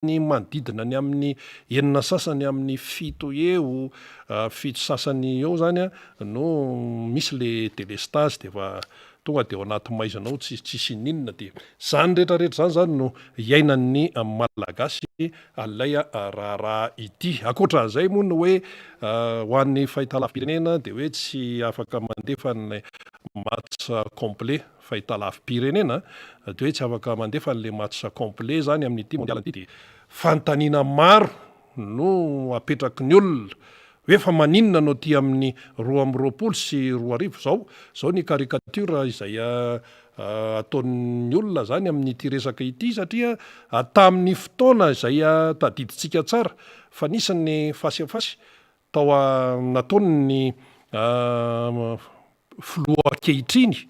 Ny manodidina ny amin'ny enina sasany amin'ny fito eo, fito sasany eo zany no misy le delestazy de efa tonga de ao anaty maizina ao tsisy tsisy ininona de zany rehetra rehetra zany zany no iainan'ny Malagasy an'ilay raharaha ity. Ankoatran'izay moa ny hoe ho an'ny fahitalavi-pirenena de hoe tsy afaka mandefa ny match complet. fahitalavi-pirenena dia hoe tsy afaka mandefa an'ilay match complet zany amin'ity mondial ity dia fanontaniana maro no apetraky ny olona hoe fa maninona no aty amin'ny 2022 zao zao ny caricature izay ataon'ny olona zany amin'ity resaka ity satria tamin'ny fotoana izay tadidintsika tsara fa nisy ny face à face tao nataon'ny filoha ankehitriny,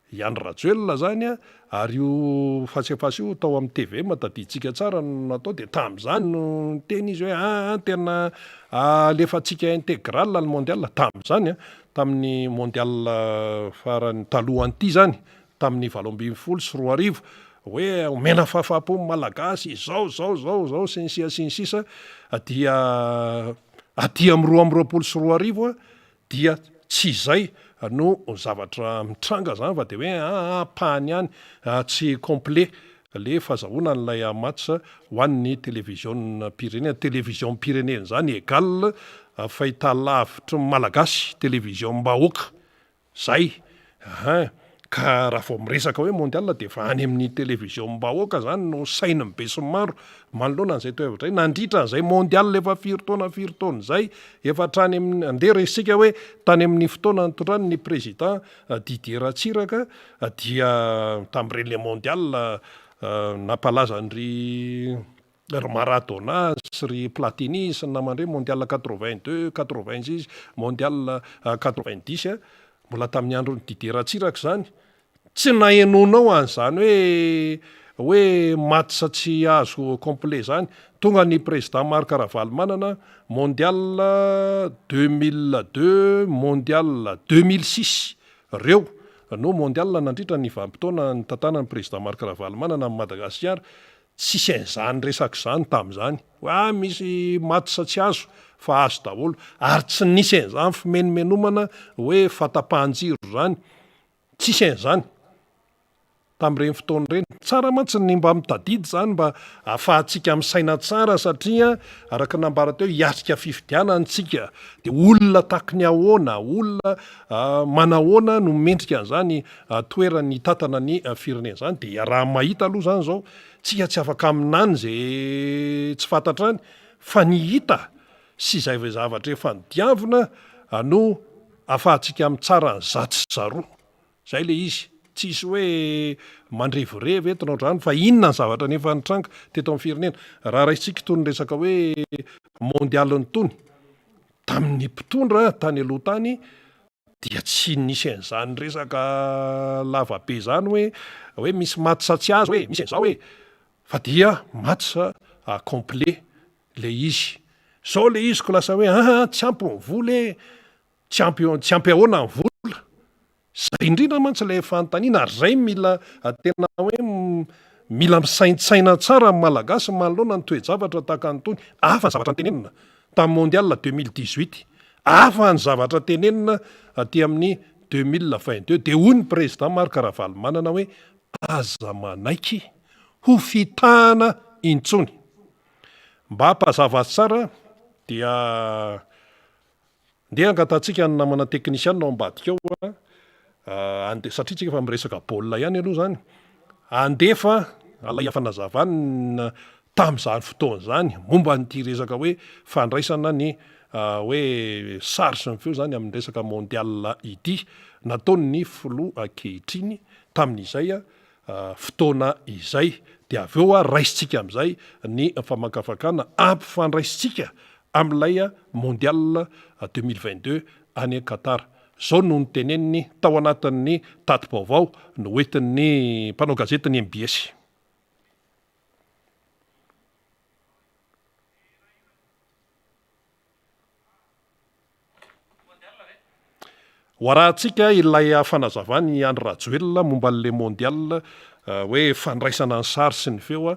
i Andry Rajoelina izany ary io face à face io tao amin'ny tvm tadidintsika tsara no natao dia tamin'izany no niteny izy hoe aa tena alefantsika integral ny mondial, tamin'izany an, tamin'ny mondial farany talohan'ity izany, tamin'ny 2018 hoe omena fahafaham-po ny Malagasy izao izao izao izao sy ny sisa sy ny sisa dia aty amin'ny 2022 dia tsy izay no zavatra mitranga zany fa de hoe aa ampahany ihany tsy complet le fazahoana an'ilay match ho an'ny television-pirenena, television-pirenena zany egal fahitalavitry ny malagasy, television-bahoaka. Zay hein! Ka raha vao miresaka hoe mondial dia efa any amin'ny television-bahoaka zany no sain'ny besinimaro manoloana an'izay toe-javatra izay. Nandritra an'izay mondial efa firy taona firy taona izay, efa hatrany amin'ny, andeha raisintsika hoe tany amin'ny fotoana nitondrany ny président Didier Ratsiraka dia tamin'ireny le mondial nampalaza an-dry Ry Maradona sy ry Platini sy ny namany ireny, mondial 82, 86, mondial 90, mbola tamin'ny andron'i Didier Ratsiraka izany, tsy nahenoanao an'izany hoe hoe match tsy azo complet izany. Tonga ny président Marc Ravalomanana, mondial 2002, mondial 2006, ireo no mondial nandritra ny vanim-potoana nitantanan'ny président Marc Ravalomanana an'i Madagasikara. Tsisy an'izany resaka izany tamin'izany hoe ah misy match tsy azo fa azo daholo ary tsy nisy an'izany fimenomenomana hoe fahatapahan-jiro izany, tsisy an'izany tamin'ireny fotoana ireny. Tsara mantsy ny mba mitadidy izany mba ahafahantsika misaina tsara satria araka ny nambara teo hiatrika fifidianana isika dia olona tahaky ny ahoana, olona manahoana no mendrika an'izany toerany hitantana ny firenena izany dia iaraha-mahita aloha izany izao, tsika tsy afaka haminany izay tsy fantatra any fa ny hita sy izay zavatra efa nodiavina no afahantsika mitsara ny zatsy sy zaroa, izay ilay izy, tsisy hoe mandrevirevy eto na ohatr'izany fa inona ny zavatra nefa nitranga teto amin'ny firenena, raha raisintsika itony resaka hoe mondial itony, tamin'ny mpitondra tany aloha tany dia tsy nisy an'izany resaka lava be izany hoe hoe misy match tsy azo e, misy an'izao e, fa dia match complet le izy. Zao le izy ko lasa hoe aa tsy ampy ny vola e, tsy ampy tsy ampy ahoana ny vola? Zay indrindra mantsy ilay fanontaniana ary zay mila tena hoe mila misaintsaina tsara ny Malagasy manoloana ny toe-javatra tahaka an'itony. Hafa ny zavatra notenenina tamin'ny mondial 2018, hafa ny zavatra tenenina aty amin'ny 2022. Dia hoy ny président Marc Ravalomanana hoe aza manaiky ho fitahana intsony. Mba hampazava azy tsara dia Ndeha angatahantsika ny namana teknisianina ao ambadika ao a, ande, satria tsika efa miresaka baolina ihany aloha zany, andefa ilay fanazavana tamin'izany fotoana izany momba an'ity resaka hoe fandraisana ny hoe sary sy ny feo zany amin'ny resaka mondial ity, nataon'ny filoha ankehitriny tamin'izay fotoana izay, dia avy eo raisintsika amin'izay ny famakafakana ampifandraisintsika amin'ilay Mondial 2022 any Qatar. Izao no noteneniny tao anatin'ny tati-baovao noentin'ny mpanao gazetin'ny mbs. Ho arahantsika ilay fanazavan'i Andry Rajoelina momba an'ilay Mondial. hoe fandraisana ny sary sy ny feo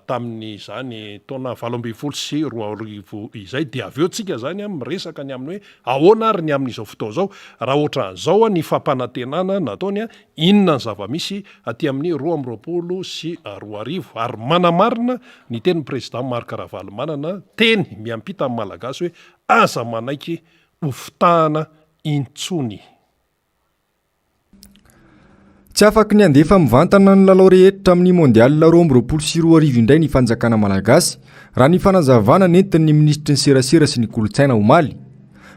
tamin'izany taona 2018 izay. Dia avy eo tsika izany miresaka ny amin'ny hoe ahoana ary ny amin'izao fotoana izao, raha ohatran'izao ny fampanantenana nataony, inona ny zava-misy aty amin'ny 2022 ary manamarina ny tenin'ny Président Marc Ravalomanana, teny miampita amin'ny Malagasy hoe aza manaiky hofitahana intsony. Tsy afaky ny handefa mivantana ny lalao rehetra amin'ny Mondial 2022 indray ny fanjakana malagasy, raha ny fanazavana nentin'ny minisitry ny serasera sy ny kolontsaina omaly.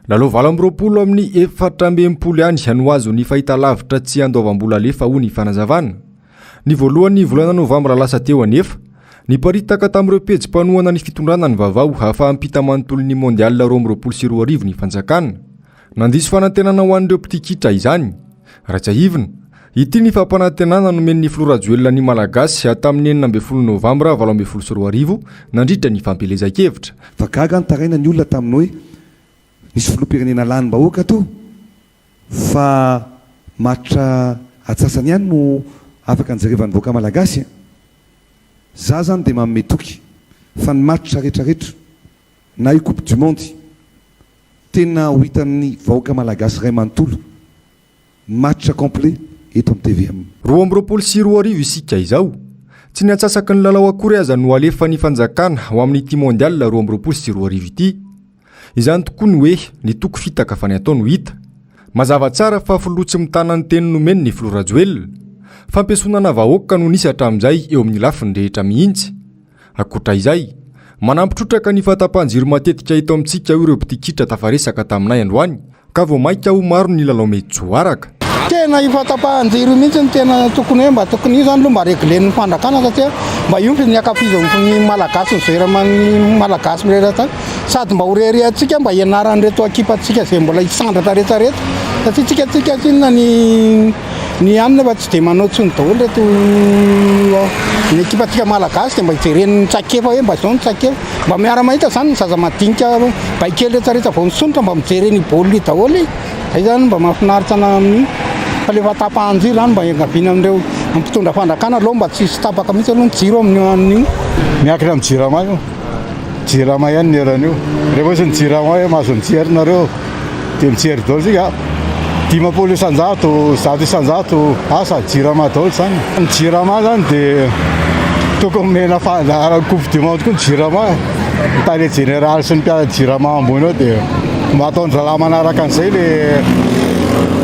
Lalao 28 amin'ny 64 ihany no azon'ny fahitalavitra tsy andoavam-bola alefa hoy ny fanazavana. Ny voalohan'ny volana novambra lasa teo anefa, niparitaka tamin'ireo pejy mpanohana ny fitondrana ny vaovao hafahampita manontolo ny Mondial 2022 ny fanjakana. Nandiso fanantenana ho an'ireo mpitia kitra izany. Raha tsiahivina, ity ny fampanantenana nomen'ny filoha Rajoelina ny Malagasy tamin'ny 16 novambra 2018 nandritra ny fampielezan-kevitra. Fa gaga nitaraina ny olona tamin'ny hoe nisy filoham-pirenena lanim-bahoaka teo fa match atsasany ihany no afaka nijerevan'ny vahoaka malagasy a! Za zany dia manome toky fa ny match retraretra na io coupe du monde tena ho hitan'ny vahoaka malagasy iray manontolo match complet eto amin'ny tvm. 2022 isika izao. Tsy ny antsasaky ny lalao akory aza no alefan'ny fanjakana ho amin'ity Mondial 2022 ity. Izany tokoa ny hoe ny toky fitaka fa ny atao no hita. Mazava tsara fa filoha tsy mitana ny teny nomeny ny filoha Rajoelina. Fampiesonana vahoaka no nisy hatramin'izay eo amin'ny lafiny rehetra mihitsy. Ankoatra izay, manampy trotraka ny fahatapahan-jiro matetika eto amintsika hoy ireo mpitia kitra tafaresaka taminay androany ka vao mainka ho maro ny lalao mety tsy ho araka. Tena io fahatapahan-jiro io mihitsy no tena tokony hoe mba tokony io zany aloha mba reglen'ny fanjakana satria mba io ny ankafizan'ny malagasy ny joueur ny malagasy rehetra sady mba ho reharehantsika mba hianaran'ireto ekipantsika izay mbola hisandratra rehetra rehetra satria tsika tsika tsinona ny ny anona fa tsy dia manao tsony daholo reto ny ekipantsika malagasy dia mba hijeren'ny tsakefa hoe mba izao ny tsakefa mba miara-mahita zany ny zaza madinika baikely rehetra rehetra vao misondrotra mba mijery an'io baolina io daholo e. Zay zany mba mahafinaritra ana amin'io. Fa le fahatapahan-jiro zany mba iangaviana amin'ireo mpitondra fanjakana aloha mba tsy hisy tapaka mihitsy aloha ny jiro amin'io amin'io. Miankina amin'ny jirama io. Jirama ihany ny eran'io. Rehefa misy ny jirama hoe mahazo mijery nareo dia mijery daholo isika. 50%, 100%, asa jirama daholo izany. Ny jirama zany dia tokony omena fandaharan'ny coupe du monde koa ny jirama. Ny tale jeneraly sy ny mpiara jirama ambony ao dia mba ataon-drahalahy manaraka an'izay le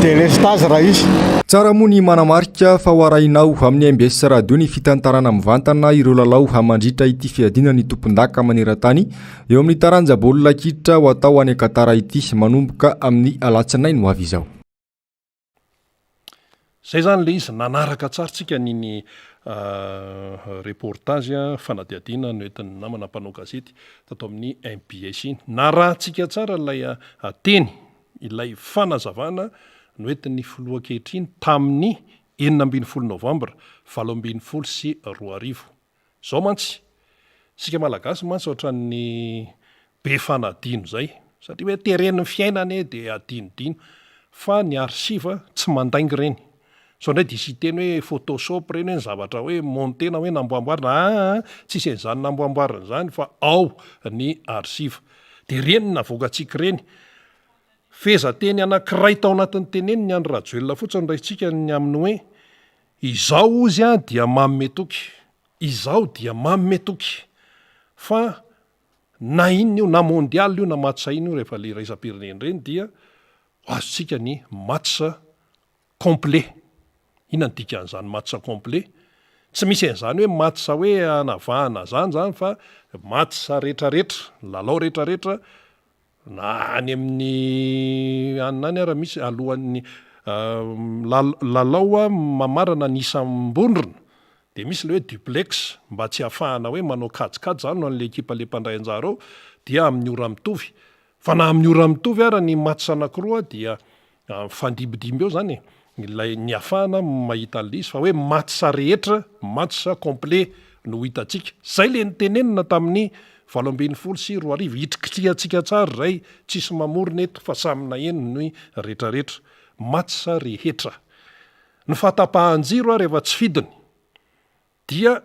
delestazy raha hisy. Tsara moa ny manamarika fa ho arahinao amin'ny mbs Radio ny fitantarana mivantana ireo lalao mandritra ity fiadiana ny tompondaka maneran-tany eo amin'ny taranja baolina kitra ho atao any Qatar ity manomboka amin'ny alatsinainy ho avy izao. Zay zany le izy, nanaraka tsara tsika an'iny reportage fanadihadiana noentin'ny namana mpanao gazety tato amin'ny mbs iny. Narahantsika tsara ilay teny, ilay fanazavana noentin'ny filoha ankehitriny tamin'ny 16 novambra 2018. Zao mantsy, isika Malagasy mantsy ohatran'ny be fanadino zay, satria hoe teren'ny fiainana e dia adinodino, fa ny archive tsy mandainga ireny, sao indray diso hiteny hoe photoshop ireny hoe ny zavatra hoe monter-na hoe namboamboarina, aa tsisy an'izany namboamboarina izany fa ao ny archive, dia ireny navoakantsika ireny, fehezanteny anankiray tao anatin'ny teneniny Andry Rajoelina fotsiny raisintsika ny amin'ny hoe Izaho hozy an dia manome toky, izaho dia manome toky fa na inona io na mondial io na match inona io rehefa le iraisam-pirenena ireny dia ho azontsika ny match complet. Inona ny dikan'izany match complet? Tsy misy an'izany hoe match hoe anavahana zany zany fa match retraretra, lalao retraretra Na any amin'ny anona any ara misy alohan'ny lalao mamarana ny isam-bondrona dia misy ilay hoe duplex mba tsy hahafahana hoe manao kajikajy izany ho an'ilay ekipa ilay mpandray anjara ao dia amin'ny ora mitovy. Fa na amin'ny ora mitovy ara ny match anankiroa dia Mifandimbidimby eo zany e, ilay ny afahana mahita an'ilay izy fa hoe match rehetra, match complet no ho hitantsika. Zay le nitenenina tamin'ny 2018, hitrikitrihantsika tsara izay, tsisy mamorona eto fa samy naheno ny retraretra. Match rehetra. Ny fahatapahan-jiro ary efa tsy fidiny. Dia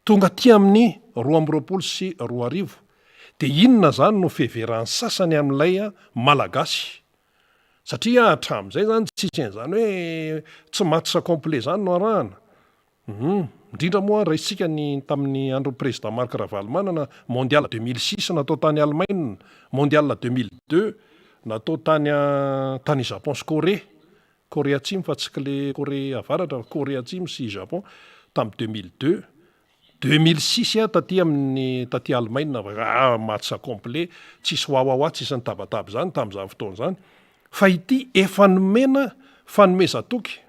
tonga aty amin'ny 2022, dia inona izany no fiheveran'ny sasany amin'ilay Malagasy? Satria hatramin'izay izany tsisy an'izany hoe tsy match complet izany no arahana. Hum, indrindra moa raisintsika ny tamin'ny andron'ny président Marc Ravalomanana, mondial 2006 natao tany Allemagne, mondial 2002 natao tany tany Japon sy Corée, Corée Atsimo fa tsy kle Corée Avaratra fa Corée Atsimo sy Japon tamin'ny 2002, 2006 taty amin'ny taty Allemagne ah match complet, tsisy wawawa, tsisy nitabataba izany tamin'izany fotoana izany, fa ity efa nomena fanomezan-toky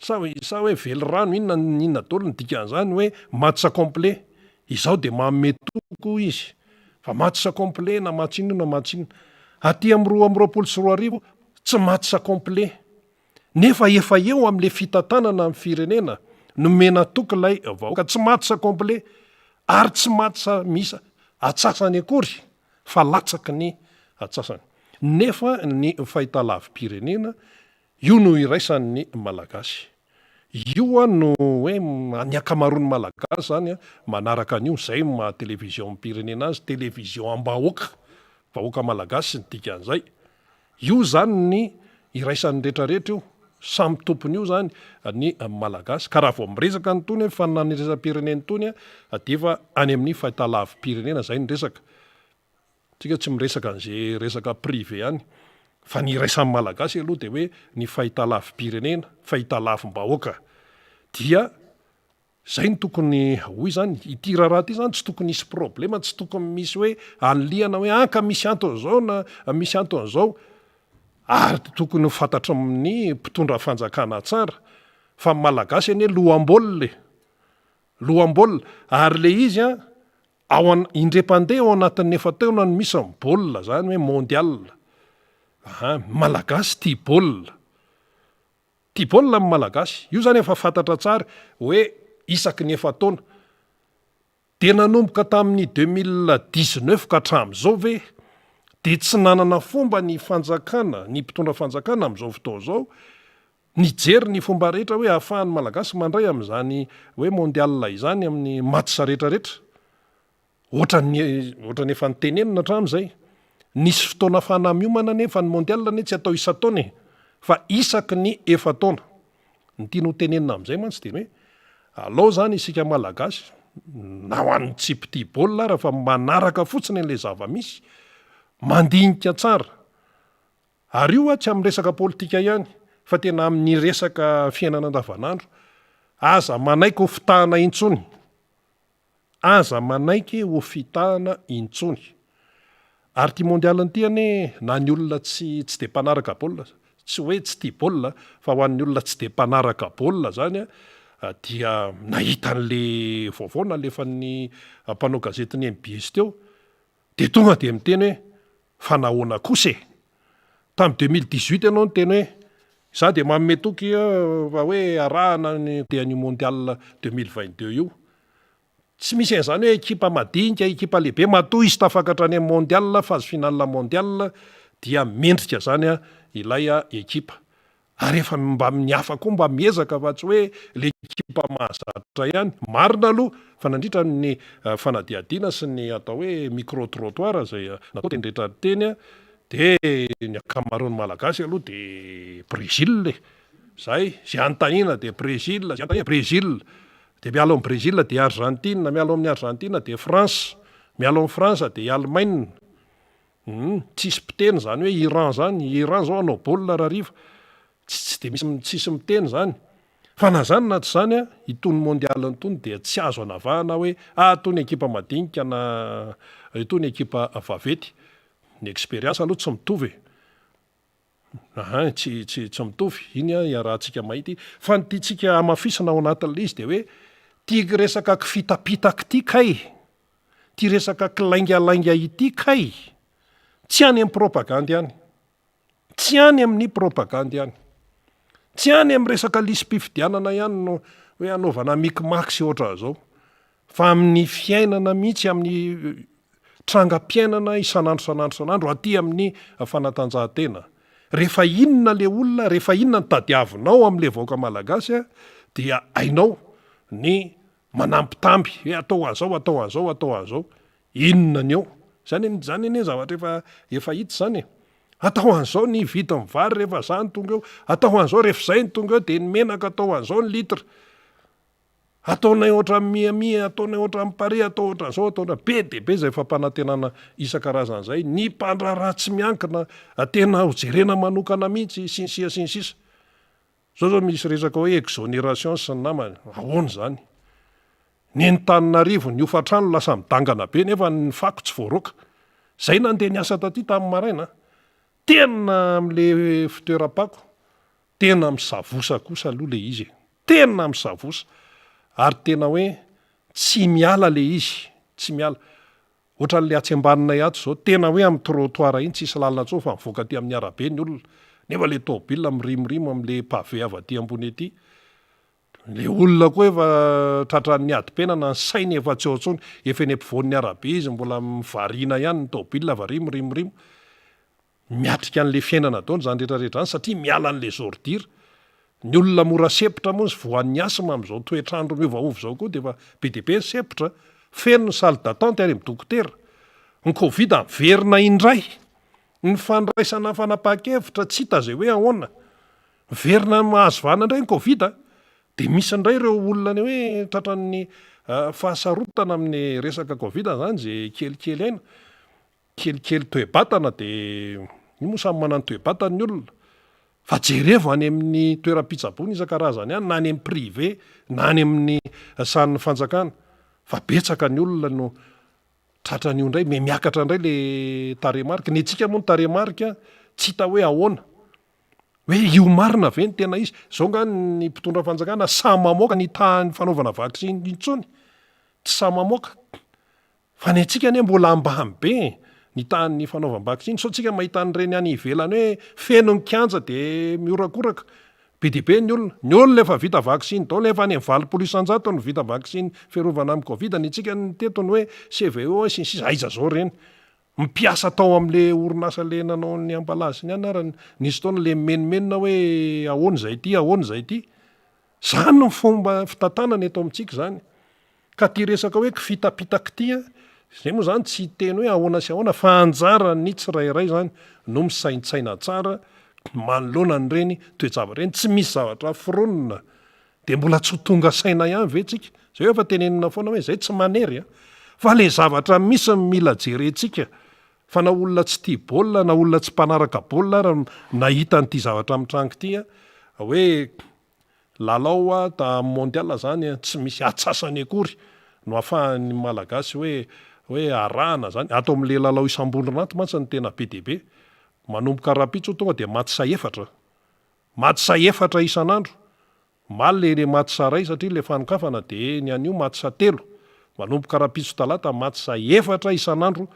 Sa hoe sa hoe velirano inona inona daholo ny dikan'izany hoe match complet? Izao dia manome toky hoy izy fa match complet na match inona na match inona. Aty amin'ny 2022 tsy match complet. Nefa efa eo amin'ilay fitantanana ny firenena nomena toky ilay vahoaka tsy match complet ary tsy match miisa atsasany akory fa latsaky ny atsasany. Nefa ny fahitalavi-pirenena Io no iraisan'ny Malagasy. Io an no hoe ny ankamaroan'ny Malagasy zany manaraka an'io, zay no maha television-pirenena azy, television am-bahoaka, vahoaka Malagasy ny dikan'izay. Io zany ny iraisan'ny retraretra io, samy tompony io zany ny Malagasy. Ka raha vao miresaka an'itony hoe fanan'iraisam-pirenena itony dia efa any amin'ny fahitalavi-pirenena zay ny resaka. Tsika tsy miresaka an'ze resaka privé any fa ny iraisan'ny Malagasy aloha dia hoe ny fahitalavi-pirenena, fahitalavim-bahoaka dia zay no tokony hoy zany, ity raharaha ity zany tsy tokony hisy problema, tsy tokony misy hoe anilihana hoe an ka misy antony zao na misy antony zao, ary tokony ho fantatry ny mpitondra fanjakana tsara fa ny Malagasy anie loham-baolina e, loham-baolina ary le izy an Ao an, indray-mpandeha ao anatin'ny efa-taona no misy ny baolina, zany hoe mondial. Aha, ny Malagasy tia baolina. Tia baolina ny Malagasy. Io zany efa fantatra tsara hoe isaky ny efa-taona. Dia nanomboka tamin'ny 2019 ka hatramin'izao ve dia tsy nanana fomba ny fanjakana, ny mpitondra fanjakana amin'izao fotoana izao Nijery ny fomba rehetra hoe ahafahan'ny Malagasy mandray amin'izany hoe mondial izany amin'ny match rehetra rehetra. Ohatran'ny ohatran'ny efa notenenina hatramin'izay. Nisy fotoana ahafahana miomana anefa ny mondial anie tsy atao isan-taona e, fa isaky ny efa-taona. Ny tiana ho tenenina amin'izay mantsy dia ny hoe alao izany isika Malagasy na ho an'ny tsy mpitia baolina ara fa manaraka fotsiny an'ilay zava-misy, mandinika tsara. Ary io tsy amin'ny resaka politika ihany fa tena amin'ny resaka fiainana andavanandro. Aza manaiky ho fitahana intsony. Aza manaiky ho fitahana intsony. Ary ity mondial ity anie na ny olona tsy tsy dia mpanaraka baolina, tsy hoe tsy tia baolina fa ho an'ny olona tsy dia mpanaraka baolina izany dia nahita an'le vaovao nalefan'ny mpanao gazetin'ny mbs teo dia tonga dia miteny hoe Fa nahoana kosa e? Tamin'ny 2018 ianao niteny hoe izaho dia manome toky fa hoe arahana ny an'io mondial 2022 io. Tsy misy an'izany hoe ekipa madinika, ekipa lehibe, matoa izy tafakatra any amin'ny mondial, phase finale mondial dia mendrika izany ilay ekipa. Ary efa mba ny hafa koa mba miezaka fa tsy hoe le ekipa mahazatra ihany. Marina aloha fa nandritra ny fanadihadiana sy ny atao hoe micro trottoir izay natao teny rehetra teny dia ny ankamaroan'ny Malagasy aloha dia Brésil e! Zay, izay anontaniana dia Brésil, izay anontaniana Brésil. Dia miala ao amin'i Brésil dia Argentine, miala ao amin'i Argentine dia France, miala ao amin'i France dia Allemagne. Humm tsisy mpiteny zany hoe Iran zany, Iran zao hanao baolina rahariva, tsy tsy de misy tsisy miteny zany. Fa na zany na tsy zany an, itony mondial itony dia tsy azo anavahana hoe ah itony ekipa madinika na itony ekipa vaventy. Ny experience aloha tsy mitovy e. Ahay, tsy tsy tsy mitovy, iny an iarahantsika mahita iny. Fa ny tiantsika hamafisina ao anatin'ilay izy dia hoe ity resaka kifitapitaka ity kay, ity resaka kilaingalainga ity kay, tsy any amin'ny propagandy any. Tsy any amin'ny propagandy any. Tsy any amin'ny resaka lisi-pifidianana ihany no hoe hanaovana micmac sy ohatran'izao. Fa amin'ny fiainana mihitsy, amin'ny trangam-piainana isan'andro isan'andro isan'andro aty amin'ny fanatanjahantena. Rehefa inona le olona, rehefa inona no tadiavinao amin'le vahoaka malagasy dia hainao ny. Manambitamby hoe atao an'izao, atao an'izao, atao an'izao. Inona ny eo? Zany anie, zany anie zavatra efa efa hita izany e. Atao an'izao ny vidin'ny vary rehefa za no tonga eo, atao an'izao rehefa izay no tonga eo dia ny menaka atao an'izao ny litre. Ataonay ohatran'ny Miami, ataonay ohatran'ny Paris, atao ohatran'izao, atao ohatran'izao. Be dia be izay fampanantenana isan-karazany izay. Ny mpandraharaha tsy miankina tena ho jerena manokana mihitsy sy ny sisa sy ny sisa. Izao izao misy resaka hoe exonération sy ny namany. Ahoana izany? Ny eny Tananarivo ny hofantrano lasa midangana be nefa ny fako tsy voaroaka. Izay nandeha niasa taty tamin'ny maraina, tena amin'le fitoeram-pako, tena misavosa kosa aloha le izy e. Tena misavosa. Ary tena hoe tsy miala le izy, tsy miala. Ohatran'le atsy ambaninay ato izao, tena hoe amin'ny trottoir iny tsisy lalana intsony fa mivoaka aty amin'ny arabe ny olona, nefa le tôbila mirimorimo amin'le pavé avy aty ambony aty, le olona koa efa tratran'ny adim-piainana, ny sainy efa tsy ao intsony, efa eny ampovoan'ny arabe izy mbola mivarina ihany, ny tôbila avy ary mirimorimo. Miatrika an'le fiainana daholo izany rehetra rehetra izany satria miala an'le ordures. Ny olona mora sempotra moa voan'ny asthme amin'izao toetr'andro miovaova izao koa dia efa be dia be ny sempotra. Feno ny salle d'attente any amin'ny dokotera. Ny covid miverina indray. Ny fandraisana fanapahan-kevitra tsy hita izay hoe ahoana. Miverina mahazo vahana indray ny covid. Dia misy indray ireo olona ny hoe tratran'ny fahasarotana amin'ny resaka covid izany izay kelikely aina. Kelikely toe-batana dia io moa samy manana ny toe-batany ny olona fa jerevo any amin'ny toeram-pitsaboana isan-karazany any na any amin'ny privé na any amin'ny sahan'ny fanjakana fa betsaka ny olona no tratran'io indray, miha miakatra indray le tarehimarika, ny antsika moa ny tarehimarika tsy hita hoe ahoana, hoe io marina ve ny tena izy, zao nga ny mpitondra fanjakana sahy mamoaka ny tahan'ny fanaovana vaksiny intsony, tsy sahy mamoaka. Fa ny antsika anie mbola ambany be e, ny tahan'ny fanaovam-baksiny, sao tsika mahita an'ireny any ivelany hoe feno ny kianja dia mihorakoraka, be dia be ny olona, ny olona efa vita vaksiny daholo, efa any amin'ny 80% no vita vaksiny fiarovana amin'ny covid, ny antsika ny teto ny hoe CVO sy ny sisa, aiza zao ireny? Mpiasa tao amin'le orinasa le nanao ny emballage ny any ary nisy fotoana le mimenomenona hoe ahoana izay ity, ahoana izay ity? Zany no fomba fitantanana eto amintsika izany. Ka ty resaka hoe kifitapitaka ity an, zay moa zany tsy hiteny hoe ahoana sy ahoana fa anjaran'ny tsirairay zany no misaintsaina tsara manoloana an'ireny toe-javatra ireny, tsy misy zavatra foronina de mbola tsy ho tonga saina ihany ve tsika? Zay efa tenenina foana hoe zay tsy manery an, fa le zavatra misy no mila jerentsika fa na olona tsy tia baolina na olona tsy mpanaraka baolina ary nahita an'ity zavatra mitranga ity an, hoe Lalao a ta mondial zany a tsy misy atsasany akory no afahan'ny malagasy hoe hoe arahana zany, ato amle lalao isam-bondrona ato mantsy no tena be dia be, manomboka rahampitso tonga dia match efatra, match efatra isan'andro, omaly le match iray satria le fanokafana de ny anio match telo, manomboka rahampitso talata match efatra isan'andro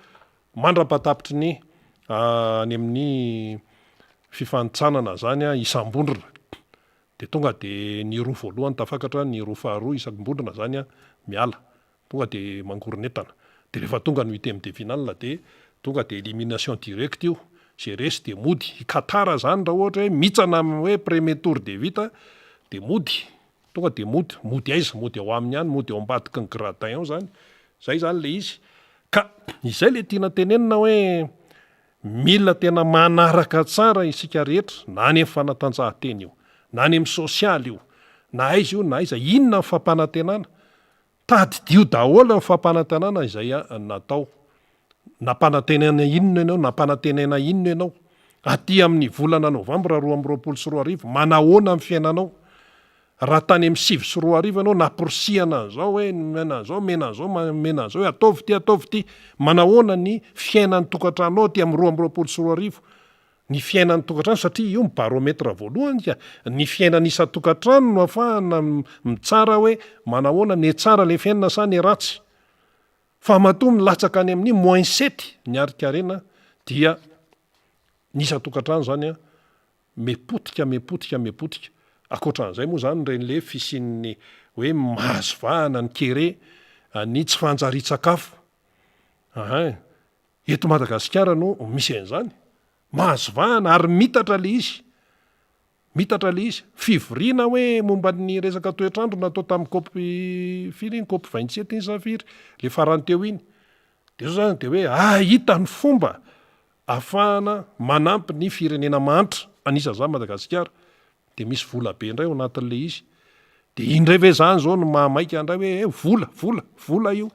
mandra-pahatapitry ny any amin'ny fifanintsanana zany isam-bondrona de tonga de ny roa voalohany tafakatra ny roa faharoa isam-bondrona zany miala tonga de mangoron'entana de rehefa tonga ny huitième de finale de tonga de élimination directe io ze resy de mody, i Qatar zany raha ohatra hoe mihitsana amin'ny hoe premier tour de vita de mody tonga de mody, mody aiza? Mody ao aminy ihany, mody ao ambadiky ny gradin ao zany, zay zany le izy ka izay le tiana tenenina hoe Mila tena manaraka tsara isika rehetra na any amin'ny fanatanjahantena io, na any amin'ny sosialy io, na aiza io na aiza, inona ny fampanantenana? Tadidio daholo ny fampanantenana izay natao. Nampanantenaina inona ianao, nampanantenaina inona ianao? Aty amin'ny volana novambra 2022, manahoana ny fiainanao? Raha tany amin'ny 2009 ianao namporisihana an'izao hoe nomena an'izao, omena an'izao, omena an'izao hoe ataovy ity, ataovy ity. Manahoana ny fiainan'ny tokantranonao aty amin'ny 2022? Ny fiainan'ny tokantrano satria io ny baromètre voalohany ka. Ny fiainana isan-tokantrano no ahafahana mitsara hoe manahoana, nihatsara ilay fiainana sa niharatsy. Fa matoa milatsaka any amin'ny moins sept ny harin-karena dia ny isan-tokantrano izany an, Mipotika, mipotika, mipotika. Ankoatran'izay moa izany ireny le fisian'ny hoe mahazo vahana ny kere, ny tsy fanjarian-tsakafo. Ahay. Eto Madagasikara no misy an'izany. Mahazo vahana ary mitatra le izy. Mitatra ilay izy. Fivoriana hoe momba ny resaka toetr'andro natao tamin'ny cop firy iny, cop 27 iny sa firy, le farany teo iny. Dia zao zany dia hoe ahita ny fomba ahafahana manampy ny firenena mahantra, anisan'izany Madagasikara. Dia misy vola be indray ao anatin'ilay izy. Dia iny indray ve izany izao no mahamaika indray hoe eh, vola, vola, vola io.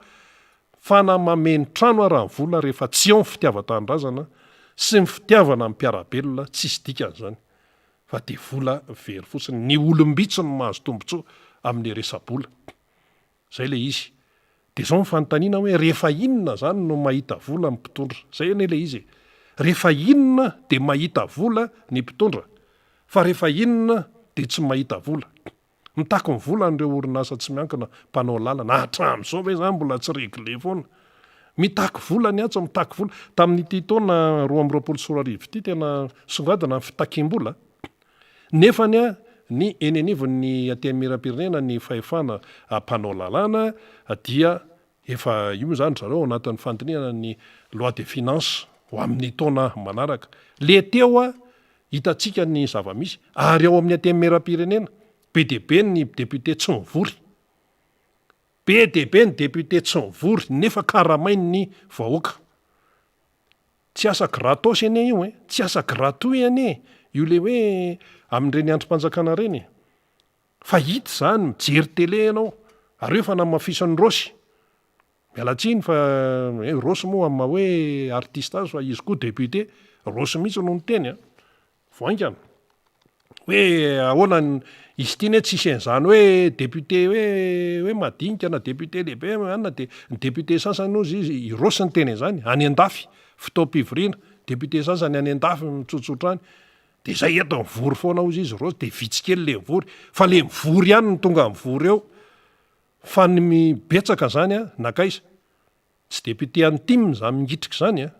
Fa na mameno trano ara ny vola rehefa tsy eo ny fitiavan-tanindrazana sy ny fitiavana ny mpiara-belona, tsisy dikany izany. Fa dia vola very fotsiny. Ny olom-bitsy no mahazo tombontsoa amin'ilay resa-bola. Zay le izy. De zao ny fanontaniana hoe rehefa inona zany no mahita vola ny mpitondra? Zay anie le izy e. Rehefa inona de mahita vola ny mpitondra? Fa rehefa inona de tsy mahita vola? Mitaky ny volany ireo orinasa tsy miankina mpanao lalana. Hatramin'izao ve zany mbola tsy regle foana? Mitaky vola ny atsy, mitaky vola. Tamin'ity taona 2022 ity tena songadina ny fitakiam-bola. Nefa anie ny eny anivon'ny Antenimierampirenena ny fahefana mpanao lalàna dia efa io moa izany ry zareo ao anatin'ny fandinihana ny loi de finance ho amin'ny taona manaraka. Le teo hitantsika ny zava-misy ary ao amin'ny Antenimierampirenena be dia be ny député tsy mivory. Be dia be ny député tsy mivory nefa karamain'ny vahoaka. Tsy asa gratos anie io e! Tsy asa gratuit anie io le hoe amin'ireny andrim-panjakana ireny e! Fa hita izany, mijery télé ianao, ary io efa namafisin'i Rossy, miala tsiny fa eh, Rossy moa amin'ny maha hoe artiste azy fa izy koa député, Rossy mihitsy no niteny an! Vao haingana. Hoe ahoana ny, izy ity anie tsisy an'izany hoe député hoe hoe madinika na député lehibe anona dia ny député sasany hozy izy, i Rossy niteny an'izany, any an-dafy, fotoam-pivoriana, député sasany any an-dafy mitsotsotra any, dia izay eto mivory foana hozy izy Rossy, dia vitsy kely le mivory, fa le mivory ihany no tonga mivory eo, fa ny betsaka zany an, nankaiza? Tsy député an'ny tim zany mingitrika zany a!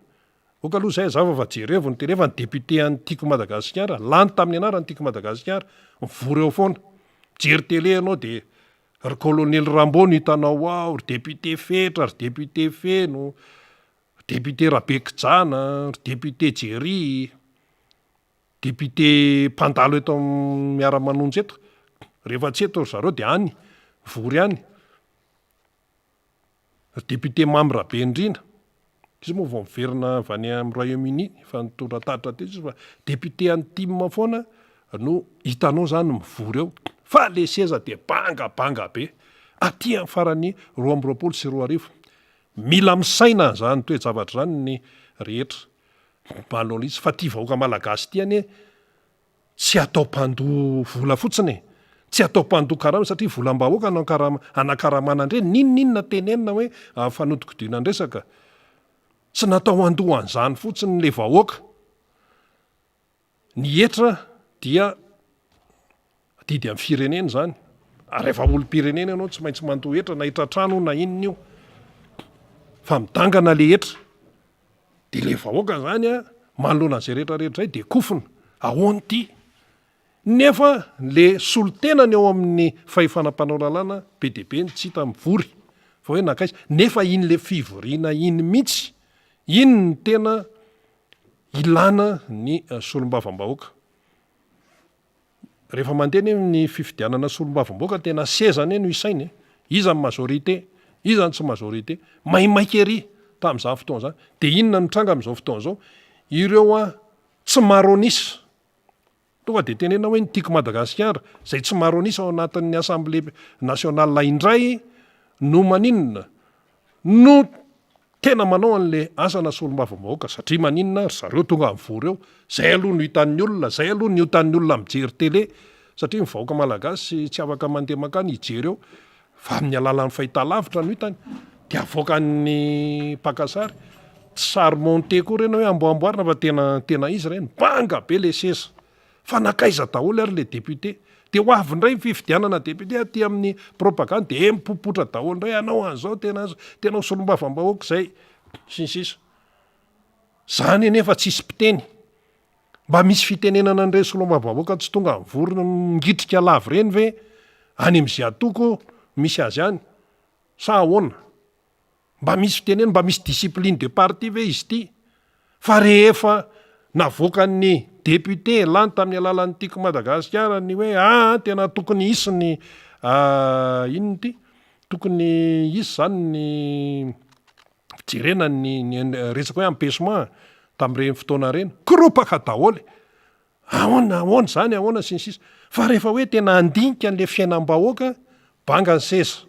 Ok aloha zay hazava fa jerevo ny télé fa ny député an'ny tiako Madagasikara, lany tamin'ny anarany tiako Madagasikara, mivory eo foana. Mijery télé ianao de ry colonel Rambo no hitanao ao, ry député Fetra, ry député Feno, ry député Rabekijana, ry député Jerry, député mpandalo eto amin'ny miara-manonja eto. Rehefa tsy eto ry zareo de any, mivory any. Ry député Mamy Rabendrina, izy moa vao miverina avy any amin'ny Royaume-Uni, efa nitondra tatitra teto izy fa député an'ny tim foana no hitanao zany mivory eo, fa le seza dia banga banga be, aty amin'ny faran'ny 2022. Mila misaina an'izany toe-javatra izany ny rehetra manoloana izy, fa ity vahoaka malagasy ity anie Tsy atao mpandoa vola fotsiny e! Tsy atao mpandoa karama satria volam-bahoaka no ankarama anakaramana an'ireny, n'inon'inona tenenina hoe fanodikodinandresaka. Tsy natao handoa an'izany fotsiny le vahoaka. Ny hetra dia adidy amin'ny firenena izany. Ary rehefa olom-pirenena ianao tsy maintsy mandoa hetra na hetra trano na inona io. Fa midangana le hetra. Dia ilay vahoaka izany an, manoloana an'izay rehetra rehetra izay dia kofona, ahoana ity? Nefa le solontenany ao amin'ny fahefana mpanao lalàna be dia be no tsy hita mivory fa hoe nankaiza, nefa iny le fivoriana iny mihitsy, iny no tena ilana ny solombavambahoaka. Rehefa mandeha anie ny fifidianana solombavambahoaka tena seza anie no isaina e! Iza ny majorité? Iza ny tsy majorité? Maimaika ery tamin'izany fotoana izany. Dia inona no mitranga amin'izao fotoana izao? Ireo a tsy maro an'isa, tonga dia tenenina hoe ny Tiako Madagasikara, izay tsy maro an'isa ao anatin'ny Assemblée nationale indray no maninona? No tena manao an'le asana solombavambahoaka satria maninona ry zareo tonga mivory eo, zay aloha no hitan'ny olona, zay aloha no hitan'ny olona mijery télé satria ny vahoaka malagasy tsy afaka mandeha mankany hijery eo fa amin'ny alalan'ny fahitalavitra no hitany de avoakan'ny mpaka sary, tsy sary monté koa ireny hoe amboamboarina fa tena tena izy ireny, banga be le seza. Fa nankaiza daholo ary le député? Dia ho avy indray ny fifidianana député aty amin'ny propagande dia eh mipopotra daholo indray hanao an'izao tena tena ho solombavambahoaka izay sy ny sisa. Zany anefa tsisy mpiteny. Mba misy fitenenana an'ireny solombavambahoaka tsy tonga mivory mingitrika lava ireny ve any amin'izay antoko misy azy any sa ahoana? Mba misy fitenena, mba misy discipline de parti ve izy ity? Fa rehefa navoakan'ny. député lany tamin'ny alalan'ny Tiako Madagasikara ny hoe aa tena tokony hisy ny inona ity, tokony hisy izany ny fijerena ny ny resaka hoe empêchement tamin'ireny fotoana ireny, koropaka daholo. Ahoana ahoana izany ahoana sy ny sisa. Fa rehefa hoe tena handinika an'ilay fiainam-bahoaka, banga ny seza.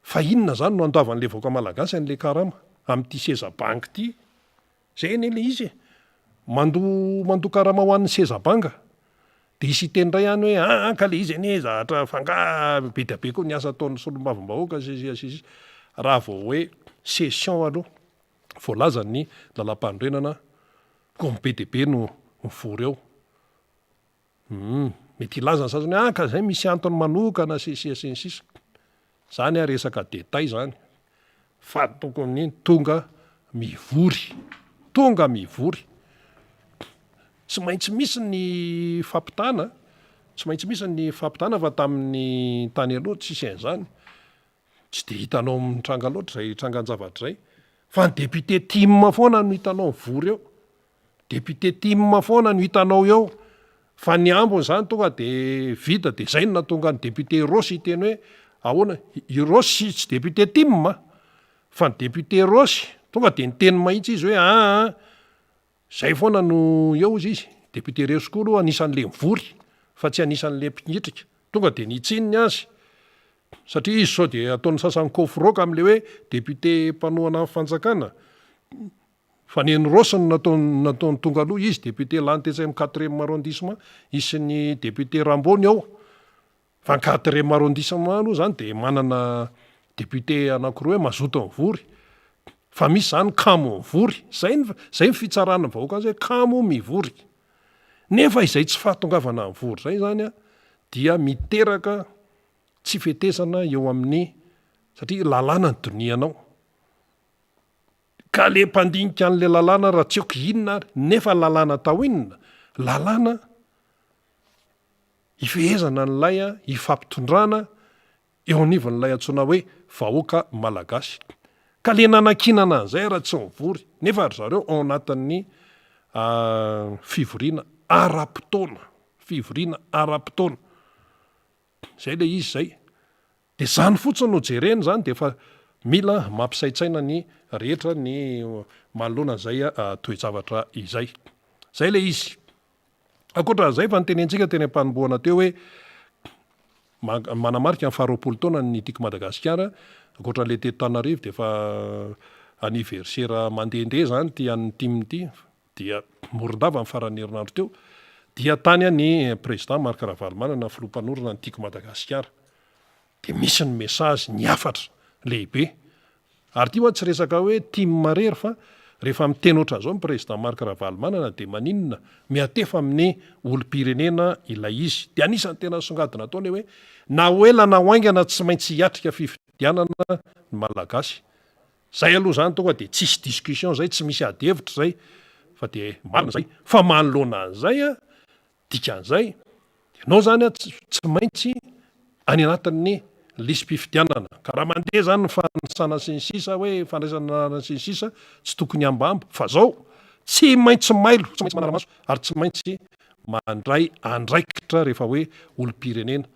Fa inona izany no andoavan'ilay vahoaka malagasy an'ilay karama amin'ity seza banga ity? Izay anie ilay izy e! Mandoa mandoa karama ho an'ny seza banga. Dia hisy hiteny indray any hoe aa ka ilay izy anie zavatra fa angaha be dia be koa ny asa ataon'ny solombavambahoaka sy ny sisa sy ny sisa. Raha vao hoe session aloha voalazan'ny lalàmpanorenana koa be dia be no mivory eo. Humm. Mety hilaza ny sasany hoe ah ka zay misy antony manokana sy sy sy ny sisa. Zany a resaka détail zany fa tokony tonga mivory, tonga mivory. Tsy maintsy misy ny fampitana, tsy maintsy misy ny fampitana fa tamin'ny tany aloha tsisy an'izany. Tsy dia hitanao mitranga loatra izay trangan-javatra izay fa ny député tim foana no hitanao mivory eo. Député tim foana no hitanao eo fa ny ambiny zany tonga de vide de zay no nahatonga ny député Rossy hiteny hoe ahoana, i Rossy tsy député tim a, fa ny député Rossy tonga de niteny mahitsy izy hoe aa zay foana no eo ozy izy, député Rossy koa aloha anisan'le mivory fa tsy anisan'le mpingitrika, tonga de nitsiny ny azy satria izy sao de ataon'ny sasany kôfrôka am'le hoe député mpanohana ny fanjakana. Fa nen'i Rossy no nataony nataony tonga aloha, izy député lany tetsy amin'ny quatrième arrondissement, izy sy ny député Rambo ny ao. Fa ny quatrième arrondissement aloha zany de manana député anankiroa hoe mazoto mivory. Fa misy zany kamo mivory, zay ny zay ny fitsarana ny vahoaka azy hoe kamo mivory. Nefa izay tsy fahatongavana mivory zay zany an, dia miteraka tsy fetezana eo amin'ny, satria lalàna ny donianao. Ka le mpandinika an'le lalàna raha tsy ok inona ary, nefa lalàna atao inona? Lalàna ifehezana an'ilay ifampitondrana eo anivon'ilay antsoina hoe vahoaka malagasy. Ka le nanankinana an'izay raha tsy mivory, nefa ry zareo ao anatin'ny fivoriana ara-potoana, fivoriana ara-potoana. Zay le izy zay. Dia izany fotsiny no jerena izany dia efa mila mampisaintsaina ny rehetra ny manoloana an'izay toe-javatra izay. Izay ilay izy. Ankoatra an'izay efa notenentsika teny am-panombohana teo hoe manamarika ny faharoapolo taona ny Tiako Madagasikara, ankoatra an'ilay teto Tananarivo dia efa anniversaire mandehandeha izany ity an'ny tim ity, dia Morondava ny faran'ny herinandro teo, dia tany ny Président Marc Ravalomanana filoha mpanorina ny Tiako Madagasikara. Dia misy ny message, ny hafatra lehibe. Ary ity ho'a tsy resaka hoe tim irery fa rehefa miteny ohatran'izao ny Président Marc Ravalomanana dia maninona miantefa amin'ny olom-pirenena ilay izy. Dia anisan'ny tena nisongadina tao ilay hoe na ho ela na ho haingana tsy maintsy hiatrika fifidianana ny Malagasy. Zay aloha zany tonga de tsisy discussion zay, tsy misy ady hevitra zay fa de marina zay. Fa manoloana an'izay an, dikan'izay, ianao zany an tsy maintsy any anatin'ny lisi-pifidianana. Ka raha mandeha zany ny fanisana sy ny sisa hoe fandraisana anarana sy ny sisa, tsy tokony hambambo fa zao, tsy maintsy mailo, tsy maintsy manara-maso ary tsy maintsy mandray andraikitra rehefa hoe olom-pirenena.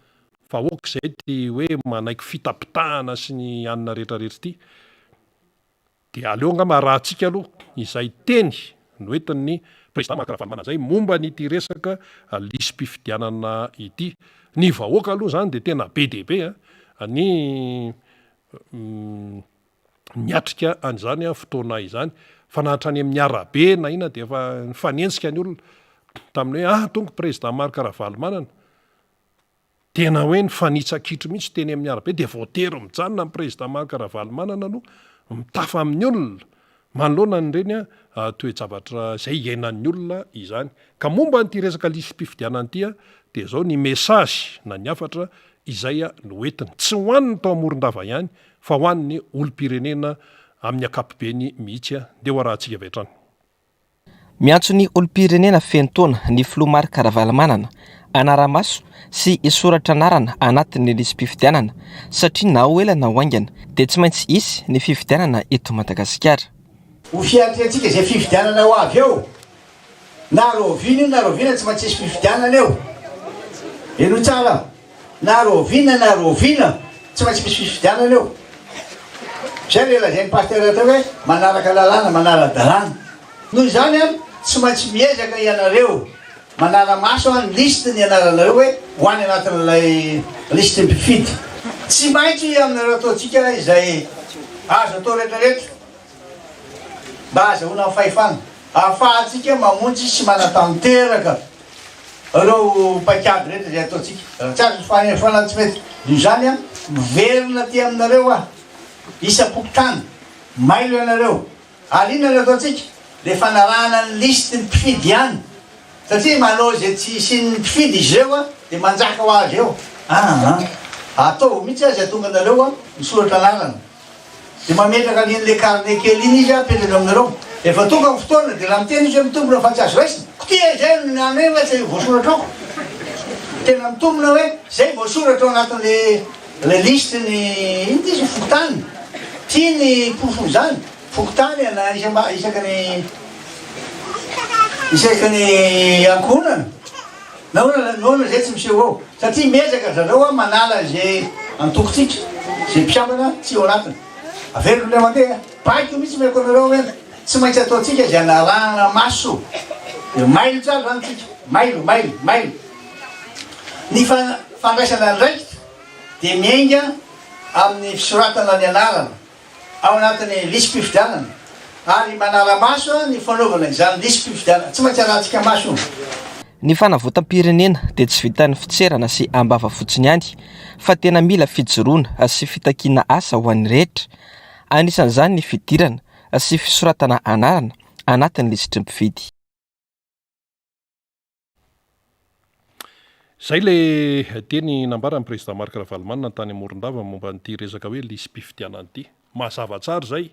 Fa ok izay ity hoe manaiky fitapitahana sy ny anona rehetra rehetra ity dia aleo angamba arahantsika aloha izay teny noentin'ny Président Marc Ravalomanana izay momba an'ity resaka lisi-pifidianana ity. Ny vahoaka aloha izany dia tena be dia be ny niatrika an'izany fotoana izany fa na hatrany amin'ny arabe na inona dia efa nifanenjika ny olona tamin'ny hoe ah tonga Président Marc Ravalomanana. Tena hoe nifanitsa-kitro mihitsy teny amin'ny arabe dia voatery mijanona ny Prezida Marc Ravalomanana aloha mitafa amin'ny olona manoloana an'ireny toe-javatra izay iainan'ny olona izany. Ka momba an'ity resaka lisi-pifidianana ity dia izao ny message na ny hafatra izay noentiny. Tsy ho an'ny tao Morondava ihany fa ho an'ny olom-pirenena amin'ny ankapobeny mihitsy. Ndeha ho arahantsika avy hatrany. Miantso ny olom-pirenena feno taona ny filoha Marc Ravalomanana hanara-maso sy hisoratra anarana anatin'ny lisi-pifidianana satria na ho ela na ho haingana dia tsy maintsy hisy ny fifidianana eto Madagasikara. Ho fiatrehantsika izay fifidianana ho avy eo. Na rahoviana io na rahoviana tsy maintsy hisy fifidianana eo. Henoy tsara, na rahoviana na rahoviana tsy maintsy misy fifidianana eo. Izay ilay lazain'ny pasteur teo hoe manaraka lalàna, manara-dalàna. Noho izany an, tsy maintsy miezaka ianareo manara-maso an liste ny anaranareo hoe ho any anatin'ilay liste mpifidy. Tsy maintsy aminareo ataontsika izay azo atao rehetrarehetra mba hahazahoana ny fahefana, ahafahantsika mamonjy sy manatanteraka ireo paikady rehetra izay ataontsika. Raha tsy azo ny fahefana tsy mety. Noho izany an, miverina aty aminareo aho, isam-pokontany, mailo ianareo. Ary inona no ataontsika? Le fanarahana ny listy ny mpifidy ihany. Satria manao izay tsy hisian'ny mpifidy izy ireo dia manjaka ho azy eo. Aa. Ataovy mihitsy aza hahatonga anareo misoratra anarana. Dia mametraka an'iny le carnet kely iny izy apetraka eo aminareo. Rehefa tonga ny fotoana dia raha miteny izy hoe mitombina fa tsy azo raisina, kotia izay ny anay fa tsy voasoratra ao. Tena mitombina hoe izay voasoratra ao anatin'le le liste ny inona ity izy fokontany. Ity ny porofon'izany. Fokontany na isaky ny isaky ny ankohonana. Nahoana nahoana izay tsy miseho ao? Satria miezaka ry zareo manala izay antokontsika, izay mpikambana tsy ao anatiny. Averiko indray mandeha, baiko mihitsy omeko anareo hoe tsy maintsy ataontsika izay hanarahana maso. Dia mailo tsara izany tsika, mailo, mailo, mailo. Ny fandraisana andraikitra dia miainga amin'ny fisoratana ny anarana. ao anatin'ny lisi-pifidianana ary manara-maso ny fanaovana izany lisi-pifidianana. Tsy maintsy arahantsika maso io. Ny fanavotam-pirenena dia tsy vitan'ny fitserana sy am-bava fotsiny ihany fa tena mila fijoroana sy fitakiana asa ho an'ny rehetra. Anisan'izany ny fidirana sy fisoratana anarana anatin'ny lisitry ny mpifidy. Izay ilay teny nambaran'ny Président Marc Ravalomanana tany Morondava momba an'ity resaka hoe lisi-pifidianana ity. Mazava tsara izay.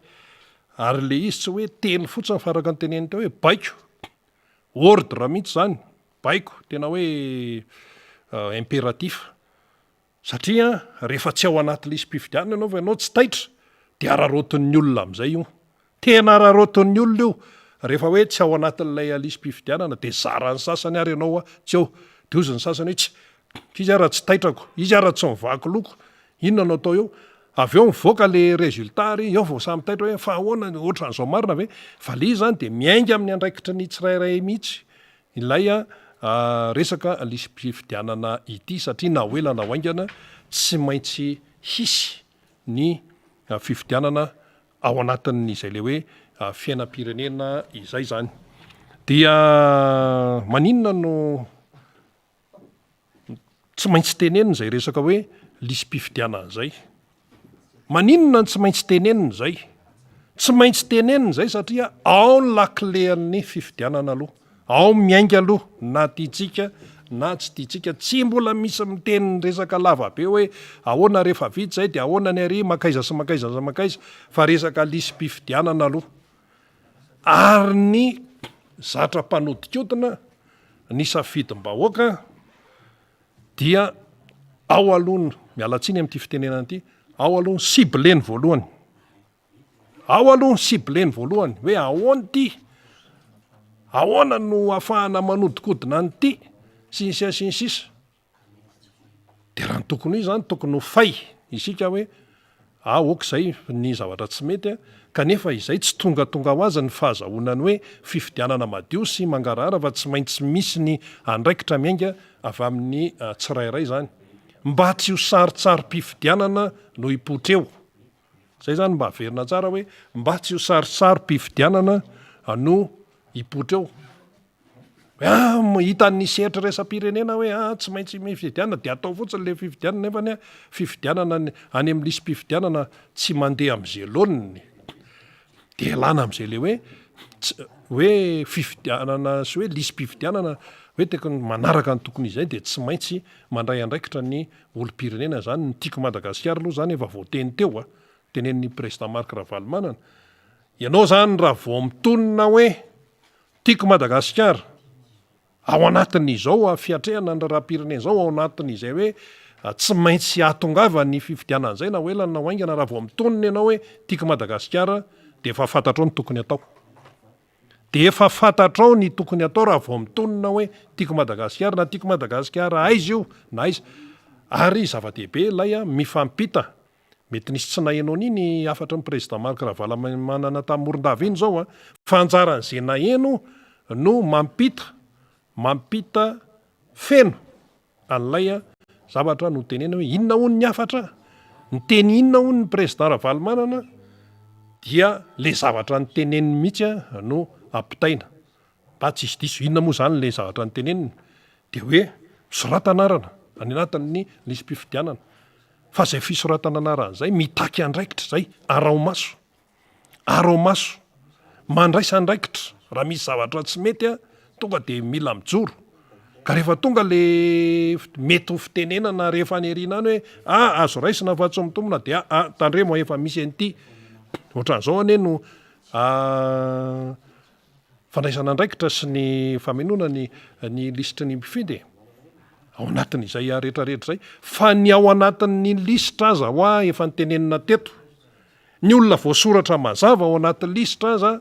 Ary ilay izy tsy hoe teny fotsiny fa araka ny teneniny teo hoe baiko, ordre mihitsy izany, baiko, tena hoe impératif. Satria rehefa tsy ao anaty lisi-pifidianana ianao fa ianao tsy taitra dia araraotin'ny olona amin'izay io. Tena araraotin'ny olona io. Rehefa hoe tsy ao anatin'ilay lisi-pifidianana dia zaran'ny sasany ary ianao tsy ao. Dia hozy ny sasany hoe tsy, izy ara tsy taitrako, izy ara tsy mivaky loko, inona no atao eo? Avy eo mivoaka le résultat ary eo vao samy taitra hoe fa ahoana, ohatran'izao marina ve? Fa le izy izany dia miainga amin'ny andraikitry ny tsirairay mihitsy. Ilay resaka lisi-pifidianana ity satria na ho ela na ho haingana tsy maintsy hisy ny fifidianana ao anatin'izay le hoe fiainam-pirenena izay izany. Dia maninona no Tsy maintsy tenenina izay resaka hoe lisi-pifidianana izay. Maninona no tsy maintsy tenenina izay? Tsy maintsy tenenina izay satria ao ny lakilen'ny fifidianana aloha. Ao miainga aloha na tiantsika na tsy tiantsika. Tsy mbola misy miteny ny resaka lava be hoe ahoana rehefa vita izay dia ahoana ny ary mankaiza sy mankaiza sy mankaiza fa resaka lisi-pifidianana aloha. Ary ny zatra mpanodinkodina ny safidim-bahoaka dia ao aloha ny, miala tsiny amin'ity fitenenana ity, ao aloha ny cibleny voalohany. Ao aloha ny cibleny voalohany hoe ahoana ity, ahoana no ahafahana manodinkodina an'ity, sy ny sisa sy ny sisa. Dia raha ny tokony ho izy izany, tokony ho fay isika hoe ah ok izay ny zavatra tsy mety kanefa izay tsy tongatonga ho azy ny fahazahoana ny hoe fifidianana madio sy mangarahara fa tsy maintsy misy ny andraikitra miainga avy amin'ny tsirairay izany mba tsy ho sarintsarim-pifidianana no hipoitra eo. Izay izany mba averina tsara hoe mba tsy ho sarintsarim-pifidianana no hipoitra eo. Ah, hitan'ny sehatra iraisam-pirenena hoe ah, tsy maintsy mifidianana dia atao fotsiny ilay fifidianana nefa ny fifidianana any amin'ny lisi-pifidianana tsy mandeha amin'izay laoniny. Dia ialana amin'izay ilay hoe hoe fifidianana sy hoe lisi-pifidianana hoe tokony manaraka ny tokony izay dia tsy maintsy mandray andraikitra ny olom-pirenena izany. Ny Tiako Madagasikara aloha izany efa voateny teo a, tenenin'ny président Marc Ravalomanana. Ianao izany raha vao mitonona hoe Tiako Madagasikara, ao anatin'izao fiatrehana ny raharaham-pirenena izao, ao anatin'izay hoe tsy maintsy hahatongava ny fifidianana izay na ho ela na ho haingana, raha vao mitonona ianao hoe Tiako Madagasikara dia efa fantatrao ny tokony hatao. Dia efa fantatrao ny tokony atao raha vao mitonona hoe tiako Madagasikara na tiako Madagasikara aiza io na aiza. Ary zava-dehibe ilay mifampita. Mety nisy tsy naheno an'iny hafatry ny Président Marc Ravalomanana tamin'i Morondava iny izao an! Fa anjaran'izay naheno no mampita, mampita feno an'ilay zavatra notenenina hoe inona hono ny hafatra? Niteny inona hono ny Président Ravalomanana? Dia le zavatra noteneniny mihitsy no ampitaina. Mba tsy hisy diso. Inona moa izany ilay zavatra noteneniny? Dia hoe misorata anarana any anatin'ny lisi-pifidianana. Fa izay fisoratana anarana izay mitaky andraikitra izay, araho maso. Araho maso. Mandraisa andraikitra. Raha misy zavatra tsy mety an, tonga dia mila mijoro. Ka rehefa tonga le mety ho fitenenana rehefa any aoriana any hoe ah azo raisina fa tsy mitombina dia ah tandremo efa misy an'ity. Ohatran'izao anie no Fandraisana andraikitra sy ny famenoana ny ny lisitry ny mpifidy e! Ao anatin'izay rehetrarehetra izay. Fa ny ao anatin'ny lisitra aza hoa efa notenenina teto. Ny olona voasoratra mazava ao anaty lisitra aza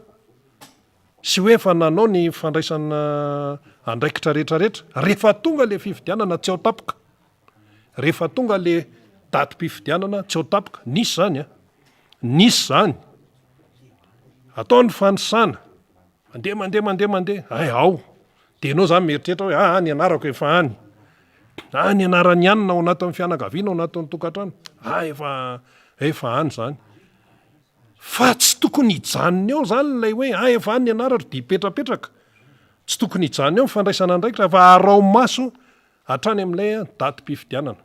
sy hoe efa nanao ny fandraisana andraikitra rehetrarehetra, rehefa tonga le fifidianana tsy ao tampoka. Rehefa tonga le datim-pifidianana tsy ao tampoka. Nisy izany an! Nisy izany. Atao ny fanisana, mandeha mandeha mandeha mandeha, hay ao. Dia ianao izany mieritreritra hoe aa ny anarako efa any. Ah ny anaran'i anona ao anatin'ny fianakaviana, ao anatin'ny tokantrano, ah efa efa any izany. Fa tsy tokony hijanona eo izany ilay hoe ah efa any ny anarako dia hipetrapetraka. Tsy tokony hijanona eo ny fandraisana andraikitra fa araho maso hatrany amin'ilay datim-pifidianana.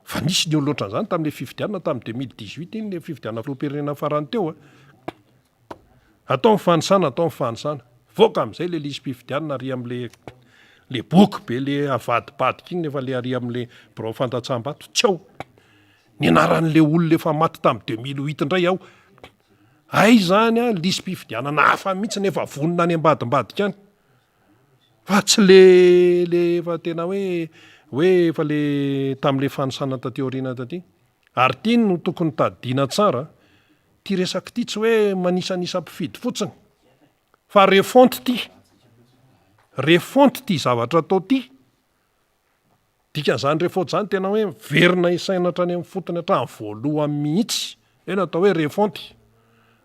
Fa nisy ny olona ohatran'izany tamin'ilay fifidianana tamin'ny 2018 iny, ilay fifidianana filoham-pirenena farany teo a. Atao ny fanisana, atao ny fanisana. Voaka amin'izay ilay lisi-pifidianana ary amin'ilay le boky be le avadibadika iny nefa le ary amin'ilay birao fandatsaham-bato tsy ao. Ny anaran'ilay olona efa maty tamin'ny 2008 indray ao. Hay izany a, lisi-pifidianana hafa mihitsy nefa vonona any ambadimbadika any. Fa tsy le le efa tena hoe hoe efa le tamin'le fanisana taty aoriana taty. Ary ity no tokony tadidiana tsara, ity resaka ity tsy hoe manisanisa mpifidy fotsiny fa refonte ity, refonte ity zavatra atao ity. Dikan'izany refonte izany tena hoe miverina hisaina hatrany amin'ny fotony hatramin'ny voalohany mihitsy. Io no atao hoe refonte.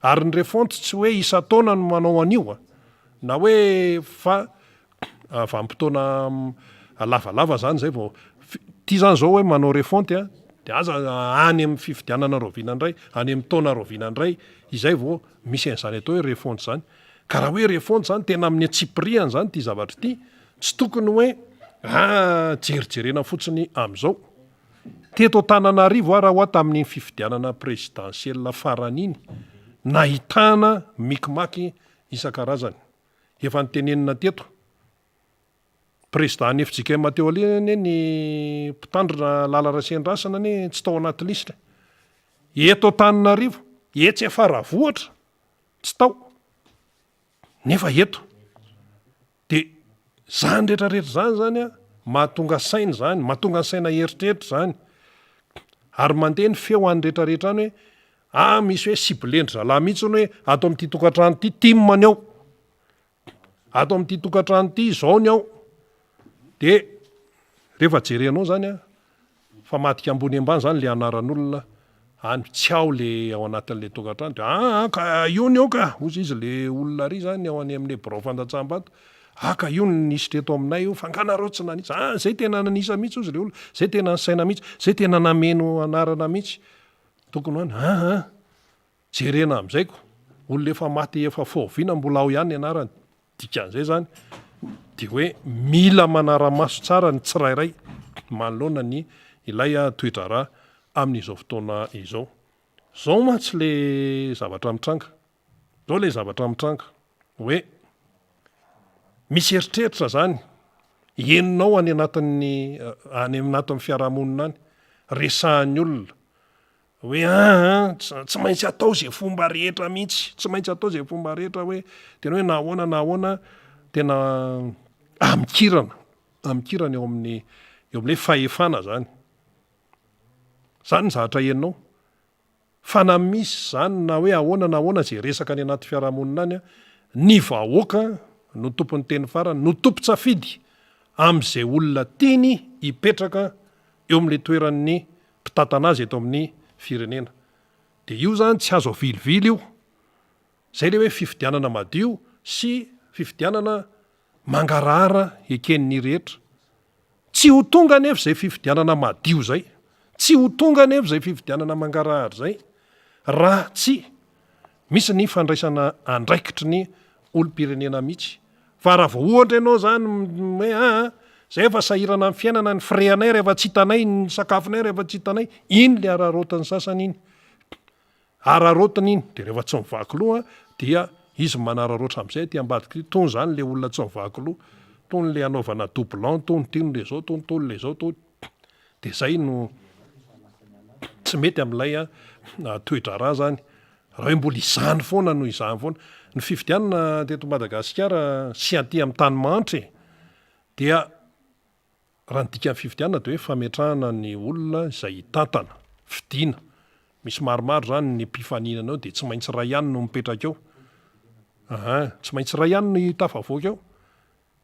Ary ny refonte tsy hoe isan-taona no manao an'io a! Na hoe fa vanim-potoana lavalava izany izay vao, ity izany izao hoe manao refonte a, dia aza any amin'ny fifidianana rahoviana indray, any amin'ny taona rahoviana indray izay vao misy an'izany atao hoe refonte izany. Ka raha hoe refonte izany tena amin'ny antsipiriany izany ity zavatra ity, Tsy tokony hoe ah jerijerena fotsiny amin'izao. Teto Antananarivo ara hoa tamin'iny fifidianana présidentielle farany iny, nahitana micmac isan-karazany. Efa notenenina teto. Président ny fjkm teo aloha anie ny mpitandrina Lala Rasendrasana anie tsy tao anaty lisitra. Eto Antananarivo, etsy Faravohitra tsy tao. Nefa eto. Dia izany rehetra rehetra izany izany an, mahatonga saina izany, mahatonga ny saina hieritreritra izany. Ary mandeha ny feo any rehetra rehetra any hoe, ah misy hoe ciblé-ndry zalahy mihitsy hono hoe ato amin'ity tokantrano ity tim ny ao, ato amin'ity tokantrano ity izao ny ao. Dia rehefa jerenao izany an, Famadika ambony ambany zany le anaran'olona any tsy ao le ao anatin'le tokantrano de aa ka io ny ao ka, hozy izy le olona ary zany ao any amle birao fandatsaham-bato, ah ka io no nisy teto aminay io fa nga nareo tsy nanisa, ah zay tena nanisa mihitsy hozy le olona, zay tena nisaina mihitsy, zay tena nameno anarana mihitsy, tokony ho any, aa jerena amizay ko, olona efa maty efa faoviana mbola ao ihany ny anarany. Dikan'izay izany dia hoe mila manara-maso tsara ny tsirairay manoloana ny ilay toe-draharaha amin'izao fotoana izao. Izao mantsy ilay zavatra mitranga, izao ilay zavatra mitranga hoe misy eritreritra izany henonao any anatin'ny any anatin'ny fiarahamonina any, resahan'ny olona Hoe aa tsy maintsy atao izay fomba rehetra mihitsy, tsy maintsy atao izay fomba rehetra hoe tena hoe na ahoana na ahoana tena amikirana, amikirana eo amin'ny eo amin'ilay fahefana zany. Zany ny zavatra henonao. Fa na misy zany na hoe ahoana na ahoana izay resaka any anaty fiarahamonina any an, Ny vahoaka no tompon'ny teny farany, no tompon-tsafidy amin'izay olona tiany hipetraka eo amin'ilay toeran'ny mpitantana azy eto amin'ny firenena. Dia io izany tsy azo avilivily io. Izay ilay hoe fifidianana madio sy fifidianana mangarahara eken'ny rehetra. Tsy ho tonga anefa izay fifidianana madio izay, tsy ho tonga anefa izay fifidianana mangarahara izay raha tsy misy ny fandraisana andraikitry ny olom-pirenena mihitsy. Fa raha vao ohatra ianao izany hoe aa izay efa sahirana amin'ny fiainana, ny frais-nay rehefa tsy hitanay, ny sakafonay rehefa tsy hitanay, iny ilay araraotin'ny sasany iny. Araraotiny iny, dia rehefa tsy mivaky loha dia izy manararaotra amin'izay aty ambadika aty, tony izany ilay olona tsy mivaky loha, tony ilay anaovana doublon, tony tony ilay izao, tony tony ilay izao, tony, dia izay no tsy mety amin'ilay toe-draharaha izany, raha hoe mbola izany foana no izany foana. Ny fifidianana teto Madagasikara sy aty amin'ny tany mahantra e, dia Raha ny dikan'ny fifidianana dia hoe fametrahana ny olona izay hitantana, fidiana. Misy maromaro izany ny mpifaninana eo dia tsy maintsy iray ihany no mipetraka eo. Aha, tsy maintsy iray ihany no tafavoaka eo.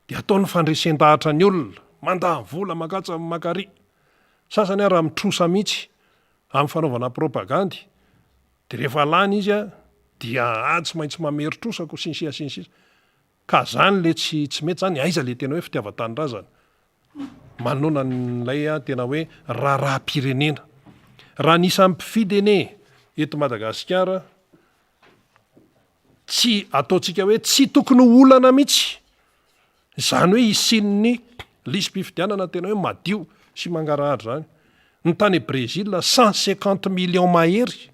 Dia atao ny fandresen-dahatra ny olona, mandany vola mankatsa mankary. Sasany ara mitrosa mihitsy amin'ny fanaovana propagandy. Dia rehefa lany izy dia ah tsy maintsy mamerin-trosa ko sy ny sisa sy ny sisa. Ka zany le tsy tsy mety zany, aiza le tena hoe fitiavan-tanindrazana? Manoloana an'ilay tena hoe raharaham-pirenena. Raha ny isan'ny mpifidy anie eto Madagasikara tsy ataontsika hoe tsy tokony ho olana mihitsy izany hoe hisian'ny lisi-pifidianana tena hoe madio sy mangarahara izany. Ny tany Brésil 150 millions mahery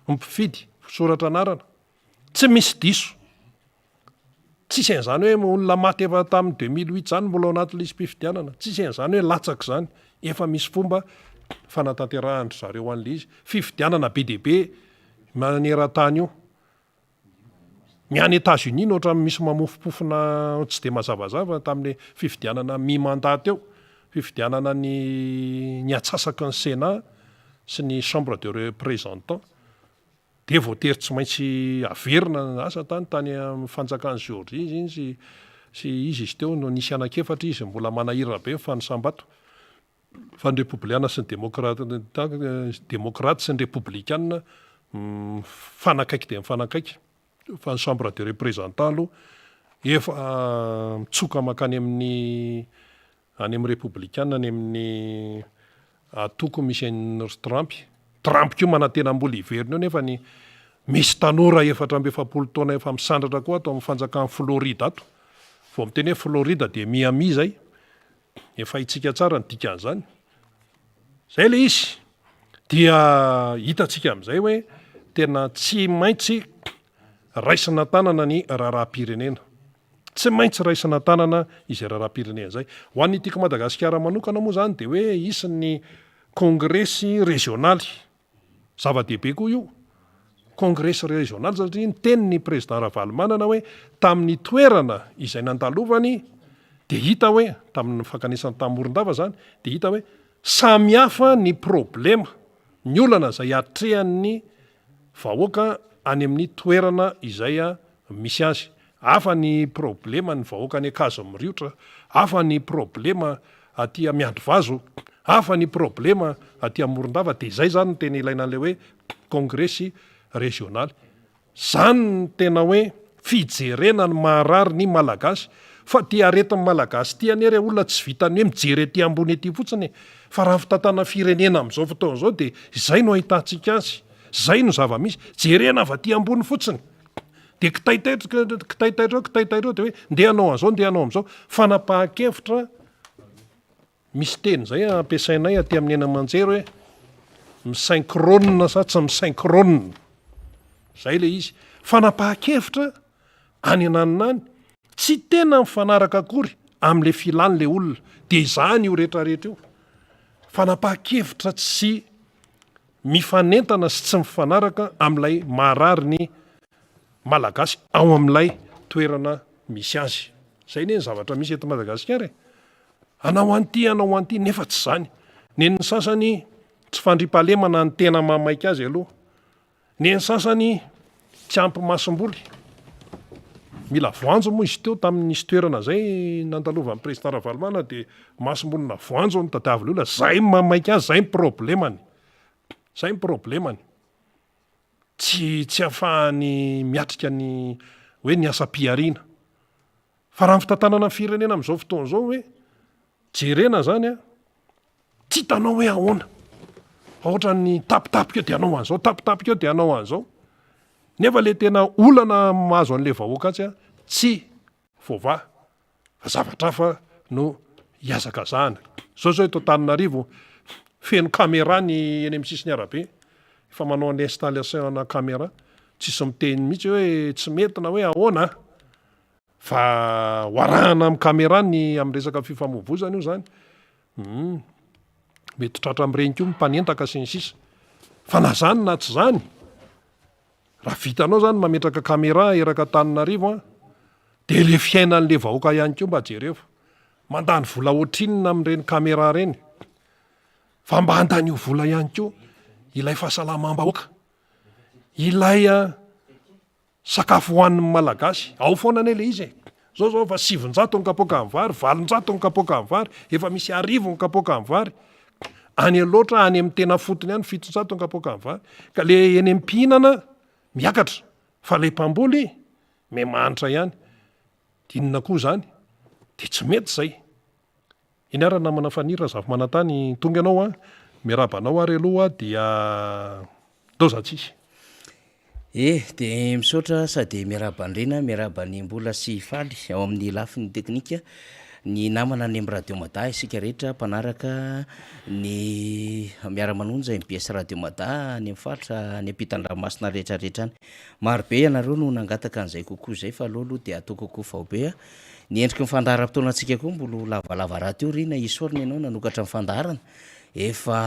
ny mpifidy voasoratra anarana. Tsy misy diso. Tsisy an'izany hoe olona maty efa tamin'ny 2008 izany mbola ao anaty lisi-pifidianana. Tsisy an'izany hoe latsaka izany. Efa misy fomba fanatanterahan-dry zareo an'ilay izy. Fifidianana be dia be maneran-tany io. Ny any Etats-Unis no ohatran'ny misy mamofompofona tsy dia mazavazava tamin'ilay fifidianana mi-mandat teo. Fifidianana ny ny antsasaky ny Sénat sy ny Chambre de représentants. Dia voatery tsy maintsy averina asa tany tany amin'ny fanjakan'i Géorgie izy iny sy sy izy izy teo no nisy anankiefatra izy mbola manahirana be ny fanisam-bato fa ny repobliana sy ny demokraty demokraty sy ny repoblikana mifanakaiky dia mifanakaiky fa ny chambre de representant aloha efa mitsoka mankany amin'ny Any amin'ny Repoblikana, any amin'ny antoko misy an'i ry Trump. Trump koa manantena mbola hiverina eo nefa ny misy tanora 44 taona efa misandratra koa ato amin'ny fanjakan'i Florida ato. Vao miteny hoe Florida dia Miami izay. Efa haintsika tsara ny dikan'izany. Izay ilay izy. Dia hitantsika amin'izay hoe tena tsy maintsy raisina an-tanana ny raharaham-pirenena. Tsy maintsy raisina an-tanana izay raharaham-pirenena izay. Ho an'ny Tiako Madagasikara manokana moa izany dia hoe hisy ny kongresy rezionaly. Zava-dehibe koa io kongresy rezionaly satria niteny ny président Ravalomanana hoe tamin'ny toerana izay nandalovany dia hita hoe, tamin'ny fankanesany tany Morondava izany, dia hita hoe samy hafa ny problema, ny olana izay atrehan'ny vahoaka any amin'ny toerana izay misy azy. Hafa ny problema ny vahoaka any Ankazomiriotra, hafa ny problema aty Miandrivazo, hafa ny problema aty Morondava, dia izay izany no tena ilaina an'ilay hoe kongresy rezionaly. Izany no tena hoe fijerena ny maharary ny Malagasy. Fa ity aretin'ny Malagasy ity anie re olona tsy vitan'ny hoe mijery aty ambony aty fotsiny e! Fa raha ny fitantanana firenena amin'izao fotoana izao dia izay no ahitantsika azy. Izay no zava-misy. Jerena avy aty ambony fotsiny. Dia kitaitaitra, kitaitaitra eo, kitaitaitra eo dia hoe ndeha hanao an'izao, ndeha hanao amin'izao. Fanapahan-kevitra Misy teny izay ampiasainay aty amin'ny haino aman-jery hoe mi-synchrone sa tsy mi-synchrone. Izay ilay izy. Fanapahan-kevitra any ananona any, tsy tena mifanaraka akory amin'ilay filan'ilay olona. Dia izany io rehetrarehetra io. Fanapahan-kevitra tsy mifanentana sy tsy mifanaraka amin'ilay maharary ny Malagasy ao amin'ilay toerana misy azy. Izay anie ny zavatra misy eto Madagasikara e. Hanao an'ity, hanao an'ity, nefa tsy izany. Nen'ny sasany tsy fandriampahalemana ny tena mahamaika azy aloha. Nen'ny sasany tsy ampy masomboly. Mila voanjo moa izy teo tamin'ny nisy toerana zay nandalovan'ny président Ravalomanana dia masombolina voanjo no tadiavin'ny olona, zay no mahamaika azy, zay ny problemany, zay ny problemany. Tsy tsy ahafahany miatrika ny hoe ny asam-pihariana. Fa raha ny fitantanana ny firenena amin'izao fotoana izao hoe jerena zany an, Tsy hitanao hoe ahoana. Fa ohatran'ny tapitapika eo dia hanao an'izao, tapitapika eo dia hanao an'izao. Nefa le tena olana mahazo an'le vahoaka atsy an, tsy voavaha fa zavatra hafa no ihazakazahana. Zao zao eto Antananarivo, feno camera ny eny amin'ny sisin'ny arabe, efa manao an'le installation ana camera, tsisy miteny mihitsy hoe tsy mety na hoe ahoana an. Fa ho arahana amin'ny camera ny amin'ny resaka fifamoivoizana io zany. Hum. Mety tratra amin'ireny koa ny mpanendaka sy ny sisa. Fa na zany na tsy zany, raha vitanao zany mametraka camera eraka Antananarivo an, de le fiainan'le vahoaka ihany koa mba jerevo. Mandany vola ohatrinona amin'ireny camera ireny. Fa mba andanio vola ihany koa ilay fahasalamam-bahoaka. Ilay Sakafo hohanin'ny Malagasy. Ao foana anie le izy e. Zao zao efa 900 ny kapoakan'ny vary, 800 ny kapoakan'ny vary, efa misy 1000 ny kapoakan'ny vary. Any Alaotra, any amin'ny tena fotony any 700 ny kapoakan'ny vary. Ka le eny amin'ny mpihinana miakatra, fa le mpamboly miha-mahantra ihany. De inona koa zany? De tsy mety zay. Eny ary namana Faniry Razafimanantany, tonga ianao an, miarahaba anao ary aloha dia doza tsisy. E, dia misaotra sady miarahaba an'i Rina, miarahaba an'i Mbola sy Faly ao amin'ny lafiny teknika, ny namana any amin'ny Radio Mada, isika rehetra mpanaraka ny miara-manonja mbs Radio Mada any amin'ny faritra any ampitan-dranomasina rehetra rehetra any. Maro be ianareo no nangataka an'izay kokoa izay fa aleo aloha dia atao kokoa faobe a. Ny endriky ny fandaharam-potoanantsika koa mbola ho lavalava rahateo Rina, isaorana ianao nanokatra ny fandaharana. Efa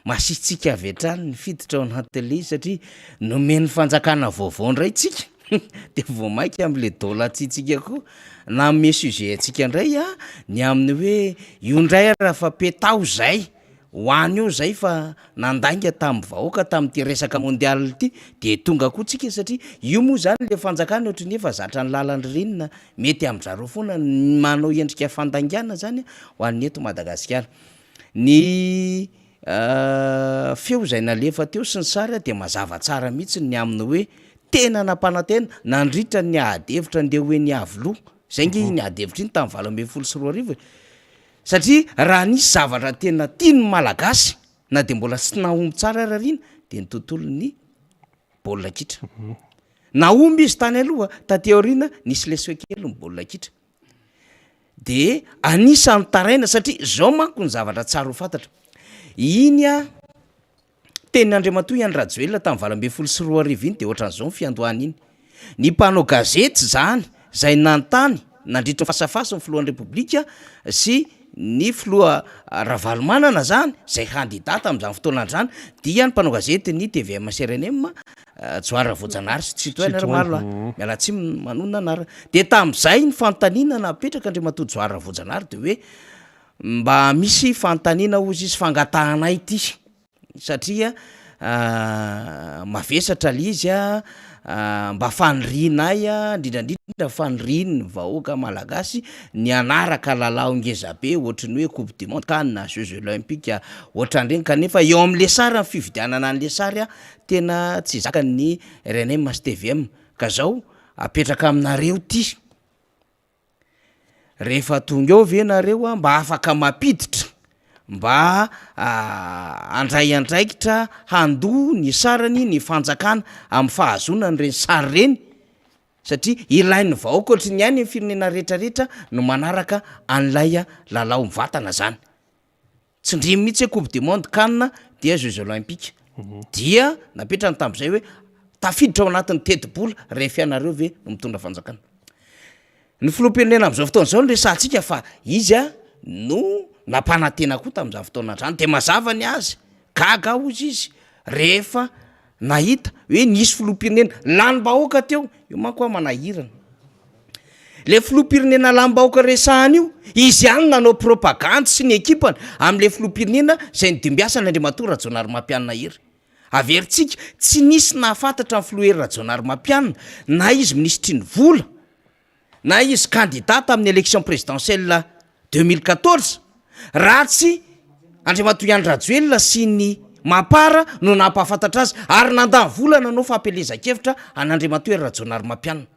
masiatsiaka avy hatrany ny fiditra ao anatin'ilay izy satria nomen'ny fanjakana vaovao indray tsika dia vao mainka amin'ilay dôlantsika koa nanome sujet antsika indray a, ny amin'ny hoe io indray ary fa petaho izay. Ho any eo zay fa nandainga tamin'ny vahoaka tamin'ity resaka mondial ity de tonga koa tsika satria io moa zany le fanjakana ohatry ny efa zatra ny lalan-dririnina mety amin-dRareo foana ny manao endrika fandaingana zany ho an'ny eto Madagasikara. Ny feo izay nalefa teo sy ny sary dia mazava tsara mihitsy ny amin'ny hoe tena nampanantena nandritra ny ady hevitra ndeha ho eny Iavoloha, zay nge iny ady hevitra iny tamin'ny 2018 e! Satria raha nisy zavatra tena tian'ny Malagasy na dia mbola tsy nahomby tsara ary Rina dia ny tontolon'ny baolina kitra. Nahomby izy tany aloha, taty aoriana nisy lesoka kely ny baolina kitra. Dia anisan'ny taraina satria izao manko ny zavatra tsara ho fantatra. Iny a Tenin'Andriamatoa Ian Rajoelina tamin'ny 2018 iny dia ohatran'izao ny fiandohany iny. Ny mpanao gazety izany izay nanontany nandritra ny fasafasa ny filohan'ny Repoblika sy ny filoha Ravalomanana izany izay kandida tamin'izany fotoana izany dia ny mpanao gazety ny tvm sy rnm Johary Ravoajanahary sy Tsitohaina Ramalolahy. Miala tsiny manonona anarana. Dia tamin'izay ny fanontaniana napetraka Andriamatoa Johary Ravoajanahary dia hoe Mba misy fanontaniana hozy izy fangatahanay ity satria mavesatra le izy a, mba fanirianay indrindra indrindra fanirian'ny vahoaka malagasy ny hanaraka lalao ngeza be ohatry ny hoe coupe du monde, can, jeux olympiques ohatran'ireny kanefa eo am'le sary ny fividianana an'le sary a tena tsy zakan'ny rnm sy tvm ka zao apetraka aminareo ty. Rehefa tonga eo ve nareo a mba afaka mampiditra mba handray andraikitra handoa ny sarany ny fanjakana amin'ny fahazoana an'ireny sary ireny satria ilain'ny vahoaka ohatry ny any amin'ny firenena rehetra rehetra no manaraka an'ilay lalao mivantana zany. Tsindrimo mihitsy hoe coupe du monde can dia jeux olympiques. Dia napetrany tamin'izay hoe tafiditra ao anatin'ny tetibola rehefa ianareo ve no mitondra fanjakana. Ny filoham-pirenena amin'izao fotoana izao no resahantsika fa izy a no nampanantena koa tamin'izany fotoana izany dia mazava ny azy, gaga aho hozy izy rehefa nahita hoe nisy filoham-pirenena lanim-bahoaka teo, io manko aho manahirana. Le filoham-pirenena lanim-bahoaka resahana io, izy ihany nanao propagandy sy ny ekipany amin'le filoham-pirenena izay nodimbiasany Andriamatoa Rajaonarimampianina Hery. Averintsika, tsy nisy nahafantatra ny filoha Hery Rajaonarimampianina na izy minisitry ny vola na izy candidat tamin'ny élection présidentielle 2014 raha tsy Andriamatoa Andry Rajoelina sy ny Mapar no nampahafantatra azy ary nandany vola nanao fampielezan-kevitra an'Andriamatoa Hery Rajaonarimampianina.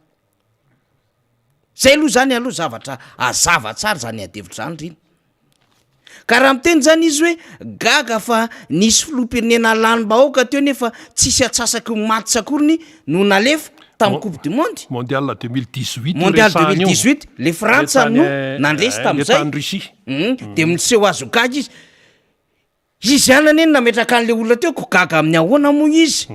Zay aloha zany aloha zavatra hazava tsara zany adihevitra zany ry. Ka raha miteny zany izy hoe gaga fa nisy filoham-pirenena lanim-bahoaka teo nefa tsisy atsasaky ny match akoriny no nalefa tamin'ny coupe du monde. Mondial 2018 io Mondial resahana io. 2018, le Frantsa Le no tany, nandresy eh, le tamin'izay. tany Russie. Hum, de miseho azy ho gaga izy. Izy ihany anie no nametraka an'ilay olona teo ko gaga amin'ny ahoana moa izy?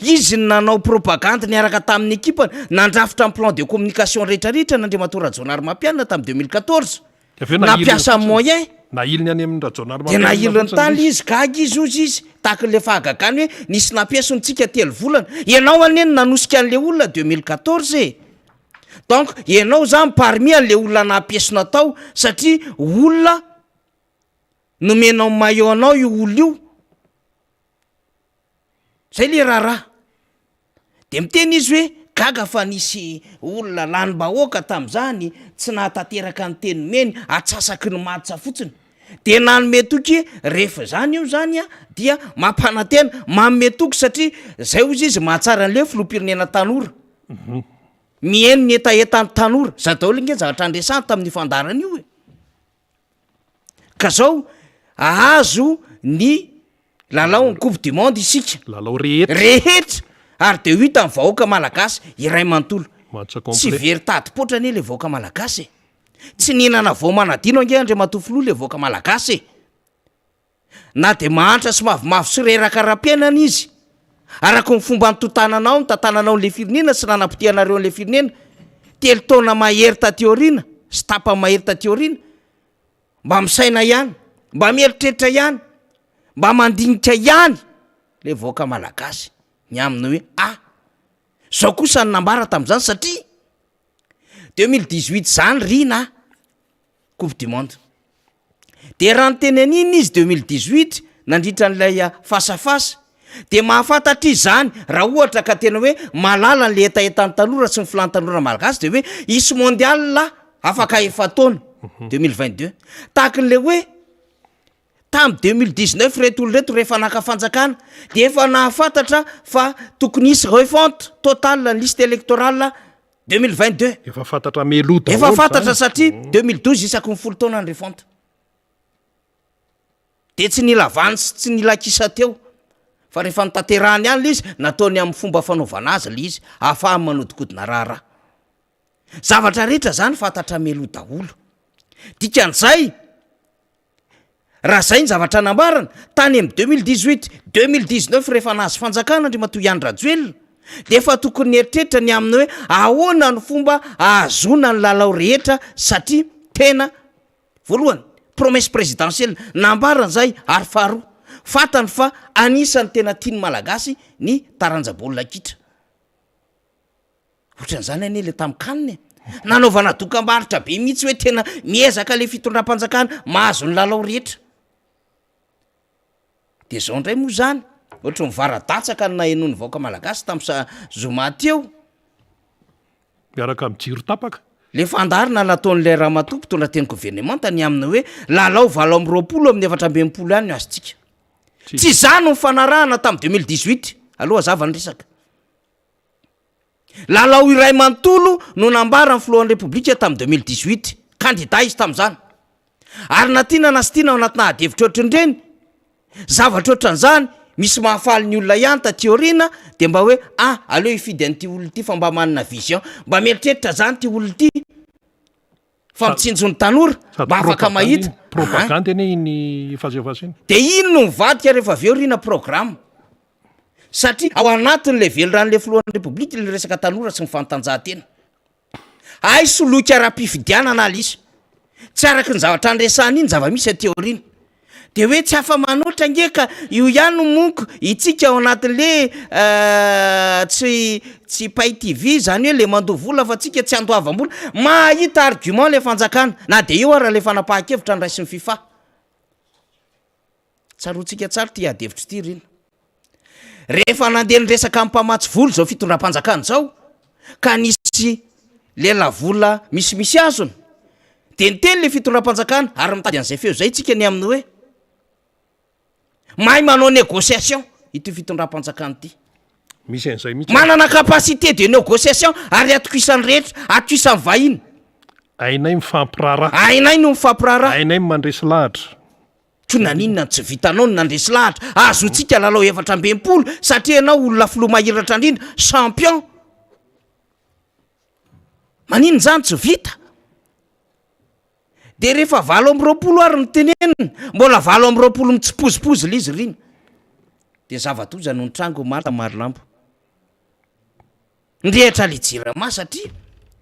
Izy no nanao propagandy niaraka tamin'ny ekipany, nandrafitra ny plan de communication rehetra rehetra an'Andriamatoa Rajaonarimampianina tamin'ny 2014. Dia avy eo nahiliny Nampiasa fotsiny. moyen. Nahiliny any amin'ny Dia Rajaonarimampianina nahiliny fotsiny tany ilay izy. izy, gaga izy hozy izy, tahaka ilay fahagagany hoe nisy nampiesona antsika telo volana. Ianao anie no nanosika an'ilay olona 2014 e! Donc ianao izany parmi an'ilay olona nampiesona tao satria olona Nomenao maillot anao io olona io. Zay le raharaha. De miteny izy hoe gaga fa nisy olona lanim-bahoaka tamin'izany tsy nahatanteraka ny teny nomeny, atsasaky ny matsa fotsiny. De nanome toky rehefa izany io zany an, dia mampanantena, manome toky satria zay hozy izy mahatsara an'le filoham-pirenena tanora. Mihaino ny hetahetan'ny tanora. Zay daholo ange ny zavatra niresahany tamin'io fandaharana io e. Ka zao ahazo ny lalaon'ny coupe du monde isika. Lalao rehetra. Rehetra! Ary de ho hitan'ny vahoaka malagasy iray manontolo. Match Tsy complet. very tadi-poatra anie le vahoaka malagasy e! Tsy nihinana voamanadino ange Andriamatoa Filoha le vahoaka malagasy e! Na dia mahantra sy mavomavo sy reraka ara-piainana izy, araka ny fomba nitontananao, nitantananao an'ilay firenena sy nanapotehanareo an'ilay firenena, telo taona mahery taty aoriana sy tapany mahery taty aoriana, mba misaina ihany, mba mieritreritra ihany, mba mandinika ihany ilay vahoaka malagasy ny amin'ny hoe ah! Izao kosa no nambara tamin'izany satria 2018 izany Rina a! Coupe du monde. Dia raha niteny an'iny izy 2018 nandritra an'ilay face à face dia mahafantatra izy izany raha ohatra ka tena hoe mahalala an'ilay hetahetan'ny tanora sy ny filan'ny tanora malagasy dia hoe hisy mondial afaka efa-taona 2022. Tahaka an'ilay hoe tamin'ny 2019 ireto olona ireto rehefa naka fanjakana dia efa nahafantatra fa tokony hisy refonte totale ny liste électorale 2022. Efa fantatra mialoha daholo Efa fantatra zany. satria 2012 isaky ny folo taona ny refonte. Dia tsy nila vaniny sy tsy nila kisa teo fa rehefa notanterahany ihany ilay izy, nataony amin'ny fomba fanaovana azy ilay izy ahafahany manodikodina raharaha. Zavatra rehetra zany fantatra mialoha daholo. Dikan'izay, Raha izay ny zavatra nambarany, tany amin'ny 2018, 2019 rehefa nahazo fanjakana Andriamatoa Andry Rajoelina dia efa tokony nieritreritra ny amin'ny hoe ahoana ny fomba ahazoana ny lalao rehetra satria tena voalohany promesse présidentielle nambarany izay ary faharoa fantany fa anisan'ny tena tian'ny Malagasy ny taranja baolina kitra. Ohatran'izany anie le tamin'ny can e! Nanaovana dokambarotra be mihitsy hoe tena miezaka le fitondram-panjakana mahazo ny lalao rehetra. De zao indray moa zany, ohatry ny vara-datsaka no nahenoan'ny vahoaka malagasy tamin'ny sa- zoma teo. Miaraka amin'ny jiro tapaka. Le fandaharana nataon'ilay ramatoa mpitondra teny governemanta ny amin'ny hoe lalao 28 amin'ny 64 ihany no azontsika. Tsy izany no nifanarahana tamin'ny 2018, aloha hazava ny resaka. Lalao iray manontolo no nambaran'ny filohan'ny Repoblika tamin'ny 2018. Kandida izy tamin'izany. Ary na tiana na tsy tiana ao anatina adihevitra ohatran'ireny, zavatra ohatran'izany, misy mahafaly ny olona ihany taty aoriana dia mba hoe ah aleo hifidy an'ity olona ity fa mba manana vision, mba mieritreritra izany ity olona ity fa mitsinjo ny tanora, mba afaka mahita. Propagandy anie iny phase-phase iny. Dia iny no mivadika rehefa avy eo ry na programme. Satria ao anatin'ilay veliran'ilay filohan'ny Repoblika ilay resaka tanora sy ny fanatanjahantena. Hay soloiko ara-pifidianana Alisa. Tsy araka ny zavatra niresahana iny ny zava-misy aty aoriana. Dia hoe tsy afa-manoatra ange ka io ihany no monko itsika ao anatin'le tsy tsy pay TV izany hoe le mandoa vola fa tsika tsy andoavam-bola. Mahita argument ilay fanjakana na dia eo ara ilay fanapahan-kevitra noraisin'ny fifa. Tsaroantsika tsara ity ady hevitra ity Rina. Rehefa nandeha niresaka amin'ny mpamatsy vola izao fitondram-panjakana izao ka nisy lelavola misimisy azony dia niteny ilay fitondram-panjakana ary mitady an'izay feo izay tsika ny amin'ny hoe mahay manao négociation ity fitondram-panjakana ity. Misy an'izay mihitsy. Manana capacité de négociation ary atokisan'ny rehetra, atokisan'ny vahiny. Hainay mifampiraharaha. Hainay no mifampiraharaha. Hainay mandresy lahatra. Ko naninona no tsy vitanao ny nandresy lahatra ahazoantsika lalao 64 satria ianao olona filoha mahiratra indrindra, champion. Maninona izany tsy vita? Dia rehefa 28 ary no tenenina, mbola 28 mitsipozipozy ilay izy ry. Dia zava-doza no nitranga omaly tamin'i Marolambo. Nirehatra le jirama satria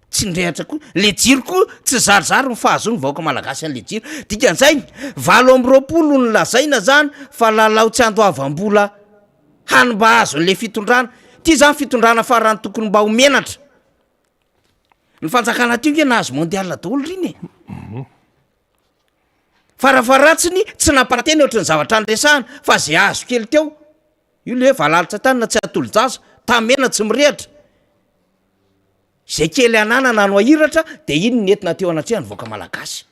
tsy nirehatra koa le jiro koa tsy zarizary ny fahazoan'ny vahoaka malagasy an'le jiro. Dikan'izay 28 no lazaina zany fa lalao tsy andoavam-bola hany mba azon'le fitondrana. Ty zany fitondrana farany tokony mba ho menatra. Ny fanjakana teo nge nahazo mondial daholo r'iny e. Farafaharatsiny tsy nampanantena ohatry ny zavatra niresahana fa ze azo kely teo Io le hoe valalitsa tany na tsy atolo-jaza, tamena tsy mirehatra. Izay kely ananana no ahiratra dia iny no nentina teo anatrehan'ny vahoaka malagasy.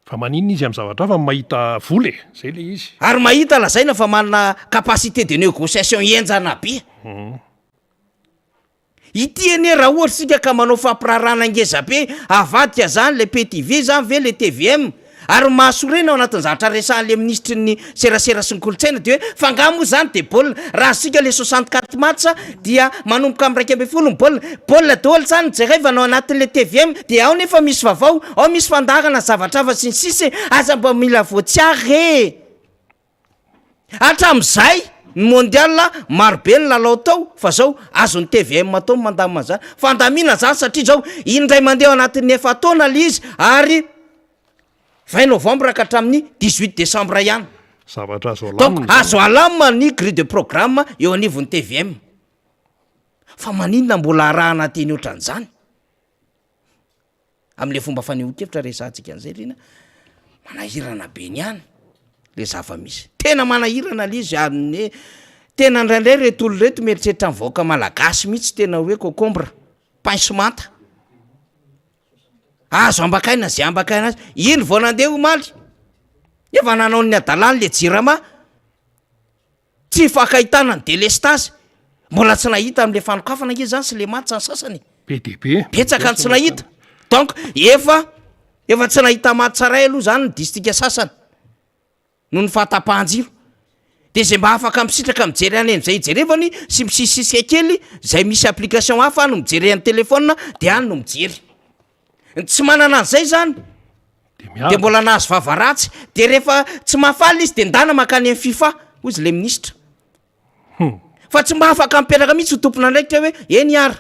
Fa maninona izy amin'ny zavatra hafa no mahita vola e? Zay le izy. Ary mahita lazaina fa manana capacité de négociation henjana be. Ity anie raha ohatra isika ka manao fampiraharahana ngeza be avadika zany le PTV zany ve le tvm ary ny mahasorena ao anatin'ny zavatra resahan'le minisitry ny serasera sy ny kolontsaina de hoe fa nga moa zany de baolina raha azontsika le 64 match dia manomboka amin'ny 11 ny baolina baolina daholo zany jerevana ao anatin'le tvm de ao nefa misy vaovao ao misy fandaharana zavatra hafa sy ny sisa e aza mba mila voatsiary re e. Hatramin'izay ny mondial marobe ny lalao tao fa zao azon'ny tvm atao ny mandamina an'izany. Fandaminana zany satria zao indray mandeha ao anatin'ny efa-taona le izy ary 20 novembre ka hatramin'ny 18 décembre ihany. Zavatra azo Donc alamina azo alamina ny grille de programme eo anivon'ny tvm. Fa maninona mbola arahana teny ohatran'izany? Amin'ilay fomba fanehoan-kevitra resahantsika an'izay ry Rina, manahirana be ny any le zava-misy. Tena manahirana le izy ary ny tena indraindray ireto olona ireto mieritreritra ny vahoaka malagasy mihitsy tena hoe concombre, pince manta. Azo ambakaina zay ambakaina azy. Iny vao nandeha omaly, efa nanao ny hadalany le jirama. Tsy ifankahitana ny delestazy. Mbola tsy nahita an'le fanokafana ange zany sy le match ny sasany e. Be dia be. Betsaka ny tsy nahita. Donc efa efa tsy nahita match iray aloha zany ny distrika sasany noho ny fahatapahan-jiro. De zay mba afaka misitraka mijery any amin'izay ijerevany sy misisisika kely zay misy application hafa no mijery any téléphone de any no mijery. Ny tsy manana an'izay zany de mbola nahazo vava ratsy de rehefa tsy mahafaly izy de ndana mankany amin'ny FIFA hoy izy le minisitra. Fa tsy mba afaka mipetraka mihitsy ho tompon'andraikitra hoe eny ary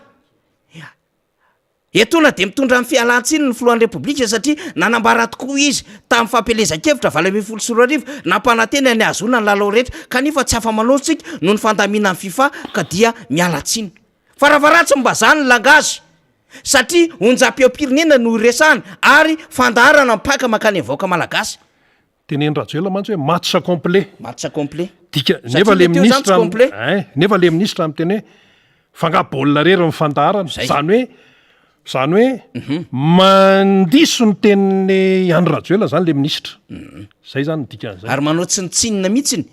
etoana de mitondra ny fialan-tsiny ny filohan'ny repoblika satria nanambara tokoa izy tamin'ny fampielezan-kevitra 2018 nampanantena ny hahazoana ny lalao rehetra kanefa tsy afa-manao isika noho ny fandaminan'ny FIFA ka dia miala tsiny. Farafaharatsiny mba zany ny langage Satria onjam-peom-pirenena no iresahana ary fandaharana mipaka mankany amin'ny vahoaka malagasy. Tenenin'i Rajoelina mantsy hoe match complet. Match complet. Dika, Satria nefa le le teo zany tsy ministre, complet. hein, nefa le ministre miteny hoe fa nga baolina irery ny fandaharana. Zay. Zany hoe, zany hoe mandiso ny tenin'i Andry Rajoelina zany le ministre. Zay zany ny dikan'izay. Ary manao tsinontsinona mihitsiny.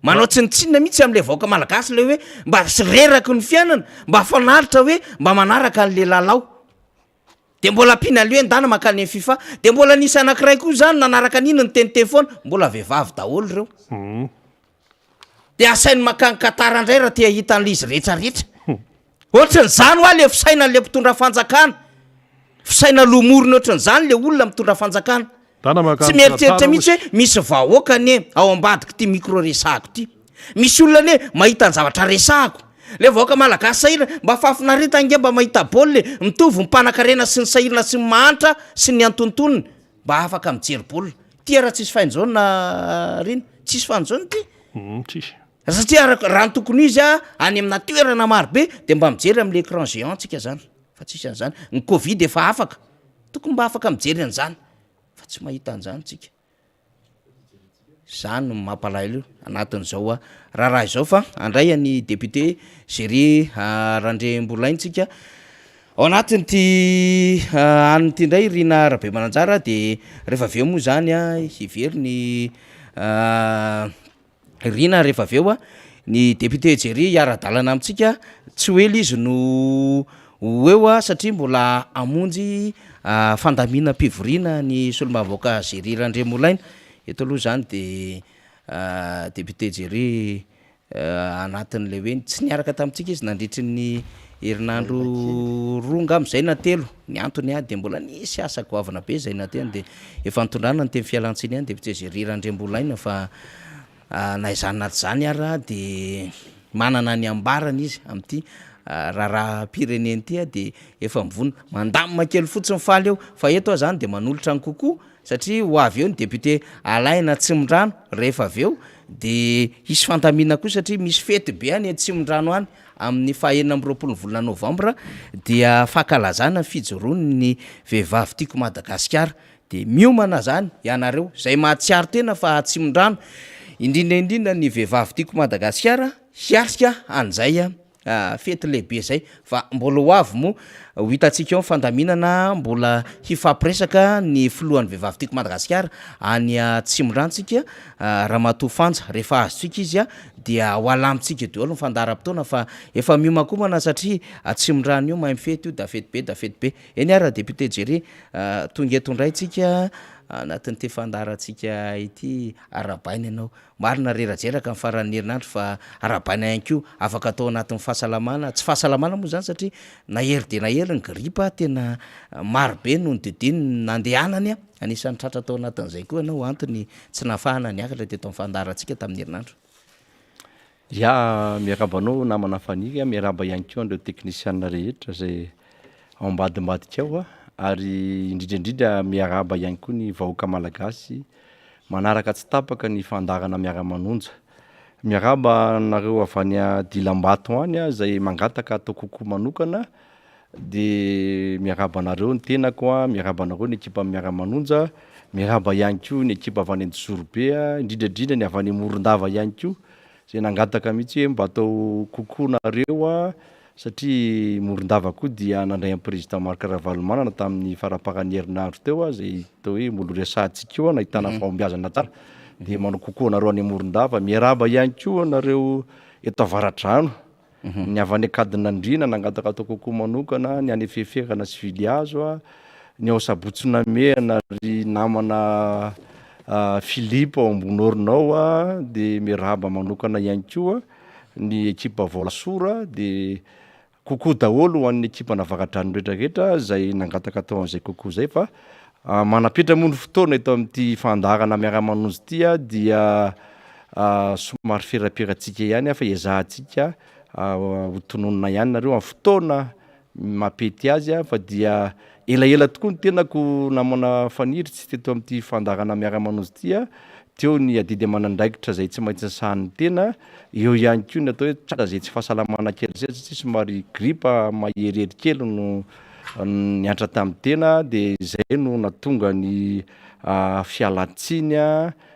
Manao tsinontsinona mihitsy amin'ilay vahoaka malagasy ilay hoe mba sy reraky ny fiainana, mba finaritra hoe mba manaraka an'ilay lalao. De mbola ampiana an'ilay hoe ndana mankany amin'ny fifa. De mbola nisy anankiray koa zany nanaraka an'iny niteniteny foana, mbola vehivavy daholo ireo. De asainy mankany Qatar indray raha te hahita an'ilay izy rehetrarehetra. Ohatran'izany hoa le fisainan'le mpitondra fanjakana. Fisaina lomorina ohatran'izany le olona mitondra fanjakana. Dana mankany Tsy mieritreritra Qatar mihitsy hoe misy vahoaka anie ao ambadik'ity micro resahako ity. Misy olona anie mahita ny zavatra resahako. Le vahoaka malagasy sahirana, mba fahafinaretana ange mba mahita baolina e. Mitovy ny mpanankarena sy ny sahirana sy ny mahantra sy ny antonontonony mba afaka mijery baolina. Ity ara tsisy fan zone Rina, tsisy fan zone ity. Tsisy. Satria araka raha ny tokony ho izy a, any amina toerana maro be de mba mijery amle écran géant tsika zany fa tsisy an'zany, ny covid efa afaka, tokony mba afaka mijery an'zany fa tsy mahita an'zany tsika. Zany no mampalahelo anatin'izao raharaha izao fa handray an'i député Jerry Randriambolaina tsika ao anatin'ity anona ity indray Rina Rabemananjara de rehefa avy eo moa zany hivery ny Rina rehefa avy eo ny député Jerry hiara-dalana amintsika, tsy ho ela izy no ho eo satria mbola hamonjy fandaminam-pivoriana ny solombavambahoaka Jerry Randriamolaina, eto aloha izany de député Jerry anatin'ilay hoe tsy niaraka tamintsika izy nandritry ny herinandro roa angamba izay na telo, ny antony dia mbola nisy asa goavana be izay natehany dia efa nitondrana ny teny fialantsiny ihany député Jerry Randriambolaina fa na izany na tsy izany ara dia manana ny ambarany izy amin'ity raharaham-pirenena ity dia efa mivonona mandamina kely fotsiny faly eo fa eto aho izany dia manolotra ny kokoa satria ho avy eo ny député Alain Atsimondrano rehefa avy eo dia hisy fandaminana koa satria misy fety be any Atsimondrano any amin'ny faha 26 ny volana novambra dia fankalazana ny fijoroan'ny vehivavy tiako Madagasikara dia miomana zany ianareo izay mahatsiaro tena fa Atsimondrano indrindra indrindra ny vehivavy tiako Madagasikara hiatrika an'izay Fety lehibe zay fa mbola ho avy moa ho hitantsika eo ny fandaminana mbola hifampiresaka ny filohan'ny vehivavy tiako Madagasikara any Atsimondrano tsika Ramatoa Fanja rehefa azontsika izy dia ho alamintsika daholo ny fandaharam-potoana fa efa miomankomana satria Atsimondrano io mahay mifety io da fety be da fety be eny ary Député Jerry tonga eto indray tsika anatin'ity fandaharantsika ity arahabaina ianao Marina rerajeraka ny faran'ny herinandro fa arahabaina ihany koa afaka atao anatin'ny fahasalamana, tsy fahasalamana moa izany satria nahery dia nahery ny gripa, tena maro be no nodidininy nandehanany, anisan'ny tratra tao anatin'izay koa ianao, antony tsy nahafahana niakatra teto amin'ny fandaharantsika tamin'ny herinandro. Ya, miarahaba anao namana Faniry a, miarahaba ihany koa an'ireo teknisiana rehetra izay ao ambadimbadika ao ary indrindra indrindra miarahaba ihany koa ny vahoaka malagasy Manaraka tsy tapaka ny fandaharana Miara-manonja. Miarahaba anareo avy any Dilambato any izay mangataka atao coucou manokana dia miarahaba anareo ny tenako, miarahaba anareo ny ekipan'ny Miara-manonja, miarahaba ihany koa ny ekipa avy any Anjozorobe, indrindra indrindra ny avy any Morondava ihany koa izay nangataka mihitsy hoe mba atao coucou nareo satria Morondava koa dia nandray an'i Président Marc Ravalomanana tamin'ny faramparan'ny herinandro teo izay atao hoe mbola ho resahantsika eo nahitana fahombiazana tsara dia manao coucou anareo any Morondava, miarahaba ihany koa anareo eto Avaradrano, ny avy any Ankadinandriana nangataka atao coucou manokana, ny any Feferana sy Vilihazo, ny ao Sabotsy Namehana ry namana Philippe ao Ambonorina ao dia miarahaba manokana ihany koa. ny ekipa Volasoa dia coucou daholo ho an'ny ekipa an'Avaradrano rehetra rehetra izay nangataka tao amin'izay coucou izay fa manam-petra moa ny fotoana eto amin'ity fandaharana miara-manonja ity dia somary feraperantsika ihany fa ezahantsika ho tononina ihany nareo amin'ny fotoana Mampety azy aho fa dia elaela tokoa ny tenako namana Faniry tsy teto amin'ity fandaharana miara-manonja ity aho, teo ny adidy aman'andraikitra izay tsy maintsy nisahanin'ny tena, eo ihany koa ny atao hoe tratra izay tsy fahasalamana kely izay satria somary gripa maherihery kely no niantra tamin'ny tena dia izay no nahatonga ny fialan-tsiny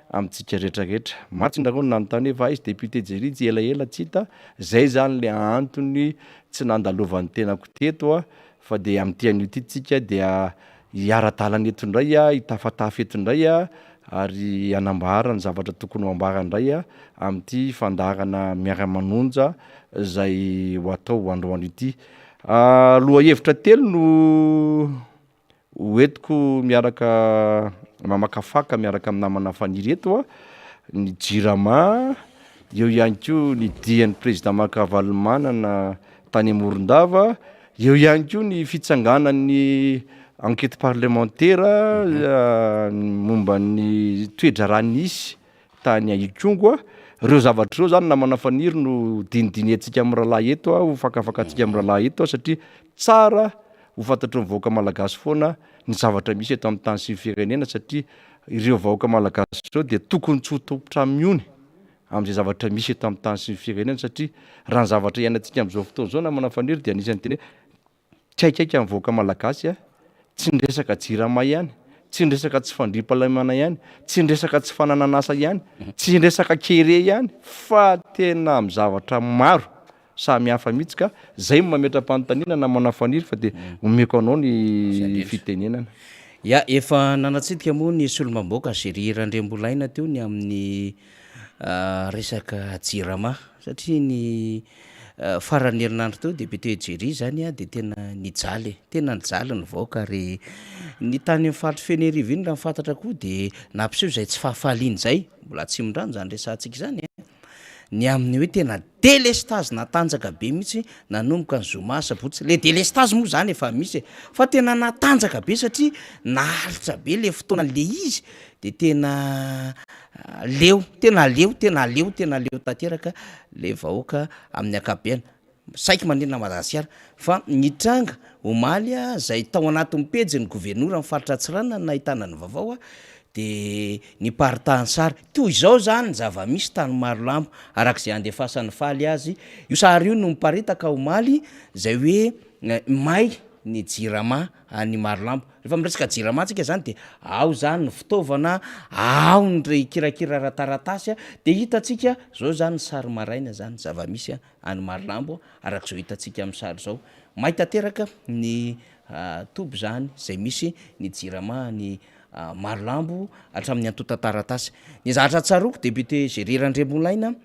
amintsika rehetra rehetra. Maro tsy nareo no nanontany hoe fa aiza député Jerry tsy elaela tsy hita, zay zany le antony tsy nandalovan'ny tenako teto a, fa dia amin'ity anio ity tsika dia hiara-dalana eto indray a, hitafatafa eto indray a, ary hanambara ny zavatra tokony ho ambara indray a, amin'ity fandaharana miara-manonja izay ho atao androany ity. Lohahevitra telo no Ho entiko miaraka mamakafaka miaraka amin'ny namana Faniry eto ny Jirama, eo ihany koa ny dian'ny Président Marc Ravalomanana tany Morondava, eo ihany koa ny fitsanganan'ny enquête parlementaire momba ny toe-draharaha nisy tany Ikongo. Ireo zavatra ireo zany namana Faniry no dinidinihantsika amin'ny rahalahy eto, ho fakafakantsika amin'ny rahalahy eto satria tsara Ho fantatry ny vahoaka malagasy foana ny zavatra misy eto amin'ny tany sy ny firenena satria ireo vahoaka malagasy ireo dia tokony tsy ho tompon-trano amin'izay zavatra misy eto amin'ny tany sy ny firenena satria raha ny zavatra iainantsika amin'izao fotoana izao namana Faniry dia anisan'ny tena hoe kaikaika ny vahoaka malagasy a, tsy ny resaka jirama ihany, tsy ny resaka tsy fandriampahalemana ihany, tsy ny resaka tsy fananan'asa ihany, tsy ny resaka kere ihany fa tena amin'ny zavatra maro samy hafa mihitsy ka zay no mametra-panontaniana namana Faniry fa dia omeko anao ny fitenenana. Ya, efa nanatsidika moa ny solombavambahoaka Géry Randriambolaina teo ny amin'ny resaka Jirama satria ny faran'ny herinandro teo député Jerry zany dia tena nijaly e, tena nijaly ny vahoaka ary ny tany amin'ny faritry Fenerivo iny raha ny fantatra koa dia nampiseho izay tsy fahafaliana izay, mbola Atsimondrano izany resahantsika izany e, ny amin'ny hoe tena delestazy natanjaka be mihitsy nanomboka ny zoma sabotsy, le delestazy moa zany efa misy e, fa tena natanjaka be satria naharitra be le fotoana le izy de tena leo, tena leo, tena leo, tena leo tanteraka le vahoaka amin'ny ankapobeny, saiky manerana an'i Madagasikara, fa ny tranga omaly izay tao anatin'ny pejin'ny governoran'ny faritra Antsiranana no nahitana ny vaovao de niparitahan'ny sary, toy izao izany ny zava-misy tany Marolambo araka izay andefasan'i Faly azy, io sary io no niparitaka omaly izay hoe may ny jirama any Marolambo. Rehefa miresaka jirama tsika zany de ao zany ny fitaovana, ao ny re kirakira ara-taratasy de hitantsika zao zany ny sary maraina zany zava-misy any Marolambo arak'izao hitantsika amin'ny sary zao. May tanteraka ny toby zany zay misy ny jirama any Marolambo hatramin'ny antontan-taratasy. Ny zavatra tsaroako député Géry Randriamolaina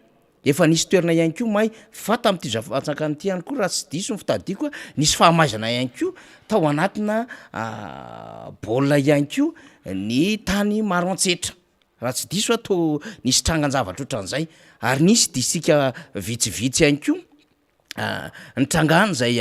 Efa nisy toerana ihany koa may fa tamin'ity zava-tsakana ity ihany koa raha tsy diso ny fitadiako nisy fahamaizana ihany koa tao anatina baolina ihany koa ny tany Maroantsetra raha tsy diso aho toa nisy trangan-javatra ohatran'izay ary nisy distrika vitsivitsy ihany koa nitrangan'izay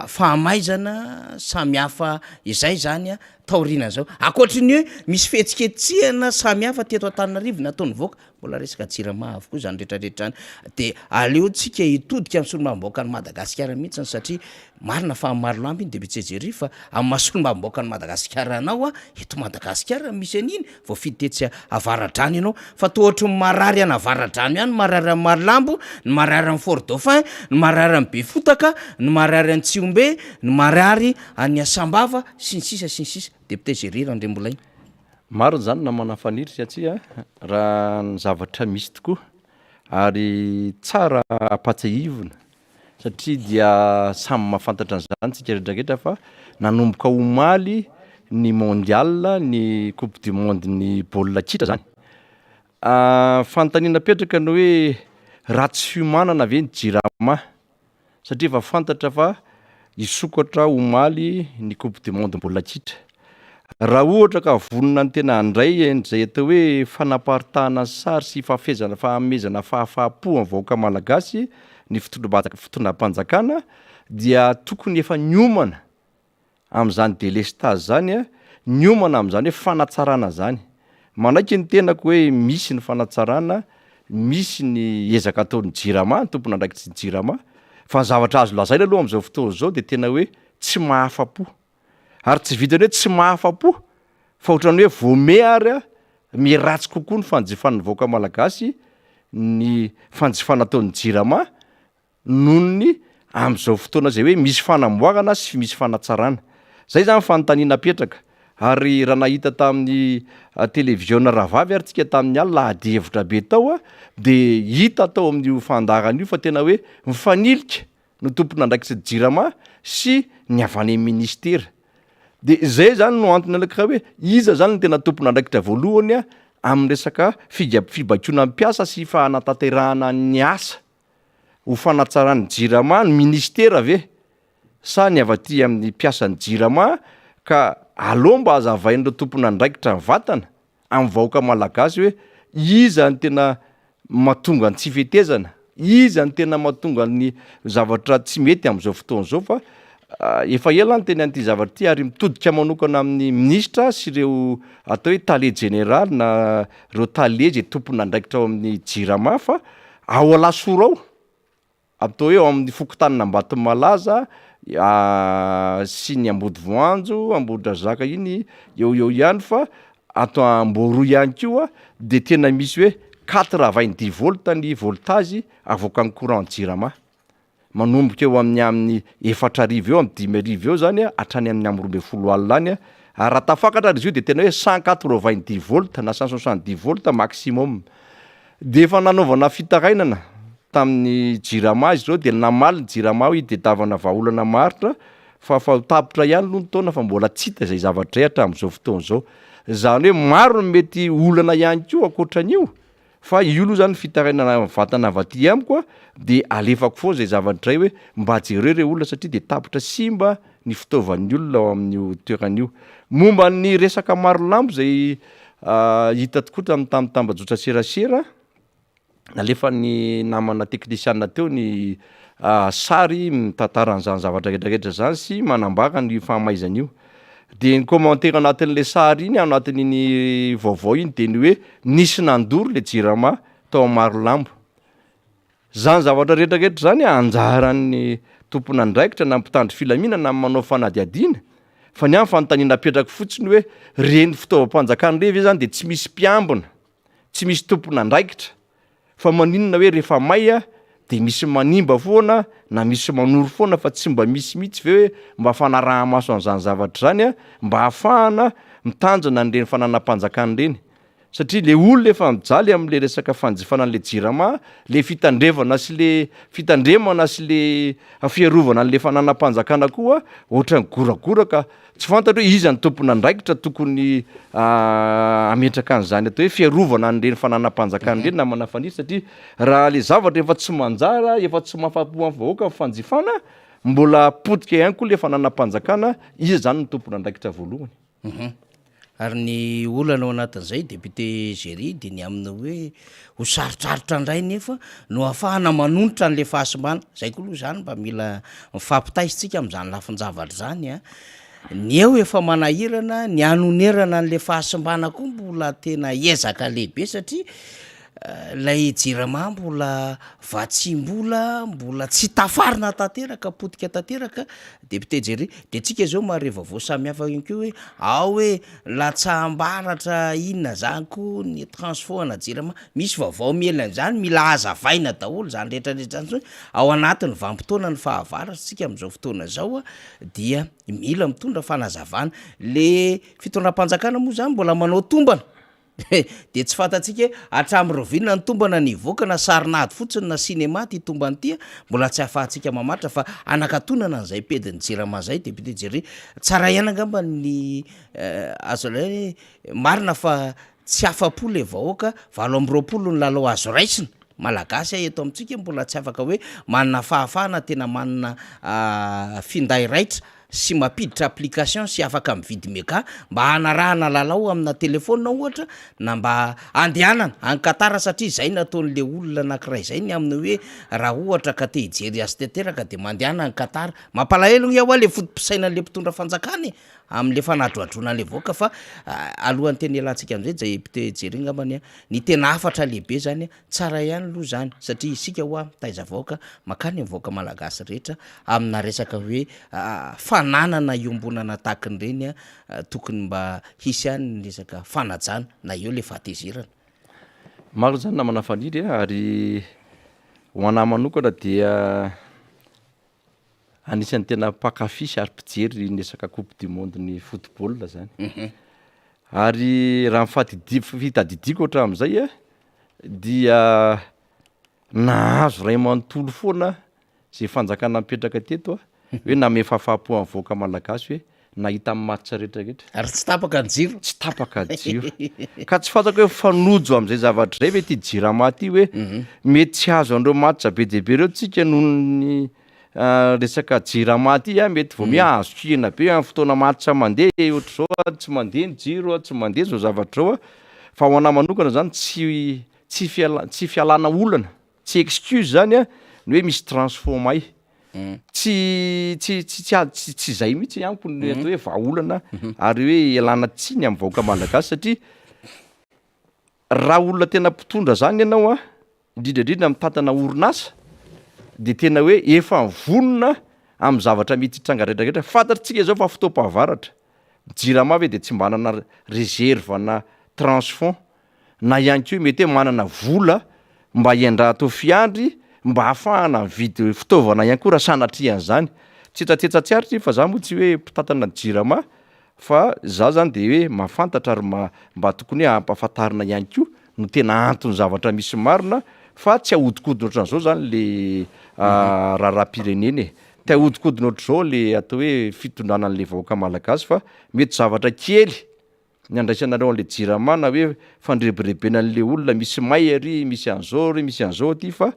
fahamaizana samihafa izay zany taorianan'izao ankoatry ny hoe misy fihetsiketsehana samihafa teto Antananarivo nataon'ny vahoaka Mbola resaka jirama avokoa izany rehetra rehetra izany. Dia aleontsika hitodika amin'ny solombavambahoakan'i Madagasikara mihitsy satria marina fa amin'ny Marolambo iny député Jerry fa amin'ny maha solombavambahoakan'i Madagasikara anao eto Madagasikara no misy an'iny, voafidy tetsy Avaradrano ianao. Fa toa ohatry ny marary any Avaradrano ihany ny marary any Marolambo, ny marary any Fort Dauphin, ny marary any Befotaka, ny marary any Tsihombe, ny marary any Sambava, sy ny sisa sy ny sisa. Député Jerry Randriambolaina. Marina izany namana Faniry satria raha ny zavatra misy tokoa ary tsara ampatsiahivina satria dia samy mahafantatra an'izany tsika rehetra rehetra fa nanomboka omaly ny mondial ny coupe du monde ny baolina kitra zany. Fanontaniana apetraka ny hoe ratsy fiomanana ve ny jirama? satria efa fantatra fa hisokatra omaly ny coupe du monde mbola kitra. Raha ohatra ka vonona ny tena handray an'izay atao hoe fanaparitahana sary sy fahafehezana fahamezana fahafaham-po amin'ny vahoaka malagasy ny fitondram-panjakana dia tokony efa niomana amin'izany délestage izany, niomana amin'izany hoe fanatsarana izany. Manaiky ny tenako hoe misy ny fanatsarana, misy ny ezaka ataon'ny Jirama, ny tompon'andraikitry ny Jirama, fa ny zavatra azo lazaina aloha amin'izao fotoana izao dia tena hoe tsy mahafa-po. Ary tsy vitan'ny hoe tsy mahafa-po fa ohatran'ny hoe vao may ary miharatsy kokoa ny fanjifan'ny vahoaka malagasy ny fanjifana ataon'ny Jirama noho ny amin'izao fotoana izay hoe misy fanamboarana sy misy fanatsarana. Izay izany fanontaniana apetraka. Ary raha nahita tamin'ny televiziona rahavavy ary tsika tamin'ny alina adihevitra be tao dia hita tao amin'io fandaharana io fa tena hoe mifanilika no tompon'andraikitry ny jirama sy ny avy any amin'ny ministera. Dia izay izany no antony anankiray hoe iza izany no tena tompon'andraikitra voalohany amin'ny resaka figa- fibaikoana ny mpiasa sy fanatanterahana ny asa. Ho fanatsaran'ny Jirama ny ministera ve sa ny avy aty amin'ny mpiasan'ny Jirama ka aleo mba hazavain'ireo tompon'andraikitra mivantana amin'ny vahoaka malagasy hoe iza no tena mahatonga ny tsy fetezana, iza no tena mahatonga ny zavatra tsy mety amin'izao fotoana izao fa efa ela aho niteny an'ity zavatra ity ary mitodika manokana amin'ny minisitra sy ireo atao hoe tale jeneraly na ireo tale izay tompon'andraikitra ao amin'ny Jirama fa Ao Alasora ao, atao hoe ao amin'ny fokontanin'Ambatomalaza sy ny Ambodivoanjo, Ambohidrazaka iny eo eo ihany fa ato Amboaroy ihany koa de tena misy hoe quatre vingt dix volt ny voltage avoakan'ny courant jirama, manomboka eo amin'ny amin'ny 4000 eo, amin'ny 5000 eo zany hatrany amin'ny amin'ny 12 alina any. Ary raha tafakatra ary izy io dia tena hoe 190 volts na 170 volts maximum. Dia efa nanaovana fitarainana tamin'ny Jirama izy ireo dia namaly ny Jirama hoe hitadiavana vahaolana maharitra fa fa ho tapitra ihany aloha ny taona fa mbola tsy hita izay zavatra izay hatramin'izao fotoana izao. Izany hoe maro ny mety olana ihany koa ankoatran'io fa io aloha izany ny fitarainana mivantana avy aty amiko dia alefako foana izay zavatra izay hoe mba jereo ireo olona satria dia tapitra simba ny fitaovan'ny olona ao amin'io toerana io. Momba ny resaka marolambo izay hita tokoa tamin'ny tamin'ny tambajotra serasera, nalefan'ny namana teknisiana teo ny sary mitantara an'izany zavatra rehetrarehetra izany sy manambara an'io fahamaizana io. Dia ny commentaire anatin'ilay sary iny, anatin'iny vaovao iny dia ny hoe nisy nandoro ilay jirama tao Marolambo. Izany zavatra rehetra rehetra izany anjaran'ny tompon'andraikitra na mpitandro filaminana ny manao fanadihadiana fa ny ahy ny fanontaniana apetrako fotsiny hoe ireny fitaovam-panjakana ireny ve izany dia tsy misy mpiambina, tsy misy tompon'andraikitra fa maninona hoe rehefa may dia misy manimba foana na misy manoro foana fa tsy mba misy mihitsy ve hoe mba fanaraha-maso an'izany zavatra izany mba hahafahana mitanjona an'ireny fananam-panjakana ireny. Satria le olona efa mijaly amle resaka fanjifana anle jirama, le fitandrevana sy le fitandremana sy le fiarovana anle fananam-panjakana koa ohatran'ny goragora ka tsy fantatro hoe iza no tompon'andraikitra tokony hametraka an'izany atao hoe fiarovana an'ireny fananam-panjakana ireny namana Faniry satria raha le zavatra efa tsy manjara, efa tsy mahafapo amin'ny vahoaka ny fanjifana, mbola potika ihany koa le fananam-panjakana, iza zany no tompon'andraikitra voalohany? Hum. Ary ny olana ao anatin'izay député Jerry dia ny amin'ny hoe ho sarotrarotra indray nefa no ahafahana manonitra an'ilay fahasimbana. Izay koa aloha izany mba mila mifampitaiza isika amin'izany lafin-javatra izany an. Ny eo efa manahirana, ny hanonerana an'ilay fahasimbana koa mbola tena ezaka lehibe satria ilay jirama mbola vatsiam-bola, mbola tsy tafarina tanteraka, potika tanteraka. Député Jerry, dia tsika zao mahare vaovao samihafa ihany koa hoe ao hoe latsaham-baratra inona zany koa ny transfo ana jirama, misy vaovao miely an'izany, mila hazavaina daholo zany rehetra rehetra zany satria ao anatin'ny vanim-potoana ny fahavaratra tsika amin'izao fotoana izao dia mila mitondra fanazavana, le fitondram-panjakana moa zany mbola manao tombana. Dia tsy fantatsika hoe hatramin'ny rahoviana ny tombana ny hivoaka na sarin'ady fotsiny na cinéma ity tombana ity a, mbola tsy ahafahantsika mamaritra fa hanakatonana an'izay pedin'ny jirama izay député Jerry. Tsara ihany angamba ny azo lazaina hoe marina fa tsy afa-po ilay vahoaka, 28 ny lalao azo raisina, Malagasy eto amintsika mbola tsy afaka hoe manana fahafahana tena manana finday raitra sy mampiditra application sy afaka mividy mega mba hanarahana lalao amina telephone ohatra na mba andehanana any Qatar satria izay no ataon'le olona anakiray izay ny amin'ny hoe raha ohatra ka te hijery azy tanteraka de mandehana any Qatar. Mampalahelo nge hoa le foto-pisainan'le mpitondra fanjakana e, am'le fanadrohadroana an'le vahoaka fa alohan'ny tena hialantsika am'zay jay te hijery angambany a, ny tena hafatra lehibe zany a, Tsara ihany aloha izany satria isika hoa mitaiza vahoaka, mankany amin'ny vahoaka malagasy rehetra amina resaka hoe fananana iombonana tahaka an'ireny tokony mba hisy ihany ny resaka fanajana na eo le fahatezerana. Maro izany namana Faniry a, ary ho anah manokana dia anisan'ny tena mpankafy sy ary mpijery ny resaka coupe du monde ny football zany. Ary raha ny fahatidi- fitadidiako hatramin'izay a, dia nahazo ray manontolo foana zay fanjakana nipetraka teto a, hoe namehy fahafaham-po an'ny vahoaka malagasy hoe nahita ny match rehetra rehetra. Ary tsy tapaka ny jiro. Tsy tapaka ny jiro. Ka tsy fantako hoe mifanojo amin'izay zavatra izay ve ity jirama ity hoe mety tsy hahazo an'ireo match be dia be ireo tsika noho ny resaka jirama ity a, mety vao miha azo kihina be amin'ny fotoana match mandeha ohatr'izao a, tsy mandeha ny jiro a, tsy mandeha izao zavatra izao a, fa ho anah manokana zany tsy tsy fiala- tsy fialana olana, tsy excuse zany a ny hoe misy transfo may, tsy tsy tsy tsy a- tsy tsy zay mihitsy amiko ny atao hoe vahaolana ary hoe ialana tsiny amin'ny vahoaka malagasy satria raha olona tena mpitondra zany ianao a, indrindra indrindra mitantana orinasa dia tena hoe efa vonona amin'ny zavatra mety hitranga rehetra rehetra. Fantatritsika izao fa fotoam-pahavaratra, ny jirama ve dia tsy mba hanana reserve na transfond na ihany koa mety hoe manana vola mba hiandraha atao fiandry mba hahafahana mividy fitaovana ihany koa raha sanatria an'izany. Tsetsatsetsa tsy aritra io fa za moa tsy hoe mpitantana ny jirama. Fa za zany de hoe mahafantatra ary ma- mba tokony hoe ampahafantarina ihany koa no tena anton'ny zavatra misy marina fa tsy ahodikodina ohatran'izao zany le raharaham-pirenena e. Te ahodikodina ohatr'izao le atao hoe fitondrana an'le vahoaka malagasy fa mety zavatra kely ny andraisanareo an'le jirama na hoe fandrebirebena an'le olona misy may ary, misy an'zao ary, misy an'zao aty fa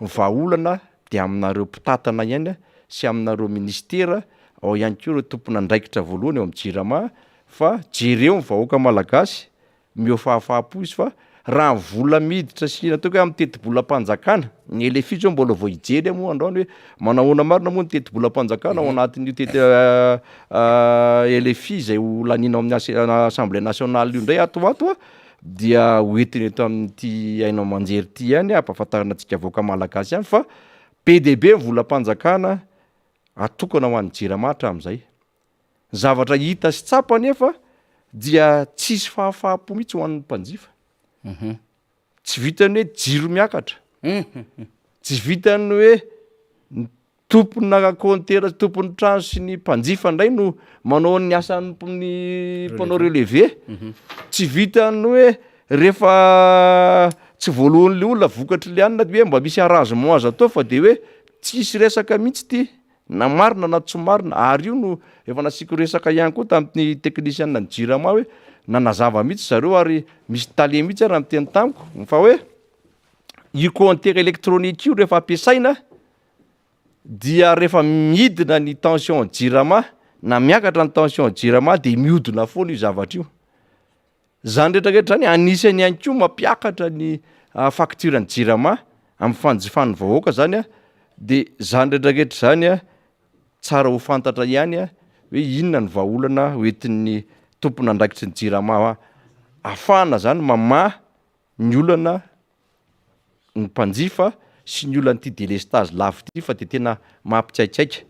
ny vahaolana de aminareo mpitantana ihany sy aminareo ministera, ao ihany koa ireo tompon'andraikitra voalohany ao amin'ny jirama fa jereo ny vahoaka malagasy, omeo fahafaham-po izy fa raha ny vola miditra sy ataoko hoe amin'ny tetibolam-panjakana, ny LFI zao mbola vao hijery aho moa androany hoe manahoana marina moa ny tetibolam-panjakana ao anatin'io teti- LFI izay ho laniana ao amin'ny assemblée nationale io indray ato ho ato a, dia ho entiny eto amin'ity haino aman-jery ity ihany hampahafantarina antsika vahoaka malagasy ihany fa be dia be ny volam-panjakana atokana ho an'ny Jirama hatramin'izay. Ny zavatra hita sy tsapa anefa dia tsisy fahafaham-po mihitsy ho an'ny mpanjifa. Tsy vitan'ny hoe jiro miakatra, tsy vitan'ny hoe ny tompona kaontera sy tompon'ny trano sy ny mpanjifa indray no manao ny asan'ny mpanao relevé, tsy vitan'ny hoe rehefa tsy voaloan'le olona vokatr'le anona hoe mba misy arrangement azo atao fa de hoe tsisy resaka mihitsy ity na marina na tsy marina ary io no efa nasiako resaka ihany koa tamin'ny teknisiana ny jirama hoe nanazava mihitsy zareo ary misy tale mihitsy ary niteny tamiko fa hoe io compteur électronique io rehefa ampiasaina dia rehefa midina ny tension jirama na miakatra ny tension jirama de mihodina foana io zavatra io. Zany rehetra rehetra zany anisany ihany koa mampiakatra ny facture ny jirama amin'ny fanjifan'ny vahoaka zany a, de zany rehetra rehetra zany a tsara ho fantatra ihany a hoe inona ny vahaolana hoentin'ny tompon'andraikitry ny jirama ahafahana zany mamaha ny olana ny mpanjifa sy ny olan'ity delestazy lava ity fa de tena mampitsaitsaika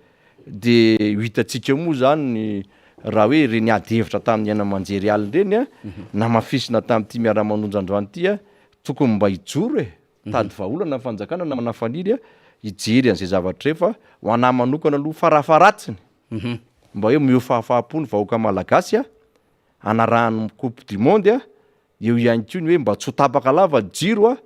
de ho hitantsika eo moa zany ny raha hoe ireny ady hevitra tamin'ny haino aman-jery alina ireny a namafisina tamin'ity miara-manonja androany ity a tokony mba hijoro e tady vahaolana ny fanjakana namana Faniry a hijery an'izay zavatra izay fa ho anah manokana aloha farafaharatsiny mba hoe omeo fahafaham-po ny vahoaka malagasy a hanarahany coupe du monde a Eo ihany koa ny hoe mba tsy ho tapaka lava ny jiro a,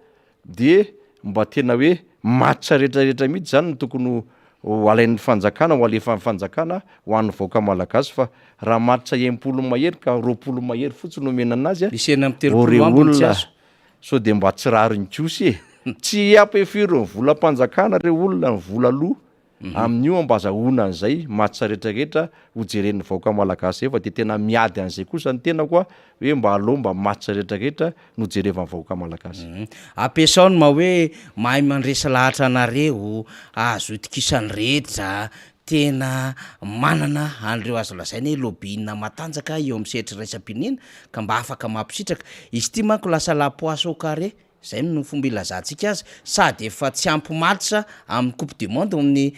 de mba tena hoe match retraretra mihitsy zany no tokony ho alain'ny fanjakana, ho alefan'ny fanjakana ho an'ny vahoaka malagasy fa raha match 60 mahery ka 20 mahery fotsiny no omena anazy a, Misy 36 ô rey ambiny tsy olona azo. sao de mba tsy rariny kosa e! Tsy ampiafirin'ny volam-panjakana rey olona ny vola aloa Amin'io mba azahoana an'izay match retraretra ho jeren'ny vahoaka malagasy zay fa de tena miady an'izay kosa ny tenako a, hoe mba aleo mba match retraretra no jerevan'ny vahoaka malagasy. Ampiasao ny maha hoe mahay mandresy lahatra anareo, azo itokisan'ny rehetra, tena manana an'ireo azo lazaina hoe lobbying matanjaka eo amin'ny sehatra iraisam-pirenena ka mba afaka mampisitraka. Izy ity manko lasa la poisse au carré. Zay no fomba ilazantsika azy, sady efa tsy ampy match amin'ny coupe du monde amin'ny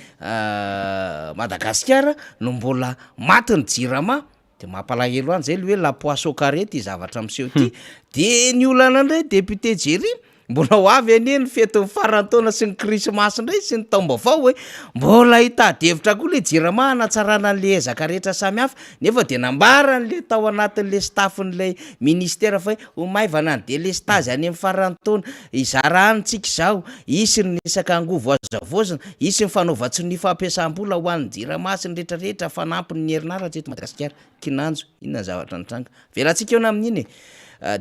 Madagasikara no mbola maty ny jirama, de mampalahelo any zay le hoe la poisse au carré ty zavatra miseho ty, de ny olana ndray député Jerry, mbola ho avy anie ny fetin'ny faran'ny taona sy ny krismasy ndray sy ny taom-baovao e, mbola hitady hevitra koa le jirama hanatsarana an'le ezaka rehetra samihafa, nefa de nambaran'le tao anatin'le staff-n'ilay ministera fa hoe Ho maivana ny delestazy any amin'ny faran'ny taona. Hizara any tsika izao. Hisy ny resaka angovo azo havaozina, hisy ny fanaovan-tsonia fampiasam-bola ho an'ny jirama sy ny rehetrarehetra fanampin'ny herinaratra eto Madagasikara. Kinanjo, inona ny zavatra nitranga? Avelantsika eo na amin'iny e!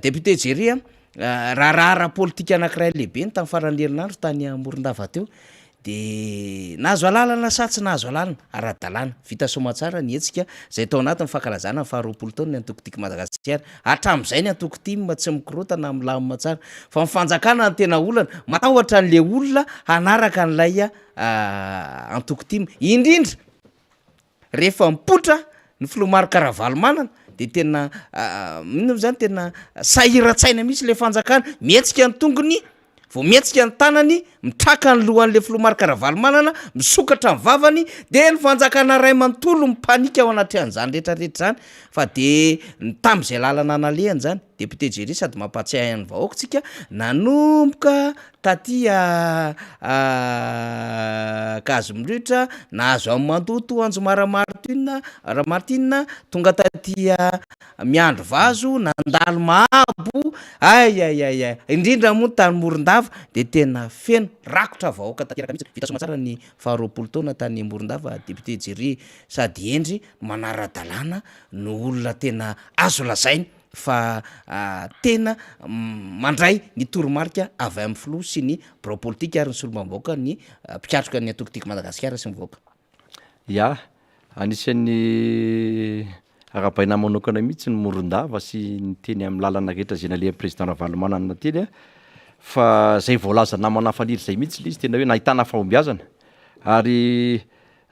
Député Jerry a, raharaha ara-politika anankiray lehibe ny tamin'ny faran'ny herinandro tany Morondava teo. Dia nahazo alalana sa tsy nahazo alalana? Ara-dalàna. Vita soamatsara ny hetsika izay tao anatin'ny fankalazana ny faharoapolo taon'ny antoko Tiako Madagasikara. Hatramin'izay ny antoko tim tsy mikorontana milamina tsara. Fa ny fanjakana no tena olana. Matahotra an'ilay olona hanaraka an'ilay antoko tim. Indrindra rehefa mipoitra ny filoha Marc Ravalomanana dia tena inona moa zany tena sahiran-tsaina mihitsy le fanjakana, mihetsika ny tongony vao mihetsika ny tanany, mitraka ny lohan'le filoha Marc Ravalomanana, misokatra ny vavany, de ny fanjakana ray manontolo mipanika ao anatrehan'izany rehetrarehetra izany fa de ny tamin'izay lalana nalehany zany, député Jerry sady mampahatsiahy an'ny vahoaka tsika nanomboka Taty Ankazomiriotra, nahazo an'i Mandoto Anjomaramaro teo. Ramartine, Ramartine, tonga taty Miandrivazo, nandalo Mahabo, ay ay ay ay, indrindra moa ny tany Morondava dia tena feno rakotra vahoaka tanteraka mihitsy, vita soamantsara ny faha 20 taona tany Morondava, député Jerry sady hendry manara-dalàna no olona tena azo lazaina fa tena mandray ny toromarika avy amin'ny filoha sy ny birao politika ary ny solombavambahoaka ny mpikatroka ny antoko Tiako Madagasikara sy ny vahoaka. Ya, anisan'ny arahabaina manokana mihitsy ny Morondava sy ny teny amin'ny lalana rehetra izay nalehan'ny Président Ravalomanana teny a, fa izay voalaza namana Faniry izay mihitsy ilay izy tena hoe nahitana fahombiazana ary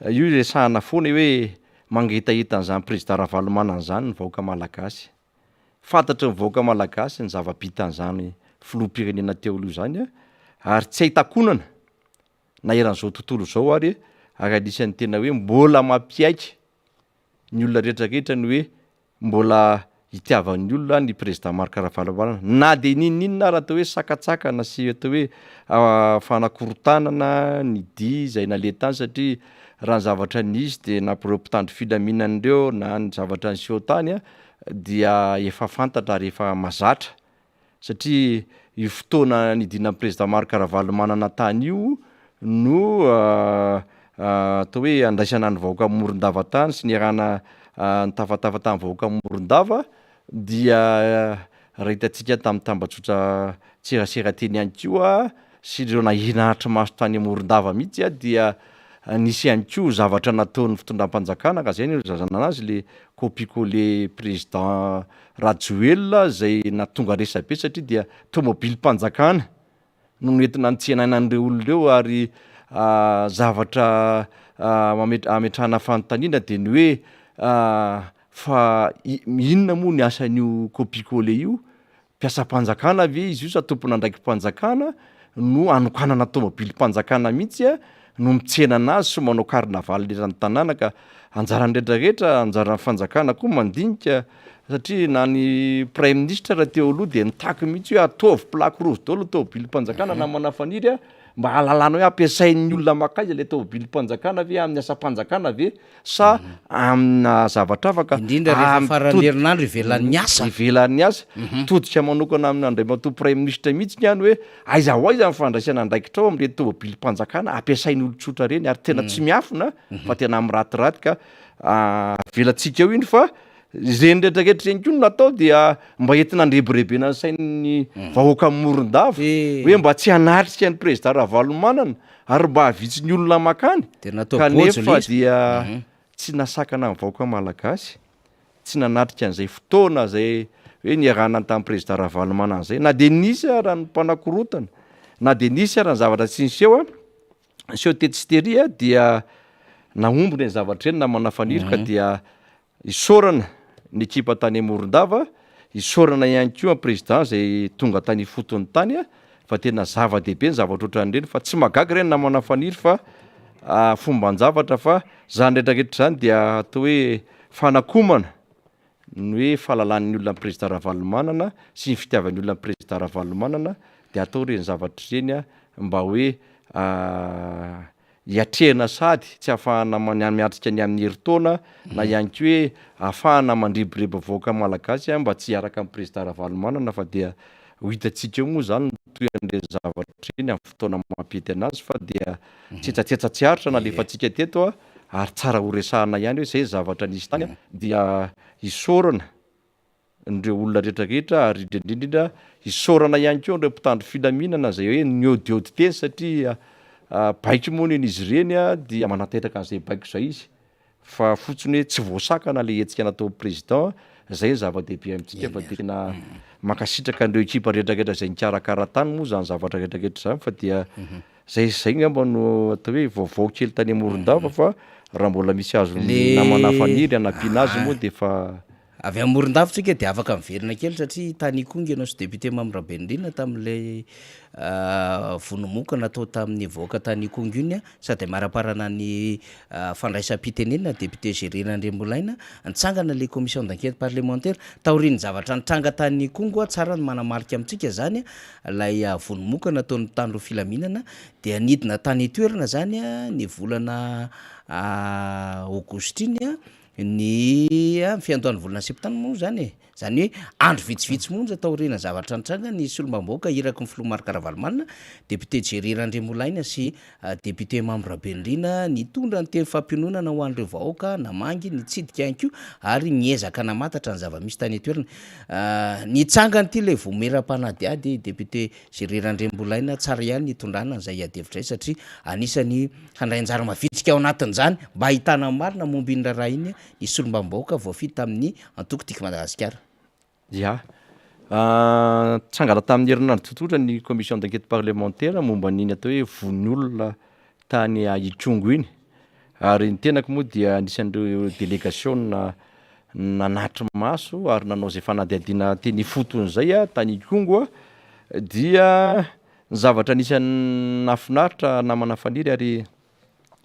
io resahana foana hoe Mangetaheta an'izany Prezida Ravalomanana izany ny vahoaka Malagasy. Fantatry ny vahoaka Malagasy ny zava-bitan'izany filoham-pirenena teo aloha izany ary tsy hay takonana na eran'izao tontolo izao ary ary anisan'ny tena hoe mbola mampiaiky ny olona rehetra rehetra ny hoe Mbola itiavan'ny olona ny Président Marc Ravalomanana na dia n'inon'inona ary atao hoe sakantsakana sy atao hoe fanakorontanana ny dihy izay naleha tany satria raha ny zavatra nisy dia na ireo mpitandro filaminana ireo na ny zavatra niseho tany dia efa fantatra ary efa mazatra satria io fotoana nidinan'ny président Marc Ravalomanana tany io no atao hoe andraisana ny vahoaka Morondava tany sy niarahana nitafatafa tamin'ny vahoaka Morondava dia raha hitantsika tamin'ny tambajotra tserasera teny ihany koa sy ireo nahinatri-maso tany Morondava mihitsy dia nisy ihany koa zavatra nataon'ny fitondram-panjakana ka zay no ilazana anazy le copie coller président Rajoelina izay nahatonga resabe satria dia tomobilim-panjakana no nentina nitsenaina an'ireo olona ireo ary zavatra ametrahana fanontaniana dia ny hoe fa inona moa ny asan'io copie coller io? Mpiasam-panjakana ve izy io sa tompon'andraiki-panjakana no anokanana tomobilim-panjakana mihitsy no mitsena anazy sy manao carnaval eran'ny tanàna ka anjaran'ny rehetra rehetra, anjaran'ny fanjakana koa mandinika satria na ny praiminisitra raha teo aloha dia nitaky mihitsy hoe ataovy plaque rouge daholo ny tomobilim-panjakana namana Faniry a, mba hahalalana hoe ampiasain'ny olona mankaiza ilay tomobilim-panjakana ve amin'ny asam-panjakana ve sa amina zavatra hafa ka Indrindra rehefa faran'ny herinandro ivelan'ny asa. Ivelan'ny asa. Mitodika manokana amin'Andriamatoa Praiminisitra mihitsy ny any hoe aiza ho aiza ny fandraisana andraikitra ao amin'ireny tomobilim-panjakana ampiasain'olon-tsotra ireny ary tena tsy miafina fa tena miratiraty ka avelantsika eo iny fa ireny rehetra rehetra ireny koa no natao dia mba entina andrebirebena ny sain'ny vahoaka Morondava hoe mba tsy hanatrika ny Prezida Ravalomanana Ary mba hahavitsy ny olona makany, Dia natao bôjo ilay kanefa izy. dia tsy nasakana ny vahoaka malagasy, tsy nanatrika an'izay fotoana izay hoe niarahana tamin'ny Prezida Ravalomanana izay, na dia nisy ara ny mpanakorontana, na dia nisy ara ny zavatra tsy niseho, niseho tetsy sy tery dia nahomby ireny zavatra ireny namana Faniry ka dia Isaorana ny ekipa tany Morondava, isaorana ihany koa ny président izay tonga tany ifotony tany fa tena zava-dehibe ny zavatra ohatran'ireny fa tsy mahagaga ireny namana Faniry fa fomban-javatra fa izany rehetra rehetra izany dia atao hoe fanakomana ny hoe fahalalan'ny olona ny président Ravalomanana sy ny fitiavan'ny olona ny président Ravalomanana dia atao ireny zavatra ireny mba hoe hiatrehana sady tsy ahafahana miatrika ny amin'ny herintaona na ihany koa hoe ahafahana mandrebireby vahoaka malagasy mba tsy hiaraka amin'ny Prezida Ravalomanana fa dia ho hitantsika eo moa izany ny tohin'ireny zavatra ireny amin'ny fotoana mampety anazy fa dia tsetsatsetsa tsy aritra nalefantsika teto ary tsara ho resahana ihany hoe izay ny zavatra nisy tany dia isaorana an'ireo olona rehetra rehetra ary indrindra indrindra isaorana ihany koa an'ireo mpitandro filaminana izay hoe niodiody teny satria baiko moa nen'izy ireny dia manatanteraka an'izay baiko izay izy fa fotsiny hoe tsy voasakana ilay hetsika nataon'ny président izay ny zava-dehibe amintsika fa dia tena mankasitraka an'ireo ekipa rehetra rehetra izay nikarakara tany moa izany zavatra rehetra rehetra izany fa dia Zay zay ngamba no atao hoe vaovao kely tany Morondava fa raha mbola misy azon'ny namana Faniry hanampiana azy moa dia efa. Avy any Morondava tsika dia afaka miverina kely satria tany Ikongo ianao sy député Mamy Rabenirina tamin'ilay vonomoka natao tamin'ny vahoaka tany Ikongo iny sady amaraparana ny fandraisam-pitenenana député Géry Randriambolaina nitsangana ilay commission d'enquête parlementaire taorian'ny zavatra nitranga tany Ikongo tsara ny manamarika amintsika izany ilay vonomoka nataon'ny mpitandro filaminana dia nidina tany an-toerana izany ny volana aogositra iny Ny fiandohan'ny volana septambra moa izany e, izany hoe andro vitsivitsy monja taorian'ny zavatra nitranga, ny solombavambahoaka iraky ny filoha Marc Ravalomanana, député Jerry Randriamolaina sy député Mamy Rabenirina nitondra ny teny fampiononana ho an'ireo vahoaka namangy, nitsidika ihany koa ary niezaka namantatra ny zava-misy tany an-toerana. Nitsangana ity ilay voamera mpanadihady député Jerry Randriambolaina, tsara ihany ny hitondrana an'izay adihevitra izay satria anisan'ny Handray anjara mavitrika ao anatin'izany mba hahitana ny marina momba iny raharaha iny ny solombavambahoaka voafidy tamin'ny antoko Tiako Madagasikara. Ya. Nitsangana tamin'ny herinandro tsotsotra ny commission d'enquête parlementaire momba an'iny atao hoe vono olona tany Ikongo iny. Ary ny tenako moa dia anisan'ireo delegasiona nanatri-maso ary nanao izay fanadihadiana teny ifotony izay tany Ikongo dia Ny zavatra anisan'ny nahafinaritra namana Faniry ary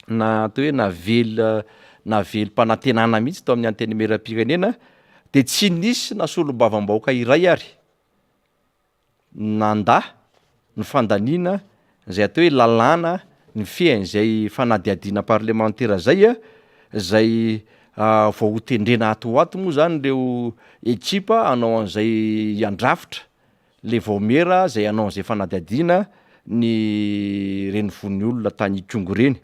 na atao hoe nahavel- nahavelom-panantenana mihitsy tao amin'ny Antenimierampirenena dia tsy nisy na solombavambahoaka iray ary nandà ny fandaniana izay atao hoe lalàna mifehy an'izay fanadihadiana parlemantera izay, izay vao hotendrena ato ho ato moa izany ireo ekipa hanao an'izay handrafitra Le vaomiera zay hanao an'izay fanadihadiana ny renivohon'ny olona tany Ikongo ireny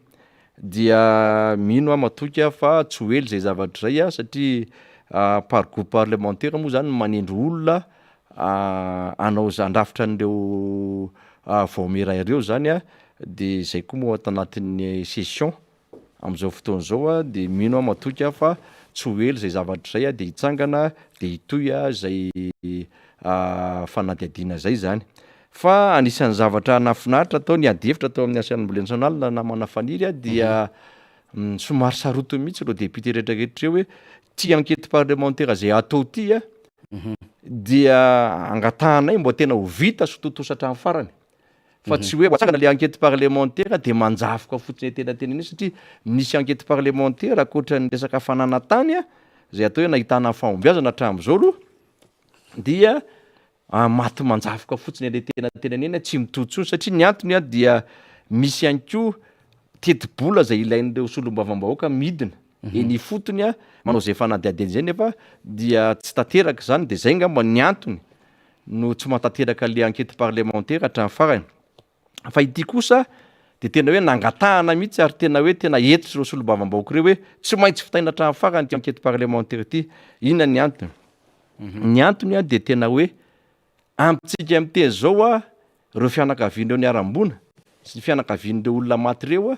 dia mino aho matoky aho fa tsy ho ela izay zavatra izay satria par groupe parlementaire moa zany no manendry olona hanao za- handrafitra an'ireo vaomiera ireo zany a, de zay koa moa ato anatin'ny session. Amin'izao fotoana izao dia mino aho matoky aho fa tsy ho ela izay zavatra izay dia hitsangana dia hitohy izay fanadihadiana izay izany. Fa anisan'ny zavatra nahafinaritra tao ny ady hevitra tao amin'ny Assemblée nationale namana Faniry dia somary sarotiny mihitsy ireo député rehetra rehetra ireo hoe ity enquête parlementaire izay atao ity dia angatahanay mba tena ho vita sy ho tontosa hatramin'ny farany. Fa tsy hoe atsangana le enquête parlementaire de manjavoka fotsiny antenantenany eny satria misy enquête parlementaire ankoatran'ny resaka fananan-tany zay atao hoe nahitana fahombiazana hatramin'izao aloha dia maty manjavoka fotsiny any antenantenany eny tsy mitohy intsony satria ny antony a dia misy ihany koa tetibola zay ilain'ireo solombavambahoaka midina eny ifotony a manao zay fanadihadiana zay nefa dia tsy tanteraka izany de zay ngamba ny antony no tsy mahatanteraka le enquête parlementaire hatramin'ny farany fa ity kosa de tena hoe nangatahana mihitsy ary tena hoe tena hentitra ireo solombavambahoaka ireo hoe tsy maintsy vitaina hatramin'ny farany ity enquête parlementaire ity. Inona ny antony? Ny antony a de tena hoe amintsika miteny zao a ireo fianakavian'ireo niharam-boina sy ny fianakavian'ireo olona maty ireo a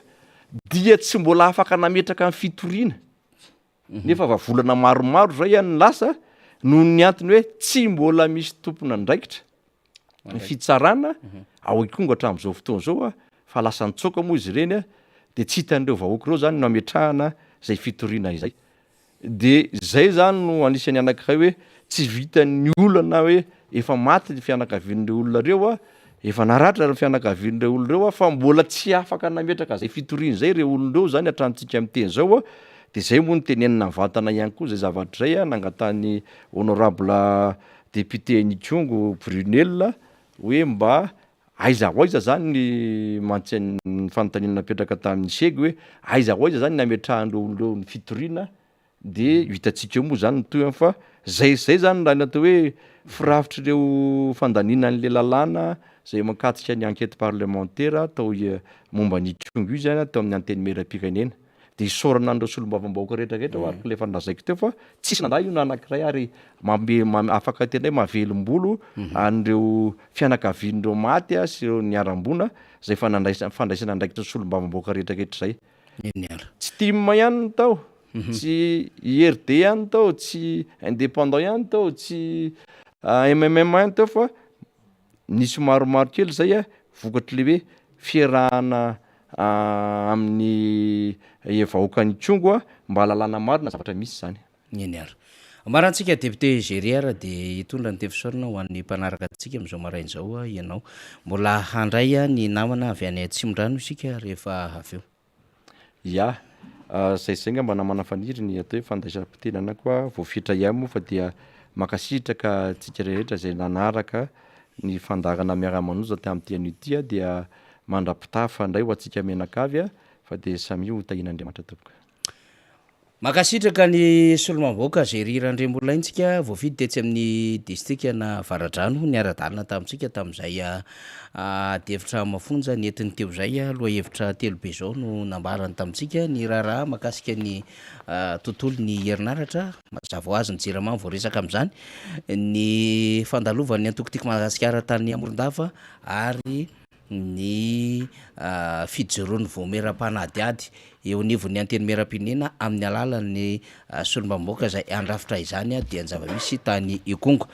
dia tsy mbola afaka nametraka ny fitoriana Nefa efa volana maromaro izay any ny lasa noho ny antony hoe tsy mbola misy tompon'andraikitra ny fitsarana ao Ikongo hatramin'izao fotoana izao a, fa lasa nitsoaka moa izy ireny a, dia tsy hitan'ireo vahoaka ireo izany no hametrahana izay fitoriana izay. Dia izay izany no anisan'ny anankiray hoe tsy vitan'ny olana hoe efa maty ny fianakavian'ireo olona ireo a, Efa naratra ny fianakavian'ireo olona ireo aho fa mbola tsy afaka nametraka izay fitoriana izay ireo olona ireo izany hatramintsika miteny izao dia izay moa no tenenina mivantana ihany koa izay zavatra izay nangatahan'ny honorable député Nikongo Brunel hoe mba aiza ho aiza izany ny mantsy ny fanontaniana napetraka tamin'ny seg hoe aiza ho aiza izany ny hametrahan'ireo olona ireo ny fitoriana De ho hitantsika eo moa zany ny tohiny fa zay zay zany raha ny atao hoe firafitr'ireo fandaniana an'le lalàna zay mahakasika ny enquête parlementaire atao momba ny Ikongo io zany atao amin'ny antenimierampirenena. De isaorana an'ireo solombavambahoaka rehetra rehetra ho araka le efa nolazaiko teo fa tsisy nandà io na anankiray ary mampme- ma- afaka tena hoe mahavelom-bolo an'ireo fianakavian'ireo maty sy ireo niharam-boina zay efa nandraisa- fandraisana andraikitry ny solombavambahoaka rehetra rehetra zay. Tsy tim ihany ny tao, tsy IRD ihany ny tao, tsy indépendant ihany ny tao, tsy MMM ihany tao fa nisy maromaro kely zay a, vokatr'le hoe fiarahana amin'ny vahoakan'Ikongo mba hahalalana marina zavatra misy zany. Eny ary. Ambarantsika député Gérard dia hitondra ny teny fisaorana ho an'ny mpanaraka antsika amin'izao maraina izao ianao. Mbola handray ny namana avy any Atsimondrano isika rehefa avy eo. Ya, zay zay ngamba namana Faniry ny atao hoe fandraisam-pitenenana koa voafetra ihany moa fa dia mankasitraka antsika rehetra izay nanaraka ny fandaharana miara-manoza tamin'ity anio ity dia mandra-pitafa indray ho antsika mianakavy fa dia samia ho tahian'Andriamanitra tompoko. Mankasitraka ny solombavambahoaka Jerry Randriambololaintsika, voafidy tetsy amin'ny distrikan'Avaradrano, niara-dalana tamintsika tamin'izay adihevitra mafonja nentiny teo izay. Lohahevitra telobe izao no nambarany tamintsika, ny raharaha mahakasika ny tontolon'ny herinaratra, mazava ho azy ny Jirama no voaresaka amin'izany, ny fandalovan'ny antoko Tiako Madagasikara tany Morondava ary ny fijoroan'ny vaomiera mpanadihady eo anivon'ny Antenimierampirenena amin'ny alalan'ny solombavambahoaka izay handrafitra izany dia ny zava-misy tany Ikongo.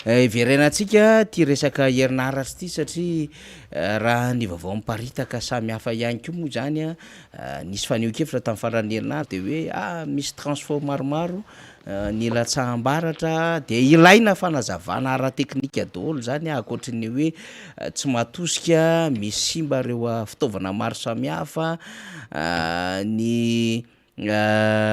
Hiverenantsika ity resaka herinaratra ity satria raha ny vaovao miparitaka samihafa ihany koa moa izany, nisy fanehoan-kevitra tamin'ny faran'ny herinandro dia hoe ah misy transfo maromaro Ny latsaham-baratra dia ilaina fanazavana ara-teknika daholo izany ankoatry ny hoe tsy mahatosika, misy simba ireo fitaovana maro samihafa, ny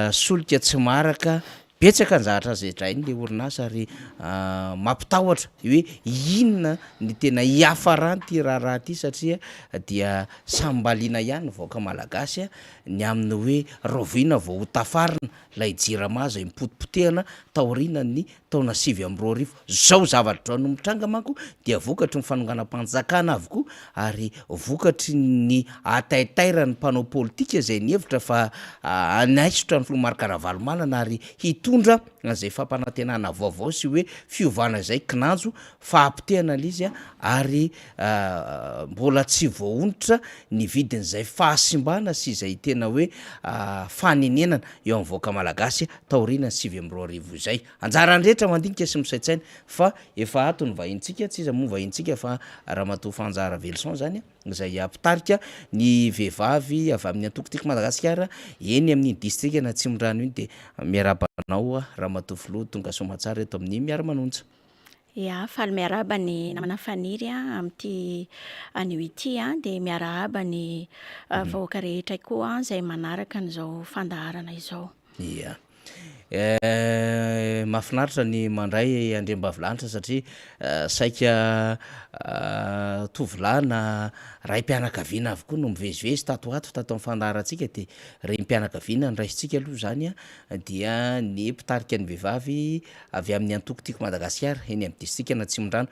solika tsy maharaka, betsaka ny zavatra sedrain'ilay orinasa ary mampitahotra hoe inona ny tena hiafaran'ity raharaha ity satria dia samy mba liana ihany ny vahoaka malagasy ny amin'ny hoe rahoviana vao ho tafarina Ilay jirama izay nipotipotehana taorianan'ny taona 2009. Izao zavatra no mitranga manko dia vokatry ny fanonganam-panjakana avokoa ary vokatry ny hataitairan'ny mpanao politika izay nihevitra fa hanaisotra ny filoha Marc Ravalomanana ary hitondra an'izay fampanantenana vaovao sy hoe fiovana izay kinanjo fahapotehana ilay izy ary mbola tsy voaonitra ny vidin'izay fahasimbana sy izay tena hoe fanenenana eo amin'ny vahoaka malagasy taorian'ny 2009 izay. Anjaran'ny rehetra mandinika sy misaintsaina fa efa ato ny vahinintsika, tsy iza moa ny vahinintsika fa Ramatoa Fanja Raveloson izany izay mpitarika ny vehivavy avy amin'ny antoko Tiako Madagasikara eny amin'iny distrikan'Atsimondrano iny dia miarahaba anao Ramatoa Filoha tonga soamatsara eto amin'ny Miara-manonja. Ya, faly miarahaba ny namana Faniry amin'ity anio ity dia miarahaba ny vahoaka rehetra koa izay manaraka an'izao fandaharana izao. Ya. Mahafinaritra ny mandray andriambavilanitra satria saika tovolahy na raim-pianakaviana avokoa no mivezivezy tato ho ato tato amin'ny fandaharantsika dia renim-pianakaviana no raisintsika aloha izany dia ny mpitarika ny vehivavy avy amin'ny antoko Tiako Madagasikara eny amin'ny distrikan'Atsimondrano.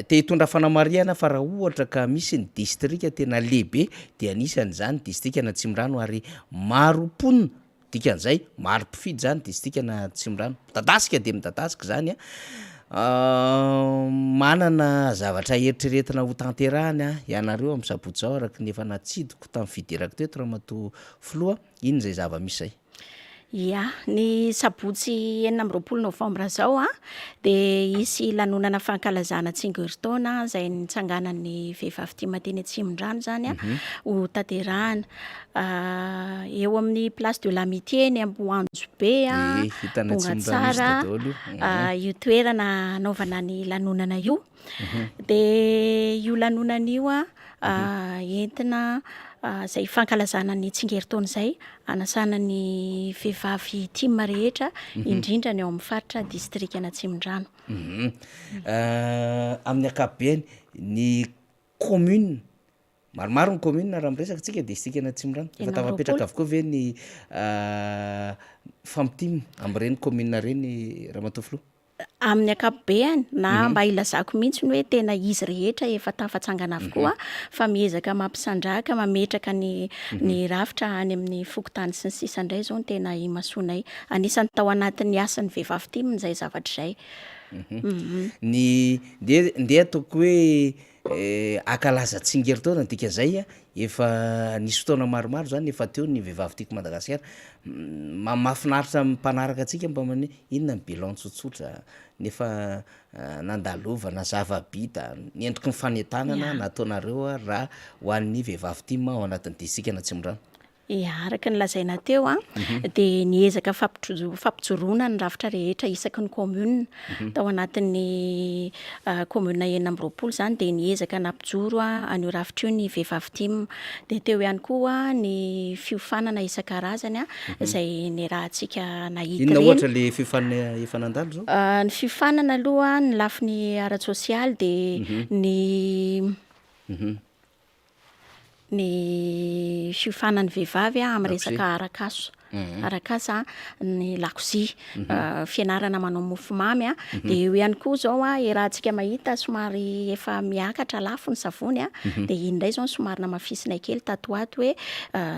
Te hitondra fanamarihana fa raha ohatra ka misy ny distrika tena lehibe dia anisan'izany distrikan'Atsimondrano ary maro mponina, dikan'izay maro mpifidy izany distrikan'Atsimondrano. Midadasika dia midadasika izany an! Manana zavatra eritreretina ho tanterahina ianareo amin'ny sabotsy izao araka ny efa natsidiko tamin'ny fidirako teto Ramatoa Filoha, inona izay zava-misy izay? Ia, ny sabotsy 26 novambra izao dia hisy lanonana fankalazana tsingerin-taona izay nitsanganan'ny vehivavy tim teny Atsimondrano izany ho tanterahana. Eo amin'ny place de l'amitié eny Amboanjobe, Bongatsara, io toerana hanaovana ny lanonana io. Dia io lanonana io entina izay fankalazana ny tsingerin-taona izay hanasana ny vehivavy tim rehetra indrindra ny ao amin'ny faritra distrikan'Atsimondrano. Amin'ny ankapobeny ny commune, maromaro ny commune raha miresaka tsika distrikan'Atsimondrano, efa tafapetraka avokoa ve ny Famtim amin'ireny commune ireny Ramatoa Filoha? Amin'ny ankapobeany na mba ilazako mihitsy ny hoe tena izy rehetra efa tafatsangana avokoa fa miezaka mampisandrahaka, mametraka ny ny rafitra any amin'ny fokontany sy ny sisa indray izao no tena imasoanay. Anisan'ny tao anatin'ny asan'ny vehivavy tim izay zavatra izay. Ny ndeha ndeha ataoko hoe hankalaza tsingerin-taona ny dikan'izay efa nisy fotoana maromaro izany efa teo ny vehivavy tiako Madagasikara. Mahafinaritra ny mpanaraka antsika mba manao hoe inona ny bilan tsotsotra nefa nandalovana zava-bita, ny endriky ny fanentanana nataonareo raha ho an'ny vehivavy tim ao anatin'ny distrikan'Atsimondrano. Ia, araka ny lazaina teo an, dia niezaka fampijoroana ny rafitra rehetra isaky ny commune. Tao anatin'ny commune 26 izany dia niezaka nampijoro an'io rafitra io ny vehivavy tim. Dia teo ihany koa ny fiofanana isan-karazany izay niarahantsika nahita Inona ireny. ohatra ilay fiofanana efa nandalo izao? Ny fiofanana aloha ny lafiny ara-tsosialy dia ny ny fiofanan'ny vehivavy amin'ny resaka arak'asa, arak'asa, ny lakozia, fianarana manao mofomamy a, de eo ihany koa zao a iarahantsika mahita somary efa miakatra lafo ny savony a, de iny indray zao no somary namafisinay kely tato ho ato hoe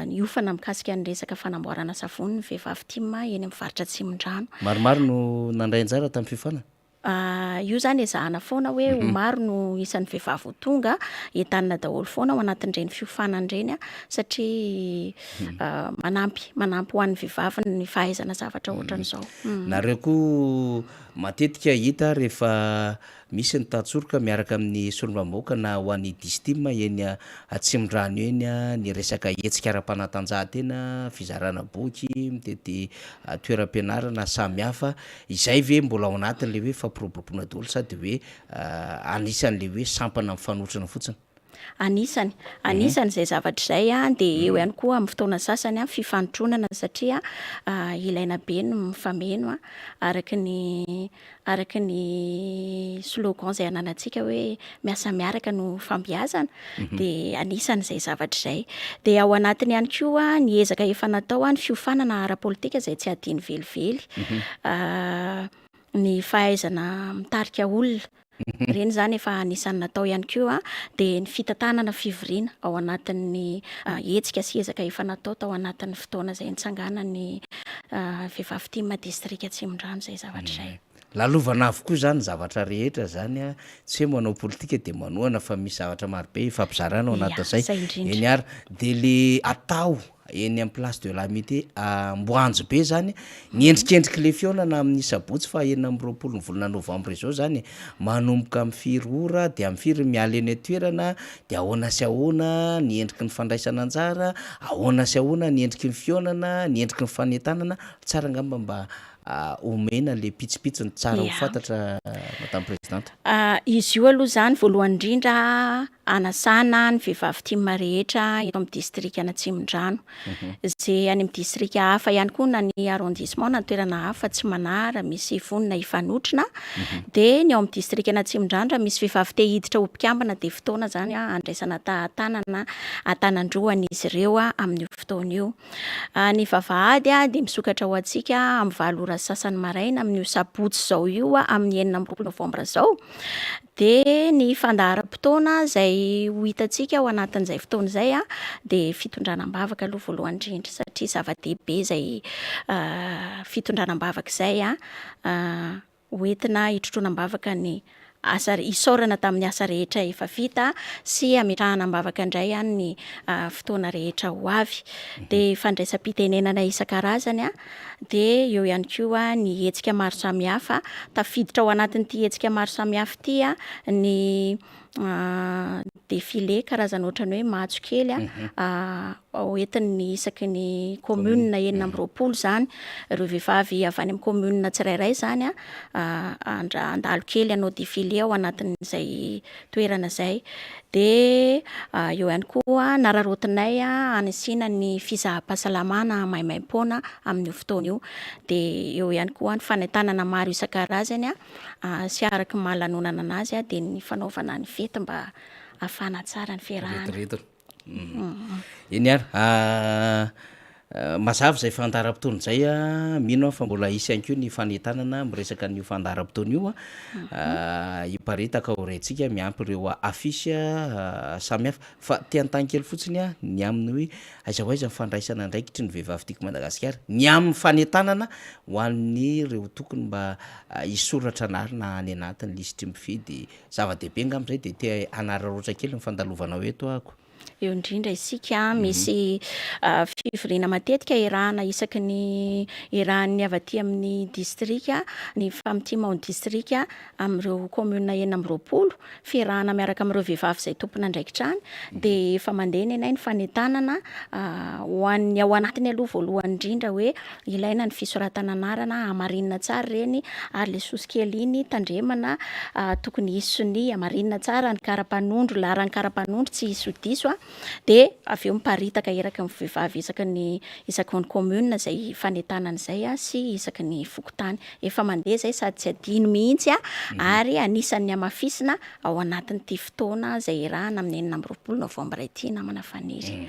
niofana mikasika ny resaka fanamboarana savony ny vehivavy tim eny amin'ny faritra Atsimondrano. Maromaro no nandray anjara tamin'ny fiofanana? Io zany ezahana foana hoe ho maro no isan'ny vehivavy ho tonga, entanina daholo foana ao anatin'ireny fiofanana ireny satria manampy, manampy ho an'ny vehivavy ny fahaizana zavatra ohatran'izao. Nareo koa matetika hita rehefa misy ny tantsoroka miaraka amin'ny solombavambahoaka na ho an'ny Distim eny Atsimondrano eny ny resaka hetsika ara-panatanjahantena, fizarana boky, mitety toeram-pianarana samihafa. Izay ve mbola ao anatin'ilay hoe fampiroboroboana daholo sa dia hoe anisan'ilay hoe sampana mifanotrona fotsiny? Anisany. Anisany izay zavatra izay an, dia eo ihany koa amin'ny fotoana sasany an, fifanotronana satria ilaina be ny mifameno an, araka ny araka ny slogan izay ananantsika hoe miasa miaraka no fambiazana dia anisan'izay zavatra izay. Dia ao anatiny ihany koa ny ezaka efa natao ny fiofanana ara-politika izay tsy adino velively, ny fahaizana mitarika olona, ireny izany efa anisan'ny natao ihany koa, dia ny fitantanana fivoriana ao anatin'ny hetsika sy ezaka efa natao tao anatin'ny fotoana izay nitsanganan'ny vehivavy tim distrika Atsimondrano izay zavatra izay. Lalovana avokoa izany ny zavatra rehetra izany a, tsy hoe manao politika dia manohana fa misy zavatra marobe ifampizarana ao anatin'izay. Ia, izay indrindra. Eny ary, dia le atao eny amin'ny place de l'amitié Amboanjobe izany, ny endrikendrik'ilay fihaonana amin'ny sabotsy faha 26 ny volana novambra izao izany e, manomboka amin'ny firy ora dia amin'ny firy miala eny an-toerana, dia ahoana sy ahoana ny endriky ny fandraisana anjara, ahoana sy ahoana ny endriky ny fihaonana, ny endriky ny fanentanana, tsara angamba mba Omena le pitsopitsony tsara ho fantatra Madame Présidente. Izy io aloha izany voalohany indrindra anasana ny vehivavy tim rehetra eto amin'ny distrikan'Atsimondrano. Izay any amin'ny distrika hafa ihany koa na ny arrondissement na ny toerana hafa tsy manahy raha misy vonona hifanotrona. Dia ny ao amin'ny distrikan'Atsimondrano raha misy vehivavy te hiditra ho mpikambana dia fotoana izany handraisana tanana antanan-droa an'izy ireo amin'io fotoana io. Ny vavahady dia misokatra ho antsika amin'ny valo ora sy sasany maraina amin'io sabotsy izao io amin'ny 26 novambra izao. Dia ny fandaharam-potoana izay ho hitantsika ao anatin'izay fotoana izay dia fitondrana am-bavaka aloha voalohany indrindra satria zava-dehibe izay fitondrana am-bavaka izay. Hoentina hitrotroana am-bavaka ny asa, hisaorana tamin'ny asa rehetra efa vita sy hametrahana am-bavaka indray ny fotoana rehetra ho avy. Dia fandraisam-pitenenana isan-karazany, dia eo ihany koa ny hetsika maro samihafa. Tafiditra ao anatin'ity hetsika maro samihafa ity ny Défilé karazana ohatran'ny hoe matso kely a, hoentin'ny isaky ny commune 26 izany, ireo vehivavy avy any amin'ny commune tsirairay izany a, handra- handalo kely hanao défilé ao anatin'izay toerana izay. Dia eo ihany koa nararaotinay hanisiana ny fizaham-pahasalamana maimaimpoana amin'io fotoana io. Dia eo ihany koa ny fanentanana maro isan-karazany sy araka ny maha lanonana anazy dia ny fanaovana ny fety mba hahafahana tsara ny fiarahana. Rediredina. Eny ary, mazava izay fandaharam-potoana izay, mino aho fa mbola hisy ihany koa ny fanentanana miresaka an'io fandaharam-potoana io, hiparitaka ho rentsika miampy ireo affiche samihafa. Fa te hanontany kely fotsiny aho ny amin'ny hoe aiza ho aiza ny fandraisana andraikitry ny vehivavy tiako Madagasikara ny amin'ny fanentanana ho an'ireo tokony mba hisoratra anarana any anatin'ny lisitry ny mpifidy. Zava-dehibe angamba izay dia te hanararaotra kely ny fandalovanao eto aho ko. Eo indrindra isika, misy fivoriana matetika iarahana isaky ny iarahan'ny avy aty amin'ny distrika, ny Famitima ao distrika amin'ireo commune 26, fiarahana miaraka amin'ireo vehivavy izay tompon'andraikitra any, dia efa mandeha ny anay ny fanentanana ho an'ny ao anatiny aloha voalohany indrindra hoe ilaina ny fisoratana anarana, hamarinina tsara ireny ary ilay sosy kely iny tandremana tokony hisy sonia, hamarinina tsara ny kara-panondro, laharan'ny kara-panondro tsy hisy ho diso dia avy eo miparitaka eraky ny vehivavy isaky ny isaky ny commune izay fanentanana izay sy isaky ny fokontany. Efa mandeha izay sady tsy adino mihitsy ary anisan'ny hamafisina ao anatin'ity fotoana izay iarahana amin'ny 26 novambra ity namana Faniry.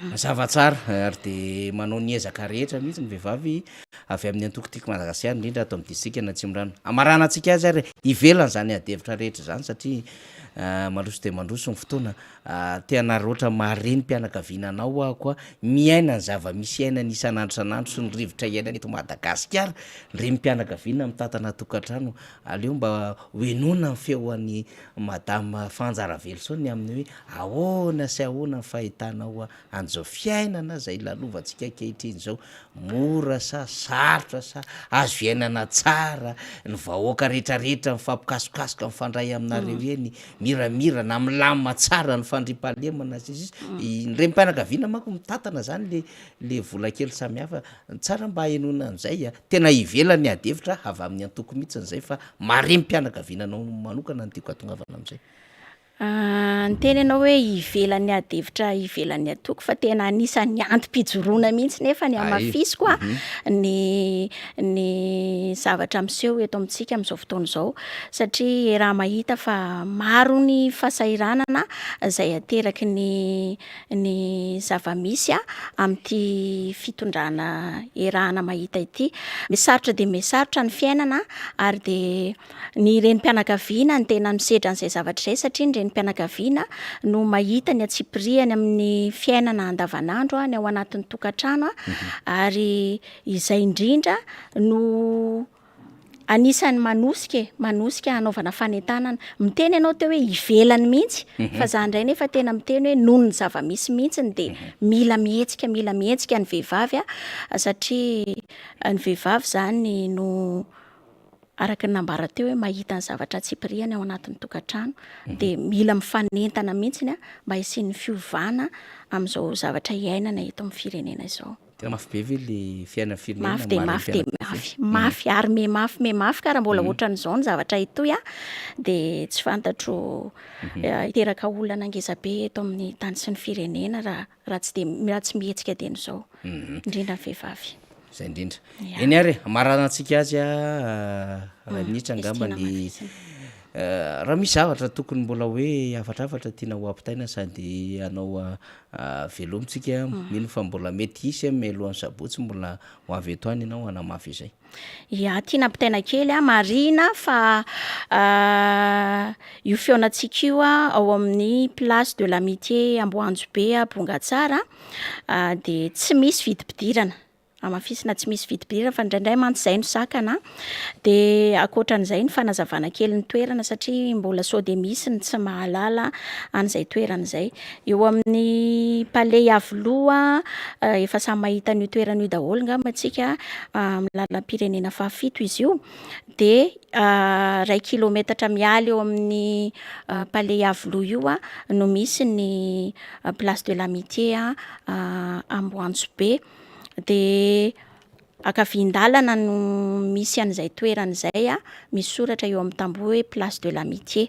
Mazava tsara ary dia manao ny ezaka rehetra mihitsy ny vehivavy avy amin'ny antoko Tiako Madagasikara indrindra ato amin'ny distrikan'Atsimondrano. Hamaranantsika azy ary ivelan'izany adihevitra rehetra izany satria mandroso dia mandroso ny fotoana. Te hanararaotra maha renim-pianakaviana anao aho koa miaina ny zava-misy iainana isan'andro isan'andro sy ny rivotra iainana eto Madagasikara. Ny renim-pianakaviana mitantana tokantrano Aleo mba ho henoina ny feo an'i Madame Fanja Raveloson ny amin'ny hoe ahoana sy ahoana ny fahitanao an'izao fiainana izay lalovantsika ankehitriny izao, mora sa sarotra sa azo iainana tsara, ny vahoaka rehetrarehetra mifampikasokasoka mifandray aminareo eny, miramirana, milamina tsara ny fandriampahalemana sy ny sisa, ny renim-pianakaviana manko mitantana zany le le vola kely samihafa, Tsara mba hahenoana an'izay a! Tena ivelan'ny ady hevitra avy amin'ny antoko mihitsiny izay fa marem-pianakaviana anao manokana no tiako hahatongavana amin'izay. Niteny ianao hoe ivelan'ny ady hevitra ivelan'ny antoko fa tena anisan'ny antom-pijoroana mihitsy nefa ny hamafisiko a, ny ny zavatra miseho eto amintsika amin'izao fotoana izao satria raha mahita fa maro ny fahasahiranana izay ateraky ny ny zava-misy amin'ity fitondrana iarahana mahita ity. Miha-sarotra dia miha-sarotra ny fiainana ary dia ny renim-pianakaviana no tena misedra an'izay zavatra izay satria ny renim-pianakaviana no mahita ny antsipiriany amin'ny fiainana andavanandro, ny ao anatin'ny tokantrano ary izay indrindra no Anisan'ny manosika e, manosika hanaovana fanentanana. Miteny ianao teo hoe ivelany mihitsy, fa za indray nefa tena miteny hoe noho ny zava-misy mihitsiny dia mila mihetsika, mila mihetsika ny vehivavy a, satria ny vehivavy izany no araka ny nambara teo hoe mahita ny zavatra antsipiriany ao anatin'ny tokantrano, dia mila mifanentana mihitsiny a, mba hisian'ny fiovana amin'izao zavatra iainana eto amin'ny firenena izao. Tena mafy be ve le fiainan'ny firenena Mafy dia mafy dia mafy, mafy ary miha mafy miha mafy ka raha mbola ohatran'izao ny zavatra hitohy a, dia tsy fantatro hiteraka olana ngeza be eto amin'ny tany sy ny firenena raha raha tsy dia raha tsy mihetsika dieny izao, indrindra ny vehivavy. Izay indrindra. Eny ary e, hamaranantsika azy a, Rainitra angamba ny raha misy zavatra tokony mbola hoe hafatrafatra tiana ho ampitaina sady hanao Veloma tsika, mino fa mbola mety hisy mialohan'ny sabotsy mbola ho avy eto any ianao hanamafy izay. Ya, tiana ampitaina kely a, marihina fa io fihaonantsika io ao amin'ny place de l'amitié Amboanjobe Bongatsara dia tsy misy vidim-pidirana. Hamafisina tsy misy vidim-pidirana fa indraindray mantsy izay no sakana dia ankoatran'izay ny fanazavana kely ny toerana satria mbola sao dia misy ny tsy mahalala an'izay toerana izay. Eo amin'ny palais Iavoloha efa samy mahita an'io toerana io daholo angamba isika amin'ny lalam-pirenena fahafito izy io dia iray kilometatra miala eo amin'ny palais Iavoloha io no misy ny place de l'amitié Amboanjobe. De ankavian-dalana no misy an'izay toerana izay a, misy soratra eo amin'ny tamboho hoe place de l'amitié.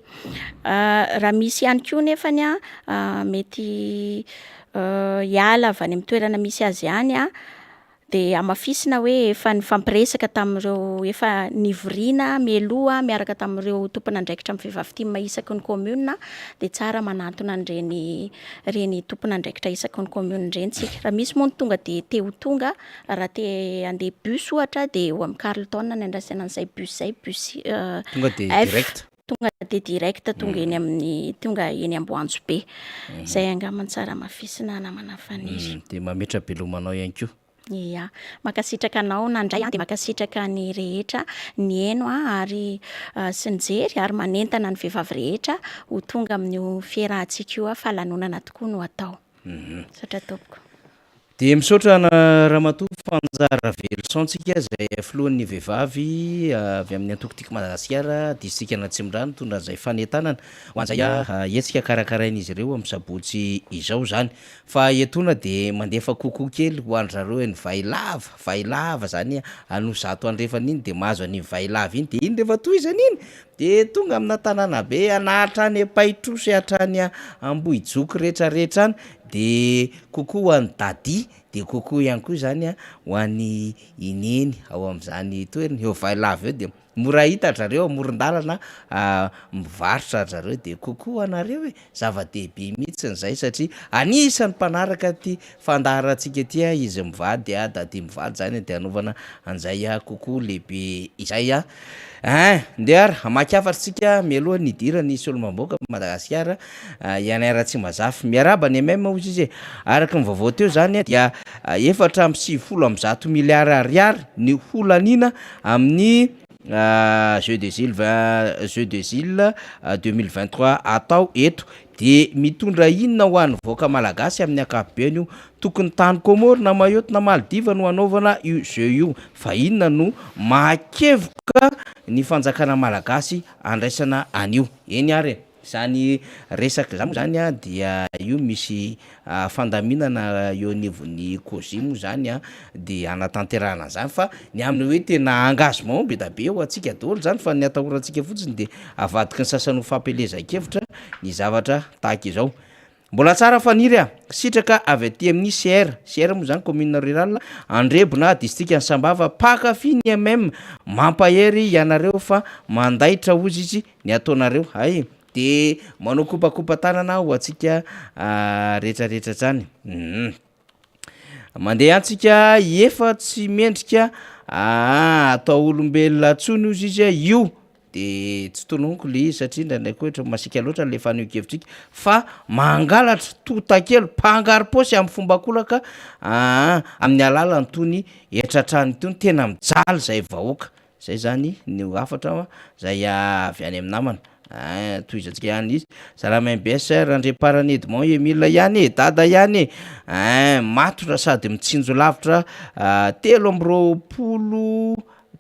Raha misy ihany koa nefany a mety hiala avy any amin'ny toerana misy azy any a, de hamafisina hoe efa nifampiresaka tamin'ireo efa nivoriana mialoha miaraka tamin'ireo tompon'andraikitra amin'ny vehivavy tim isaky ny commune de tsara manantona an'ireny reny tompon'andraikitra isaky ny commune ireny tsika. Raha misy moa ny tonga de te ho tonga, raha te handeha bus ohatra de eo amin'ny Carlton no andraisana an'izay bus izay, bus Tonga de F, direct. tonga de direct tonga eny amin'ny tonga eny Amboanjobe. Zay angamba no tsara hamafisina namana Faniry. De mametra-beloma anao ihany koa. Ia. Mankasitraka anao nandray dia mankasitraka ny rehetra niheno ary sy nijery ary manentana ny vehivavy rehetra ho tonga amin'io fiarahantsika io fa lanonana tokoa no atao. Misaotra tompoko. Dia misaotra ana Ramatoa Fanja Raveloson tsika izay filohan'ny vehivavy avy amin'ny antoko Tiako Madagasikara distrikan'Atsimondrano nitondra an'izay fanentanana ho an'izay hetsika karakarain'izy ireo amin'ny sabotsy izao izany. Fa etoana dia mandefa coucou kely ho an-dry zareo eny Vahilava, Vahilava zany Anosizato andrefana iny dia mahazo an'iny Vahilava iny dia iny rehefa tohizana iny dia tonga amina tanàna be na hatrany Ampahitrosy hatrany Ambohijoky retraretra any dia coucou ho an'i Daddy dia coucou ihany koa izany ho an'i i Neny ao amin'izany toerana eo Vahilava eo dia Mora hita ry zareo amoron-dalana mivarotra ry zareo dia coucou anareo e! Zava-dehibe mihitsiny izay satria anisan'ny mpanaraka ity fandaharantsika ity izy mivady a, Daddy mivady izany dia anaovana an'izay coucou lehibe izay a! Ein! Ndeha ary hamaky hafatra isika mialoha ny hidiran'ny solombavambahoaka Madagasikara i Alain Ratsimbazafy. Miarahaba ny MM hozy izy e! Araka ny vaovao teo izany dia 194 miliara ariary ny holaniana amin'ny Jeux des îles Jeux des îles 2023 atao eto dia mitondra inona ho an'ny vahoaka malagasy amin'ny ankapobeny io? Tokony tany Comores na Mayotte na Maldives no hanaovana io jeux io fa inona no mahakevoka ny fanjakana malagasy handraisana an'io? Eny ary e! Izany resaka izany moa izany dia io misy fandaminana eo anivon'ny COSI moa izany dia hanatanterahana an'izany fa ny amin'ny hoe tena engagement be da be ho antsika daholo izany fa ny atahorantsika fotsiny dia avadiky ny sasany ho fampielezan-kevitra ny zavatra tahaka izao. Mbola tsara Faniry a! Sitraka avy aty amin'ny CR, CR moa izany commune rurale, Andrebona, distrikan'i Sambava, mpankafy ny MM, mampahery ianareo fa mandaitra hozy izy ny ataonareo, hay! De manao kopakopa-tanana ho antsika retraretra hatrany, hum! Mandeha ihany tsika efa tsy mendrika atao olombelona tsony ozy izy io de tsy tononiko le izy satria indraindray koa ohatra masiaka loatra le fanehoan-kevitrika fa mangalatra tontakely mpangaro-paosy amin'ny fomba ankolaka aa amin'ny alalan'itony hetratrany itony tena mijaly zay vahoaka Zay zany no hafatra zay avy any amin'ny namana ein, tohizantsika ihany izy, salama mbs Randriamparany Edmond Emile ihany e, dada ihany e, ein, matotra sady mitsinjo lavitra 23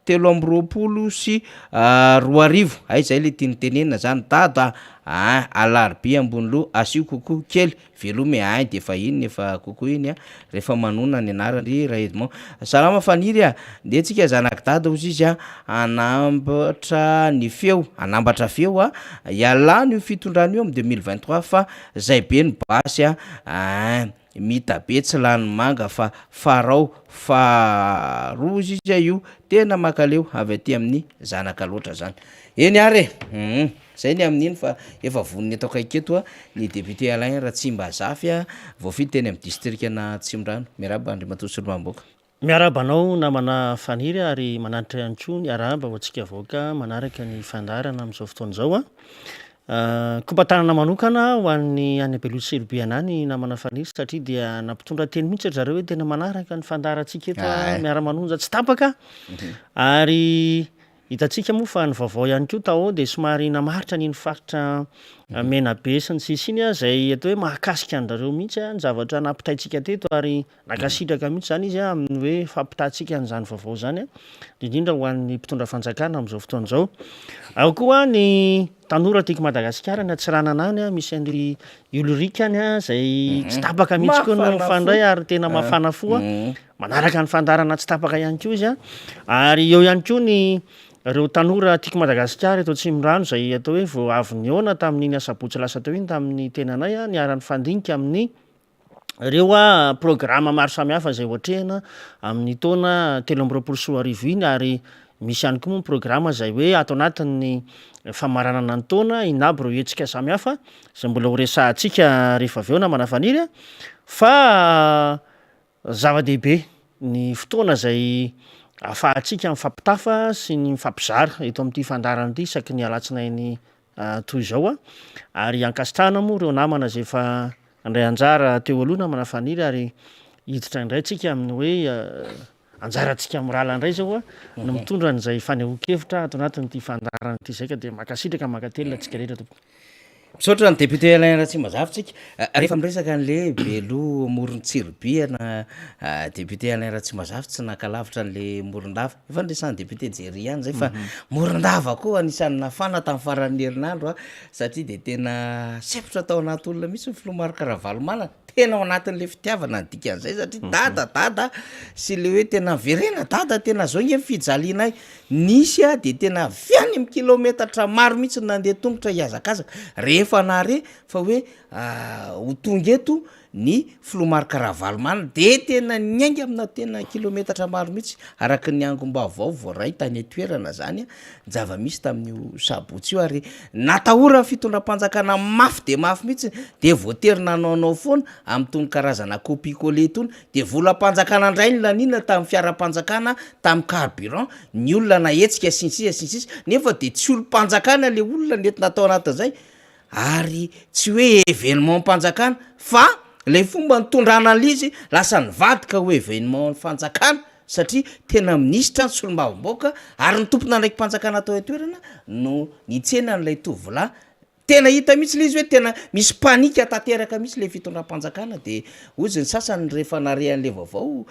2023, hay zay le tiany tenenina zany dada a, ein, alarobia ambony loha asio kokoa kely Veloma e, ain de efa iny efa coucou iny a, rehefa manonona ny anarany ry Edmond. Salama Faniry a, ndeha tsika zanak'i dada ozy izy a, hanambatra ny feo, hanambatra feo a, ialana io fitondrana io am 2023 fa zay be ny basy a, ein, mita be tsy lany manga fa farao fa roa ozy izy a io, tena makaleo avy aty amin'ny zanaka loatra zany. Eny ary e, hum. Zay ny amin'iny fa efa vonona eto akaiky eto ny député Alain Ratsimbazafy voafidy teny amin'ny distrikan'Atsimondrano. Miarahaba Andriamatoa Solombavambahoaka. Miarahaba anao namana Faniry ary manatitra ihany koa ny arahaba ho antsika vahoaka manaraka ny fandaharana amin'izao fotoana izao. Kopa-tanana manokana ho an'ny any Beloha Serobiana any namana Faniry satria dia nampitondra teny mihitsy ry zareo hoe tena manaraka ny fandaharantsika eto miara-manonja tsy tapaka ary Hitantsika moa fa ny vaovao ihany koa tao dia somary namaritra an'iny faritra Menabe sy ny sisa iny izay atao hoe mahakasika an-dRareo mihitsy ny zavatra nampitaintsika teto ary nankasitraka mihitsy izany izy amin'ny hoe fampitantsika an'izany vaovao izany, indrindra ho an'ny mpitondra fanjakana amin'izao fotoana izao. Ao koa ny tanora tiako Madagasikara any Antsiranana any misy an'i Ulrich any izay tsy tapaka mihitsy koa no mifandray ary tena mafana fo. Manaraka ny fandaharana tsy tapaka ihany koa izy ary eo ihany koa ny ireo tanora Tiako Madagasikara eto Atsimondrano izay atao hoe vao avy nihaona tamin'iny asabotsy lasa teo iny tamin'ny tenanay niara-nifandinika amin'ny ireo programa maro samihafa izay ho atrehina amin'ny taona 2023 iny ary misy ihany koa moa ny programa izay hoe ato anatin'ny famaranana ny taona inona aby ireo hetsika samihafa izay mbola ho resahantsika rehefa avy eo namana Faniry fa Zava-dehibe ny fotoana izay ahafahantsika mifampitafa sy ny mifampizara eto amin'ity fandaharana ity isaky ny alatsinainy toy izao. Ary ankasitrahana moa ireo namana izay efa nandray anjara teo aloha, namana Faniry, ary hiditra indray tsika amin'ny hoe anjarantsika mirahalahy indray izao no mitondra an'izay fanehoan-kevitra ato anatin'ity fandaharana ity izay ka dia mankasitraka mankatelina antsika rehetra tompoko. Misaotra ny député Alain Ratsimbazafy tsika. Rehefa miresaka an'le Beloha amoron-tsiribihana député Alain Ratsimbazafy tsy naka lavitra an'le Morondava. Efa niresahan'ny député Jerry ihany zay fa Morondava koa anisan'ny nafana tamin'ny faran'ny herinandro satria dia tena sempotra tao anaty olona mihitsy ny filoha Marc Ravalomanana. Tena ao anatin'le fitiavana ny dikan'izay satria dada dada sy le hoe tena miverena dada tena zao nge ny fijalianay. Nisy aho dia tena avy any amin'ny kilaometatra maro mihitsy no nandeha tongotra hihazakazaka rehefa nahare fa hoe ho tonga eto ny filoha Marc Ravalomanana dia tena niainga amina tena kilaometatra maro mihitsy araka ny angom-baovao voaray tany an-toerana zany ny zava-misy tamin'io sabotsy io ary natahoran'ny fitondram-panjakana mafy dia mafy mihitsy dia voatery nanaonao foana amin'itony karazana copie coller itony Dia volam-panjakana indray no laniana tamin'ny fiaram-panjakana, tamin'ny carburant, ny olona nahetsika sy ny sisa sy ny sisa, nefa dia tsy olom-panjakana ilay olona nentina tao anatin'izay, ary tsy hoe événement-mpanjakana fa ilay fomba nitondrana an'ilay izy lasa nivadika ho événement-n'ny fanjakana satria tena minisitra ny solombavambahoaka ary ny tompon'andraiki-panjakana tao an-toerana no nitsena an'ilay tovolahy Tena hita mihitsy le izy hoe tena misy panique tanteraka mihitsy le fitondram-panjakana de hozy ny sasany rehefa nare an'le vaovao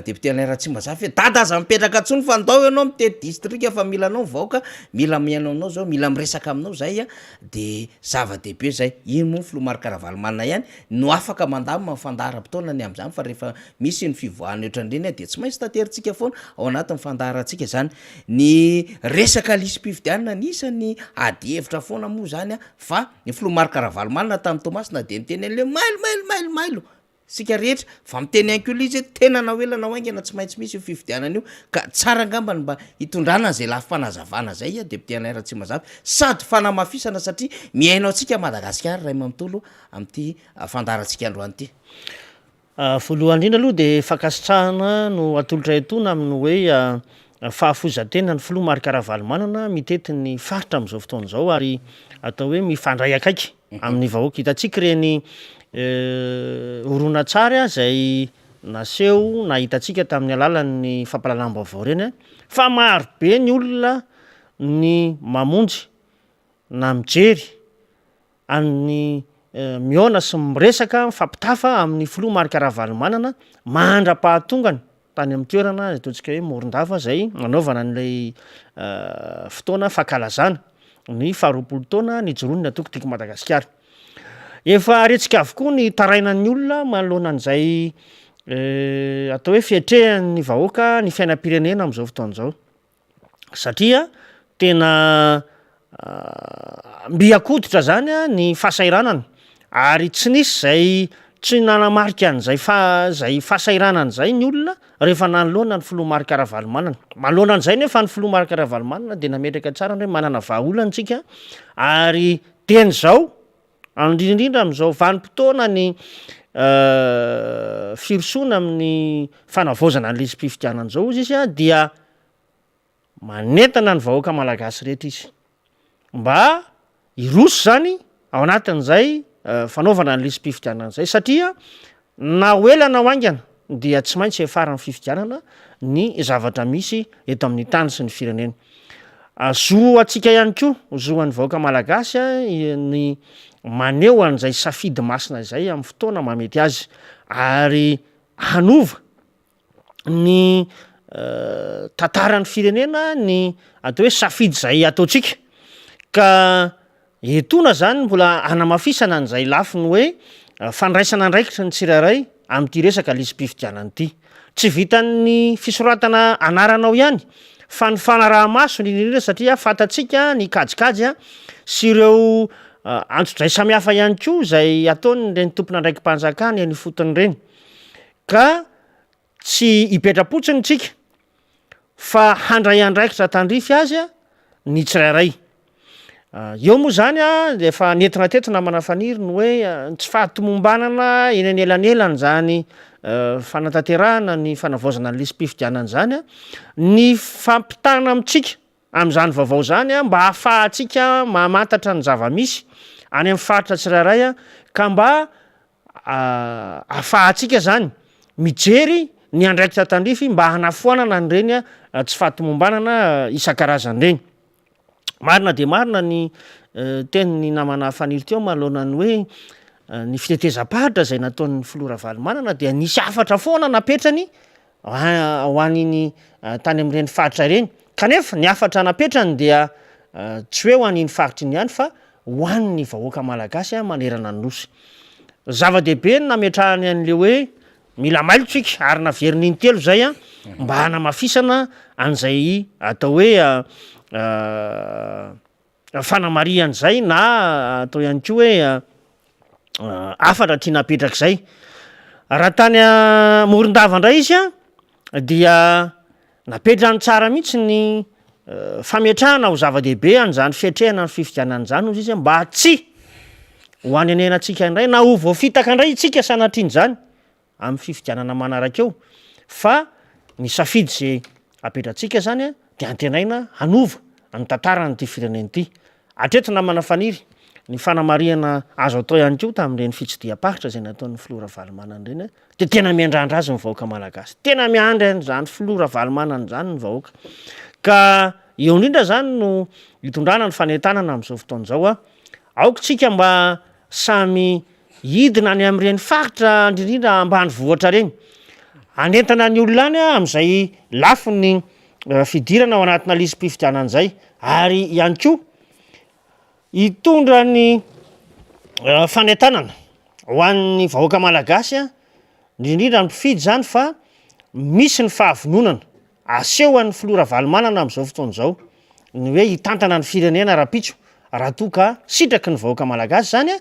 député Alain Ratsimbazafy hoe dada aza mipetraka intsony fa ndao ianao mitety distrika fa mila anao ny vahoaka, mila mihaino anao zao, mila miresaka aminao zay a, de zava-dehibe zay, iny moa ny filoha Marc Ravalomanana ihany no afaka mandamina ny fandaharam-potoana ny amin'izany fa rehefa misy ny fivoahana ohatran'ireny dia tsy maintsy taterintsika foana ao anatin'ny fandaharantsika zany. Ny resaka lisi-pifidianana anisan'ny ady hevitra foana moa zany fa ny filoha Marc Ravalomanana tany Toamasina dia niteny an'le mailo mailo mailo mailo isika rehetra fa miteny ihany koa le izy hoe tena na ho ela na ho haingana tsy maintsy misy io fifidianana io ka tsara angamba ny mba hitondrana an'izay lafim-panazavana zay député Alain Ratsimbazafy sady fanamafisana satria mihaino antsika Madagasikara iray manontolo amin'ity fandaharantsika androany ity. Voalohany indrindra aloha dia fankasitrahana no atolotra etoana amin'ny hoe fahafoizan-tena ny filoha Marc Ravalomanana mitety ny faritra amin'izao fotoana izao ary atao hoe mifandray akaiky amin'ny vahoaka. Hitantsika ireny horonantsary izay naseho na hitantsika tamin'ny alalan'ny fampahalalam-baovao ireny fa maro be ny olona ny mamonjy na mijery an'ny mihaona sy miresaka, mifampitafa amin'ny filoha Marc Ravalomanana mandra-pahatongany tany amin'ny toerana ataontsika hoe Morondava izay nanaovana an'ilay fotoana fankalazana ny faharoapolo taona nijoroan'ny antoko Tiako Madagasikara. Efa rentsika avokoa ny tarainan'ny olona manoloana an'izay atao hoe fiatrehan'ny vahoaka ny fiainam-pirenena amin'izao fotoana izao. satria tena mby an-koditra zany ny fahasahiranana ary tsy nisy izay tsy nanamarika an'izay fa- zay fahasahiranana izay ny olona rehefa nanoloana ny filoha Marc Ravalomanana. Manoloana an'izay nefa ny filoha Marc Ravalomanana dia nametraka tsara ny hoe manana vahaolana isika ary dieny izao indrindra indrindra amin'izao vanim-potoana ny firosoana amin'ny fanavaozana ny lisi-pifidianana izao hozy izy dia manentana ny vahoaka malagasy rehetra izy mba hiroso izany ao anatin'izay fanaovana ny lisi-pifidianana izay satria na ho ela na ho haingana dia tsy maintsy hiafaran'ny fifidianana ny zavatra misy eto amin'ny tany sy ny firenena. Zo antsika ihany koa, zo an'ny vahoaka malagasy ny maneho an'izay safidy masina izay amin'ny fotoana mahamety azy ary hanova ny tantaran'ny firenena ny atao hoe safidy izay ataontsika ka etoana zany mbola hanamafisana an'izay lafiny hoe fandraisana andraikitra ny tsirairay amin'ity resaka lisi-pifidianana ity. Tsy vitan'ny fisoratana anarana ao ihany fa ny fanaraha-maso indrindra indrindra satria fantatsika ny kajikajy sy ireo antsojay samihafa ihany koa izay ataon'ireny tompon'andraiki-panjakana eny ifotony ireny. Ka tsy hipetra-potsiny tsika fa handray andraikitra tandrify azy ny tsirairay. Eo moa zany dia efa nentina teto namana Faniry ny hoe ny tsy fahatomombanana eny anelanelan'izany fanatanterahana ny fanavaozana ny lisi-pifidianana izany, ny fampitana amintsika amin'izany vaovao izany mba hahafahantsika mamantatra ny zava-misy any amin'ny faritra tsirairay ka mba ahafahantsika zany. mijery ny andraikitra tandrify mba hanafoanana an'ireny tsy fahatomombanana isan-karazany ireny. Marina dia marina ny tenin'ny namana Faniry teo manoloana ny hoe ny fitetezam-paritra izay nataon'ny filoha Ravalomanana dia nisy hafatra foana napetrany ho an'iny tany amin'ireny faritra ireny. Kanefa ny hafatra napetrany dia tsy hoe ho an'iny faritra iny ihany fa ho an'ny vahoaka malagasy manerana ny Nosy. Zava-dehibe ny nametrahany an'ilay hoe mila mailo tsika ary naveriny intelo izay mba hanamafisana an'izay atao hoe fanamarihana izay na atao ihany koa hoe hafatra tiana apetraka izay. Raha tany Morondava indray izy dia napetrany tsara mihitsy ny fametrahana ho zava-dehibe an'izany fiatrehana ny fifidianana izany hozy izy mba tsy ho hanenenantsika indray na ho voafitaka indray isika sanatrian'izany amin'ny fifidianana manaraka eo fa ny safidy izay apetratsika izany dia antenaina hanova ny tantaran'ity firenena ity. Hatreto namana Faniry, ny fanamarihana azo atao ihany koa tamin'ireny fitsidiham-paritra izay nataon'ny filoha Ravalomanana ireny dia tena miandrandra azy ny vahoaka malagasy. Tena miandry an'izany filoha Ravalomanana izany ny vahoaka. Ka eo indrindra izany no itondrana ny fanentanana amin'izao fotoana izao. Aoka isika mba samy hidina any amin'ireny faritra indrindrindra ambanivohitra ireny, hanentana ny olona any amin'izay lafiny fidirana ao anatina lisi-pifidianana izay ary ihany koa hitondra ny fanentanana ho an'ny vahoaka malagasy indrindrindra ny mpifidy izany fa misy ny fahavononana Aseho an'ny filoha Ravalomanana amin'izao fotoana izao ny hoe hitantana ny firenena rahampitso raha toa ka sitraky ny vahoaka malagasy izany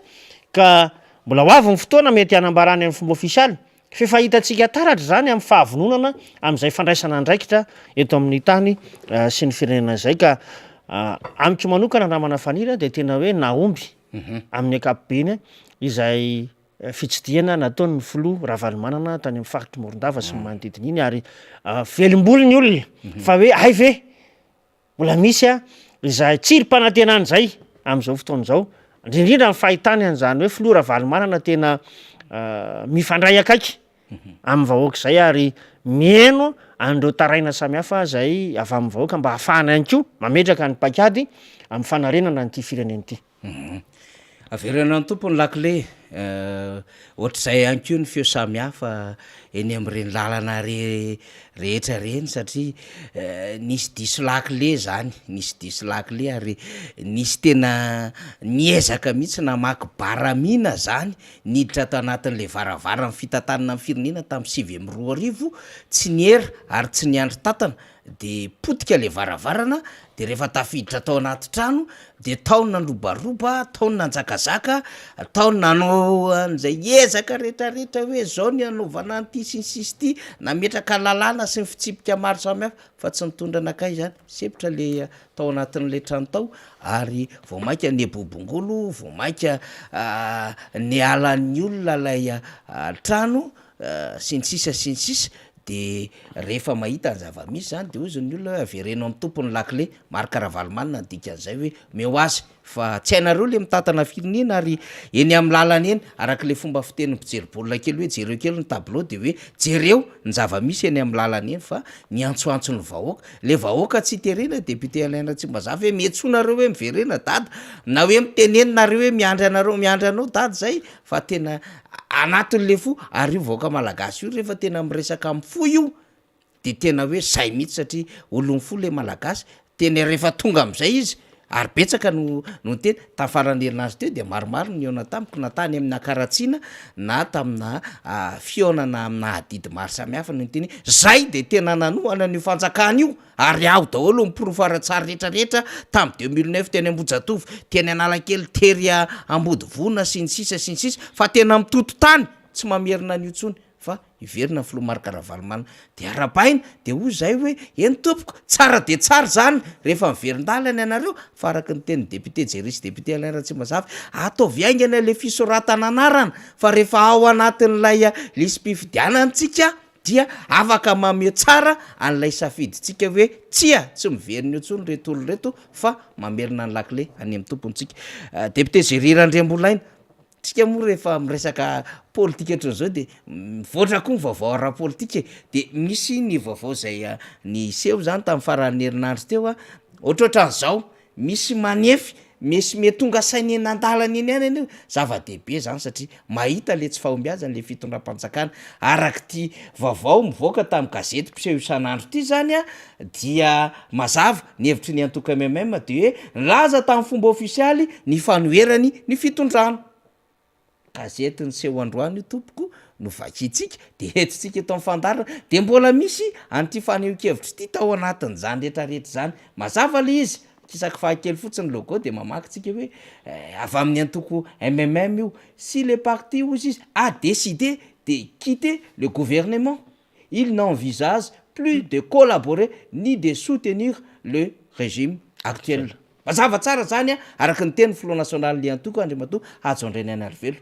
ka mbola ho avy ny fotoana mety hanambarany amin'ny fomba ofisialy f'efa hitantsika taratra izany amin'ny fahavononana amin'izay fandraisana andraikitra eto amin'ny tany sy ny firenena izay ka amiko manokana namana Faniry dia tena hoe nahomby amin'ny ankapobeny izay fitsidihana nataon'ny filoha Ravalomanana tany amin'ny faritr'i Morondava sy ny manodidina iny ary velom-bolo ny olona fa hoe hay ve mbola misy a izay tsirim-panantenana izay amin'izao fotoana izao, indrindrindra ny fahitany an'izany hoe filoha Ravalomanana tena mifandray akaiky amin'ny vahoaka izay ary mihaino an'ireo taraina samihafa izay avy amin'ny vahoaka mba hahafahana ihany koa mametraka ny paikady amin'ny fanarenana an'ity firenena ity. Avereno any Tompo ny lakile. Ohatr'izay ihany koa ny feo samihafa eny amin'ireny lalana re- rehetra ireny satria nisy diso lakile zany, nisy diso lakile ary nisy tena niezaka mihitsy namaky baramina zany niditra tao anatin'ilay varavaran'ny fitantanana ny firenena tamin'ny 2009, tsy niera ary tsy niandry tantana de potika le varavarana de rehefa tafiditra tao anaty trano de tao ny nandrobaroba, tao ny nanjakazaka, tao ny nanao an'izay ezaka retraretra hoe zao ny hanaovana an'ity sy ny sisa ity, nametraka lalàna sy ny fitsipika maro samihafa fa tsy nitondra nankaiza izany, sempotra le tao anatin'le trano tao ary vao mainka nibobongolo, vao mainka nialan'ny olona ilay trano sy ny sisa sy ny sisa De rehefa mahita ny zava-misy zany de hozy ny olona hoe avereno amin'ny tompony ny lakile, Marc Ravalomanana ny dikan'izay hoe omeo azy fa tsy hainareo le mitantana firenena ary eny amin'ny lalana eny araka le fomba fitenin'ny mpijery baolina kely hoe jereo kely ny tableau de hoe jereo ny zava-misy eny amin'ny lalana eny fa miantsoantso ny vahoaka, le vahoaka tsy terena député Alain Ratsimbazafy hoe miantsoa nareo hoe miverena dada na hoe mitenena nareo hoe miandry anareo miandry anao dada zay fa tena anatin'le fo ary io vahoaka malagasy io rehefa tena miresaka amin'ny fo io de tena hoe zay mihitsy satria olon'ny fo le malagasy, tena rehefa tonga am'zay izy ary betsaka no no niteny, tamin'ny faran'ny herinandro teo de maromaro ny nihaona tamiko na tany amin'ny Ankaratsiana na tamina fihaonana amina adidy maro samihafa no niteny hoe zay de tena nanohana an'io fanjakana io. Ary ao daholo ny porofo ara-tsary rehetra rehetra tamin'ny 2009 teny Ambohijatovo, teny Analakely, tery Ambodivona sy ny sisa sy ny sisa fa tena mitoto tany, tsy mamerina an'io intsony fa hiverina ny filoha Marc Ravalomanana. Dia arahabaina, dia hoy izahay hoe eny tompoko, tsara dia tsara izany rehefa miverin-dalana ianareo fa araka ny tenin'ny député Jerry sy député Alain Ratsimbazafy, ataovy haingana ilay fisoratana anarana fa rehefa ao anatin'ilay lisi-pifidianana tsika dia afaka mameho tsara an'ilay safidintsika hoe tsia, tsy miverina eo intsony ireto olona ireto fa mamerina ny lakile any amin'ny tompony tsika. Député Jerry Randriambolaina. Tsika moa rehefa miresaka politika ohatran'izao de mivoatra koa ny vaovao ara-politika e, de misy ny vaovao zay niseho zany tamin'ny faran'ny herinandro teo a, ohatrohatran'izao, misy manefy, misy me tonga saina eny an-dalana eny ihany anie, zava-dehibe zany satria mahita le tsy fahombiazana le fitondram-panjakana, arak'ity vaovao mivoaka tamin'ny gazety mpiseho isan'andro ity zany a dia mazava ny hevitry ny antoko mmm de hoe nilaza tamin'ny fomba ofisialy ny fanoherany ny fitondrana. Gazety niseho androany io tompoko no vakintsika de entintsika eto amin'ny fandaharana de mbola misy an'ity fanehoan-kevitra ity tao anatin'izany retraretra izany. Mazava le izy, akisaky fahakely fotsiny ny logo de mamaky tsika hoe avy amin'ny antoko mmm io, si le parti hozy izy a décidé de quitter le gouvernement, il n'envisage plus de collaborer ni de soutenir le régime actuel. Mazava tsara izany araka ny tenin'ny filoha nasionalin'ny antoko Andriamatoa Hajo Andrianainarivelo.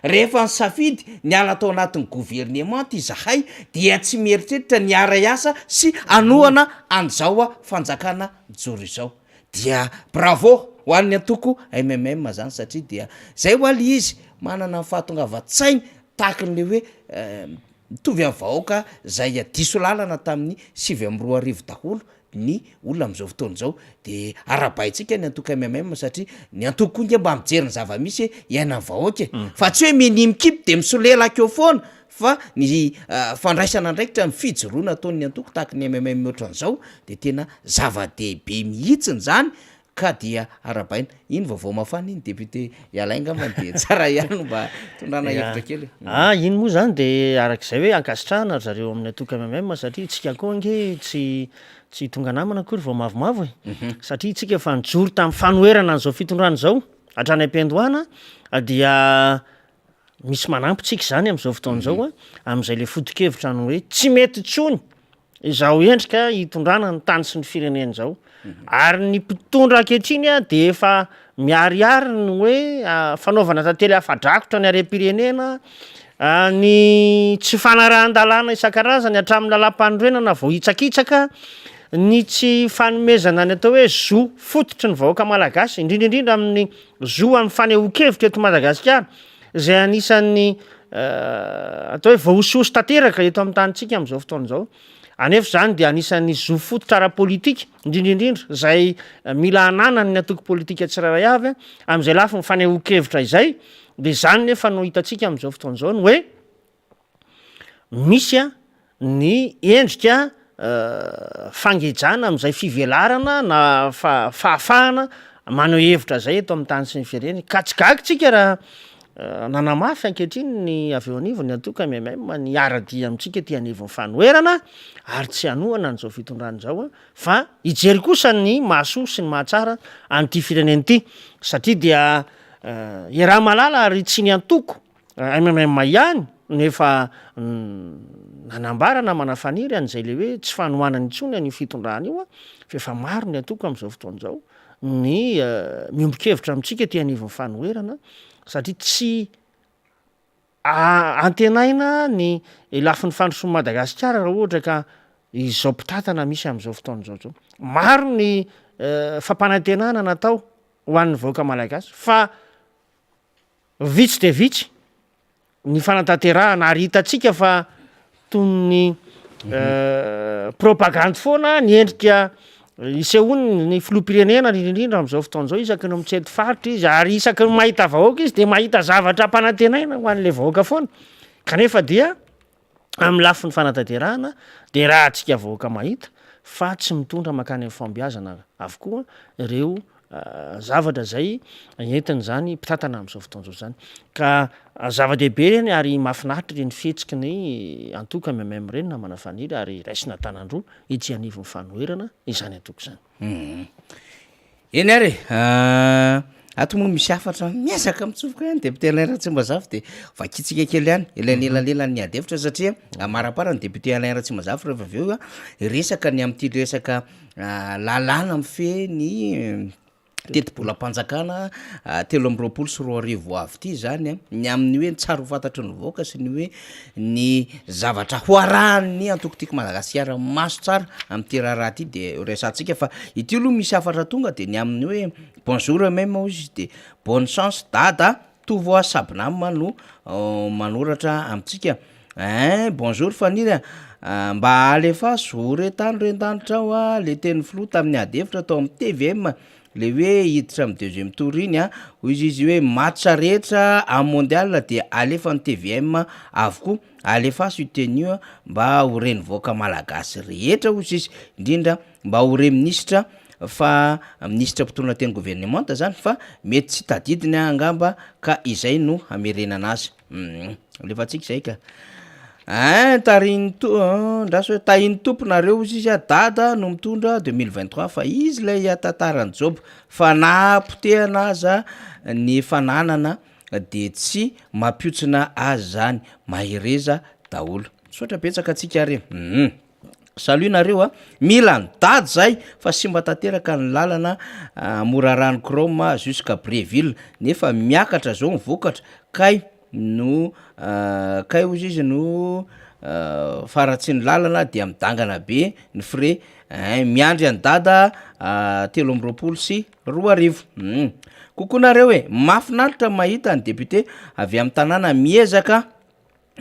Rehefa nisafidy niala tao anatin'ny governemanta izahay dia tsy mieritreritra ny hiara-hiasa sy hanohana an'izao fanjakana mijoro izao. Dia bravo ho an'ny antoko mmm zany satria dia zay hoa le izy manana ny fahatongavan-tsainy tahaky ny le hoe mitovy amin'ny vahoaka zay diso lalana tamin'ny 2009 daholo ny olona amin'izao fotoana izao de arahabaintsika ny antoko mmm satria ny antoko koa nge mba mijery ny zava-misy e iainan'ny vahoaka e fa tsy hoe minia mikipy de misolelaka eo foana fa ny fandraisana andraikitra ny fijoroana ataon'ny antoko tahaky ny mmm ohatran'izao de tena zava-dehibe mihitsiny zany Ka dia arahabaina. Iny vaovao mafana iny député Ialahy angambany dia tsara ihany no mba tondrana hevitra kely e. Ah, iny moa izany dia araka izay hoe ankasitrahana ry zareo amin'ny antoko mmm satria isika koa ange tsy tsy tonga namana akory vao mavomavo e. Satria isika efa nijoro tamin'ny fanoherana an'izao fitondrana izao hatrany am-piandohana dia Misy manampy tsika izany amin'izao fotoana izao a, amin'izay le foto-kevitra ny hoe tsy mety intsony izao endrika hitondrana ny tany sy ny firenena izao. Ary ny mpitondra ankehitriny a dia efa miharihary ny hoe fanaovana tantely afa-drakotra ny harem-pirenena, ny tsy fanarahan-dalàna isan-karazany hatramin'ny lalàmpanorenana voahitsakitsaka, ny tsy fanomezana ny atao hoe zo fototry ny vahoaka malagasy, indrindra indrindra amin'ny Zo amin'ny fanehoan-kevitra eto Madagasikara, izay anisan'ny atao hoe voahosihosy tanteraka eto amin'ny tanintsika amin'izao fotoana izao. Anefa izany dia anisan'ny zo fototra ara-politika, indrindra indrindra, izay mila ananan'ny antoko politika tsirairay avy amin'izay lafiny fanehoan-kevitra izay, dia izany nefa no hitantsika amin'izao fotoana izao ny hoe Misy ny endrika fangejana amin'izay fivelarana na fahafahana maneho hevitra izay eto amin'ny tany sy ny firenena. Ka tsy gaga isika raha nanamafy ankehitriny ny avy eo anivon'ny antoko mmm ny hiara-dia amintsika ety anivon'ny fanoherana ary tsy hanohana an'izao fitondrana izao fa hijery kosa ny mahasoa sy ny mahatsara an'ity firenena ity satria dia iaraha-mahalala ary tsy ny antoko Mmm ihany no efa nanambara namana Faniry an'izay le hoe tsy fanohanana intsony an'io fitondrana io fa efa maro ny antoko amin'izao fotoana izao ny miombon-kevitra amintsika ety anivon'ny fanoherana satria tsy antenaina ny lafiny fandrosoan'i Madagasikara raha ohatra ka izao mpitantana misy amin'izao fotoana izao izao. Maro ny fampanantenana natao ho an'ny vahoaka malagasy fa Vitsy dia vitsy ny fanatanterahana ary hitantsika fa toy ny propagandy foana ny endrika isehoany ny filoham-pirenena indrindra indrindra amin'izao fotoana izao isaky ny mitety faritra izy ary isaky ny mahita vahoaka izy dia mahita zavatra ampanantenaina ho an'ilay vahoaka foana kanefa dia Amin'ny lafiny fanatanterahana dia raha antsika vahoaka mahita fa tsy mitondra mankany amin'ny fahombiazana avokoa ireo zavatra izay entin'izany mpitantana amin'izao fotoana izao izany. Ka zava-dehibe ireny ary mahafinaritra ireny fihetsiky ny antoko mmm ireny namana Faniry ary raisina an-tanan-droa etsy anivon'ny fanoherana izany antoko izany. Eny ary e! Ato moa misy hafatra miezaka mitsofoka ihany député Alain Ratsimbazafy de vakintsika kely ihany ilay nelalelan'ny ady hevitra satria amaraparany député Alain Ratsimbazafy rehefa avy eo resaka ny amin'ity resaka lalàna mifehy ny tetibolam-panjakana 2023 ho avy ity zany an, ny amin'ny hoe ny tsara ho fantatry ny vahoaka sy ny hoe ny zavatra ho arahan'ny antoko Tiako Madagasikara maso tsara amin'ity raharaha ity de ho resahantsika fa ity aloha misy hafatra tonga de ny amin'ny hoe bonjour MM hoy izy de bonne chance dada. Tovo a Sabnam no manoratra amintsika. Ein bonjour Faniry a! Mba alefaso ho re tany ren-danitra ao a le tenin'ny filoha tamin'ny ady hevitra tao amin'ny tvm le hoe hiditra amin'ny deuxième tour iny a, hoy izy izy hoe match rehetra amin'ny mondial dia alefan'ny tvm avokoa, alefaso io teny io mba ho ren'ny vahoaka malagasy rehetra hoy izy, indrindra mba ho re minisitra fa minisitra mpitondra teny governemanta zany fa mety tsy tadidiny angamba ka izay no hamerenana azy. Humm alefantsika izay ka. Ein tarihin'ny to- andraso hoe tahin'ny Tompo nareo hozy izy a, dada no mitondra 2023 fa izy ilay tantaran'i Joba fa na potehana aza ny fananana de tsy mampiotsina azy zany, mahereza daholo. Misaotra betsaka antsika ary e, humm. Salut nareo a! Mila an'i dada zay fa simba tanteraka ny lalana Morarano Chrome jusqu'à Breville nefa miakatra zao ny vokatra kay no kay ozy izy no faratsian'ny lalana dia midangana be ny frais ein miandry an'i dada 2023 hum coucou nareo e! Mahafinaritra mahita ny député avy amin'ny tanàna miezaka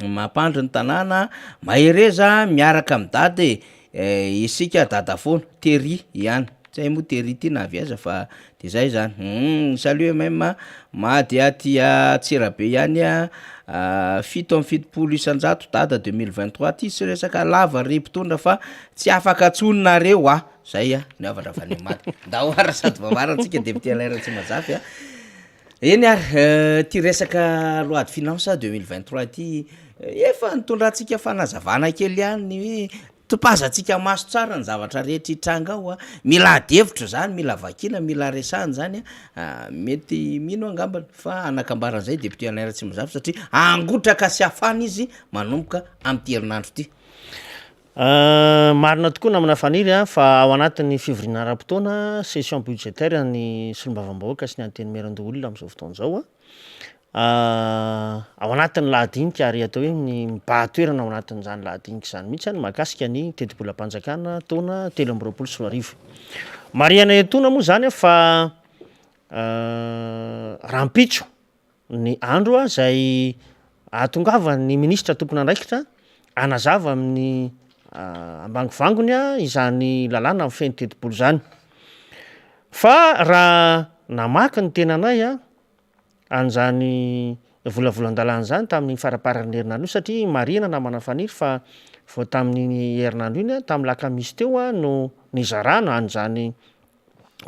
Mampandry ny tanàna, mahereza miaraka amin'i dada e, isika dada foana, tery ihany, tsy hay moa tery ity na avy aiza fa de zay zany, humm salut MM a, Mady aty Antsirabe ihany a, 77% dada 2023, tsisy resaka lava ry mpitondra fa tsy afaka tsony nareo a, zay a ny havatra avy any Mady, ndao ary sady vavarantsika député Alain Ratsimanjafy a. Eny ary, ity resaka loi de finance 2023 ity, efa nitondrantsika fanazavana kely ihany ny hoe topazantsika maso tsara ny zavatra rehetra hitranga ao a, mila ady hevitra zany, mila vakiana, mila resahana zany a, mety mino aho angambany fa anakambaran'izay député Alain Ratsimanzafy satria hangotraka sy hafana izy manomboka amin'ity herinandro ity. Marina tokoa namana Faniry a, fa ao anatin'ny fivoriana ara-potoana, session budgétaire ny solombavambahoaka sy ny antenimierandoholona amin'izao fotoana izao a, ao anatin'ny lahadinika ary atao hoe ny mibahan-toerana ao anatin'izany lahadinika izany mihitsy ny mahakasika ny tetibolam-panjakana taona 2023. Marihana etoana moa izany fa rahampitso ny andro izay ahatongavan'ny minisitra tompon'andraikitra hanazava amin'ny ambangovangony izany lalàna mifehy ny tetibola izany. Fa raha namaky ny tenanay an'izany volavolan-dalàna izany tamin'iny faramparan'ny herinandro iny satria marihina namana Faniry fa vao tamin'iny herinandro iny, tamin'ny lakamisy teo no nizarana an'izany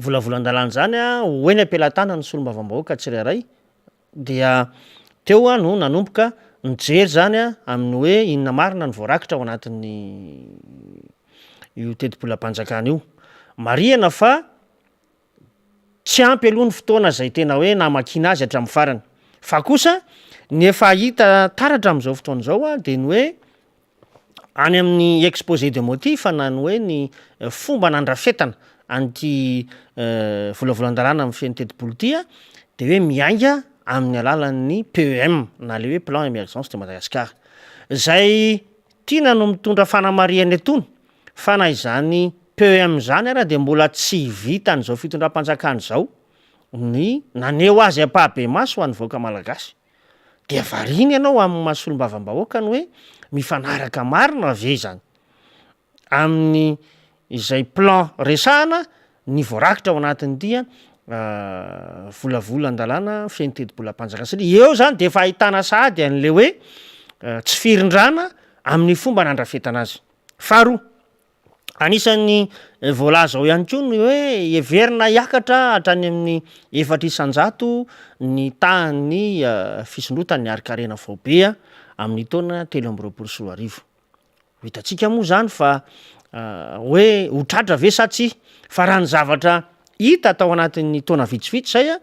volavolan-dalàna izany ho eny am-pelatanan'ny solombavambahoaka tsirairay dia teo aho no nanomboka nijery izany amin'ny hoe inona marina no voarakitra ao anatin'ny io tetibolam-panjakana io. Marihana fa tsy ampy aloha ny fotoana izay tena hoe namakiana azy hatramin'ny farany. Fa kosa ny efa hita taratra amin'izao fotoana izao dia ny hoe any amin'ny exposé de motif na ny hoe ny fomba nandrafetana an'ity volavolan-dalàna mifehy ny tetibola ity dia hoe miainga amin'ny alalan'ny PEM na ilay hoe plan émergence de Madagascar. Izay tiana no mitondra fanamarihana etoana fa na izany PEM izany ara dia mbola tsy vitan'izao fitondram-panjakana izao ny naneho azy ampahabemaso ho an'ny vahoaka malagasy. Dia variana ianao amin'ny maha solombavambahoaka ny hoe mifanaraka marina ve izany amin'ny izay plan resahana ny voarakitra ao anatin'ity volavolan-dalàna feno tetibolam-panjakana satria eo izany dia efa ahitana sahady an'ilay hoe tsy firindrana amin'ny fomba nandrafetana azy. Faharoa, Anisan'ny voalaza ao ihany koa ny hoe heverina hiakatra hatrany amin'ny 4% ny tahan'ny fisondrotan'ny harin-karena faobe amin'ny taona 2023. Ho hitantsika moa izany fa hoe ho tratra ve sa tsia fa raha ny zavatra hita tao anatin'ny taona vitsivitsy izay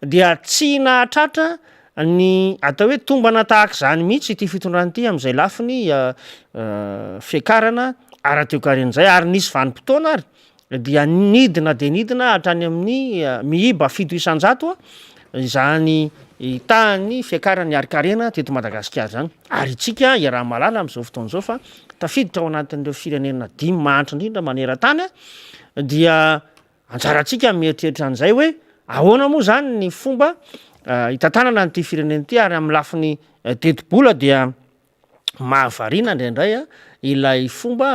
dia tsy nahatratra ny atao hoe tombana tahaka izany mihitsy ity fitondrana ity amin'izay lafiny fiakarana ara-toekarena izay ary nisy vanim-potoana ary dia nidina dia nidina hatrany amin'ny miiba 7% izany tahan'ny fiakaran'ny harin-karena teto Madagasikara izany ary isika iaraha-mahalala amin'izao fotoana izao fa tafiditra ao anatin'ireo firenena dimy mahantra indrindra maneran-tany dia anjarantsika ny mieritreritra an'izay hoe ahoana moa izany ny fomba hitantanana an'ity firenena ity ary amin'ny lafiny tetibola dia mahavariana indraindray ilay fomba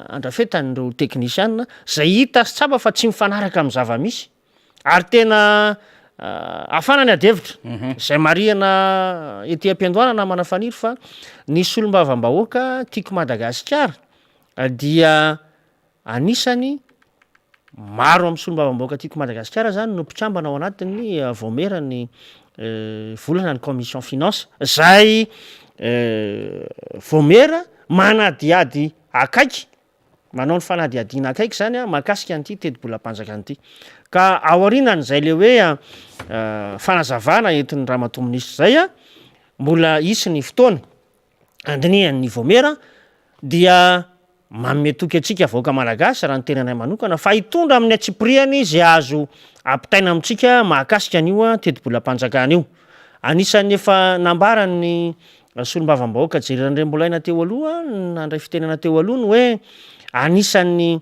andrafetan'ireo teknisiana izay hita sy tsapa fa tsy mifanaraka amin'ny zava-misy ary tena hafana ny adihevitra izay marihana ety am-piandohana namana Faniry fa ny solombavambahoaka Tiako Madagasikara dia Anisany maro amin'ny solombavambahoaka Tiako Madagasikara izany no mpikambana ao anatin'ny vaomieran'ny volana ny commission finance izay vaomiera manadihady akaiky, manao ny fanadihadiana akaiky izany mahakasika an'ity tetibolam-panjakana ity. Ka aorianan'izay le hoe fanazavana entin'ny ramatoa minisitra izay, mbola hisy ny fotoana andinihan'ny vaomiera dia Manome toky antsika vahoaka Malagasy raha ny tenanay manokana fa hitondra amin'ny antsipiriany izay azo ampitaina amintsika mahakasika an'io tetibolam-panjakana io. Anisan'ny efa nambaran'ny solombavambahoaka Jerry Randriambolaina teo aloha nandray fitenenana teo aloha ny hoe anisan'ny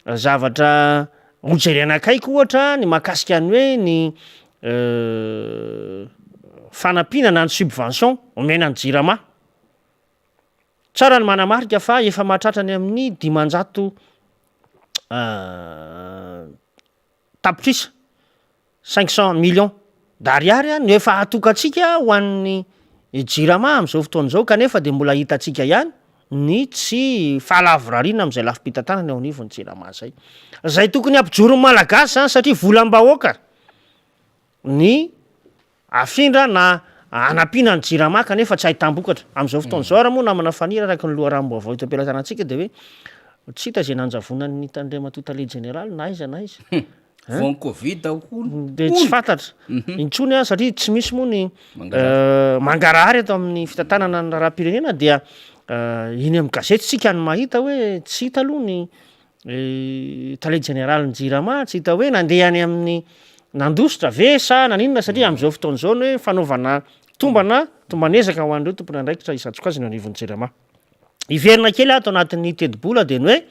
zavatra hojerena akaiky ohatra ny mahakasika ny hoe ny fanampiana na ny subvention omena ny Jirama. Tsara ny manamarika fa efa mahatratra any amin'ny 500 tapitrisa, 500 millions d'ariary no efa atokantsika ho an'ny Jirama amin'izao fotoana izao kanefa dia mbola hitantsika ihany ny tsy fahalavorariana amin'izay lafim-pitantanana eo anivon'ny Jirama izay. Izay tokony hampijoro ny Malagasy izany satria volam-bahoaka ny Afindra na anampiana ny jirama kanefa tsy ahitam-bokatra. Amin'izao fotoana izao ary moa namana Faniry araka ny loharanom-baovao eto am-pelatanantsika dia hoe tsy hita izay nanjavonan'ny Andriamatoa Tale Jeneraly na aiza na aiza. Voan'ny Covid hono. Dia tsy fantatra intsony an, satria tsy misy moa ny mangarahara eto amin'ny fitantanana ny raharaham-pirenena dia eny amin'ny gazety isika no mahita hoe tsy hita aloha ny Tale jeneralin'ny Jirama, tsy hita hoe nandeha any amin'ny nandositra ve sa naninona satria amin'izao fotoana izao ny hoe fanaovana tombana, tomban'ezaka ho an'ireo tompon'andraikitra isan-tsokajiny eo anivon'ny Jirama. Hiverina kely ato anatin'ny tetibola dia ny hoe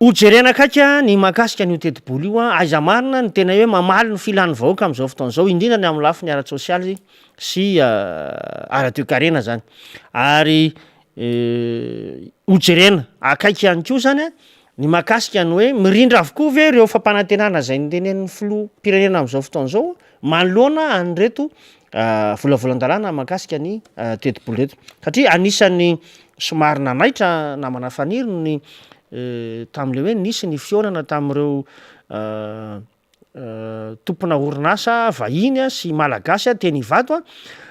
hojerena akaiky ny mahakasika an'io tetibola io, aiza marina ny tena hoe mamaly ny filan'ny vahoaka amin'izao fotoana izao, indrindra ny amin'ny lafiny ara-tsosialy sy ara-toekarena izany. Ary Hojerena akaiky ihany koa izany ny mahakasika ny hoe mirindra avokoa ve ireo fampanantenana izay notenenin'ny filoham-pirenena amin'izao fotoana izao manoloana an'ireto volavolan-dalàna mahakasika ny tetibola ireto. Satria anisan'ny somary nanaitra namana Faniry ny tamin'ilay hoe nisy ny fihaonana tamin'ireo tompona orinasa vahiny sy malagasy teny Ivato,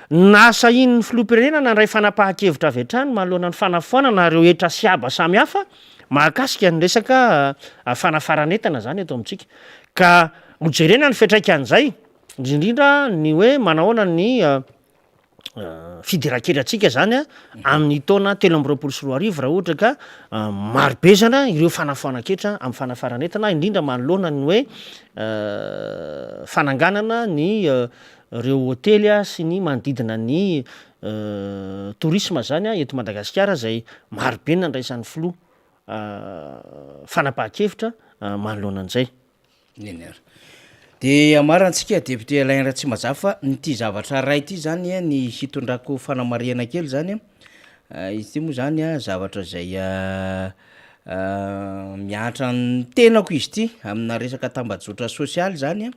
nahasahian'ny filoham-pirenena nandray fanapahan-kevitra avy hatrany manoloana ny fanafoanana ireo hetra sy haba samihafa mahakasika ny resaka fanafaran'entana izany eto amintsika. Ka hojerena ny fiantraikan'izay, indrindra indrindra ny hoe manahoana ny fidiran-ketrantsika zany amin'ny taona 2023 raha ohatra ka marobe zany ireo fanafoanan-ketra amin'ny fanafaran'entana indrindra manoloana ny hoe fananganana ny ireo hotely sy ny manodidina ny tourisme zany eto Madagasikara izay marobe ny nandraisan'ny filoha fanapahan-kevitra manoloana an'izay. Eny ary. Dia amarantsika député Alain Ratsimazafa fa ity zavatra iray ity zany ny hitondrako fanamarihana kely zany, izy ity moa zany zavatra izay mihatra amin'ny tenako izy ity amina resaka tambajotra sosialy zany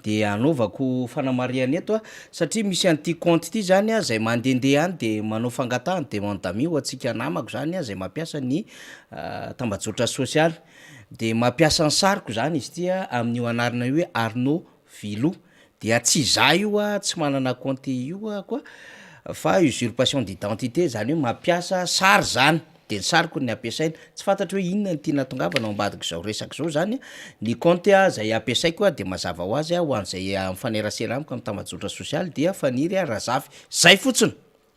de anaovako fanamarihana eto satria misy an'ity compte ity zany zay mandehandeha any de manao fangatahana demande d'amis ho antsika namako zany zay mampiasa ny tambajotra sosialy. De mampiasa ny sariko zany izy ity a amin'io anarana io hoe Arnaud Vilou, dia tsy izaho io a, tsy manana compte io aho koa fa usurpation d'identité zany hoe mampiasa sary zany de ny sariko no ampiasaina, tsy fantatro hoe inona no tiana hatongavana ao ambadik'izao resaka zao zany, ny compte zay ampiasaiko a de mazava ho azy a ho an'izay mifanerasera amiko amin'ny tambajotra sosialy dia Faniry Razafy, zay fotsiny.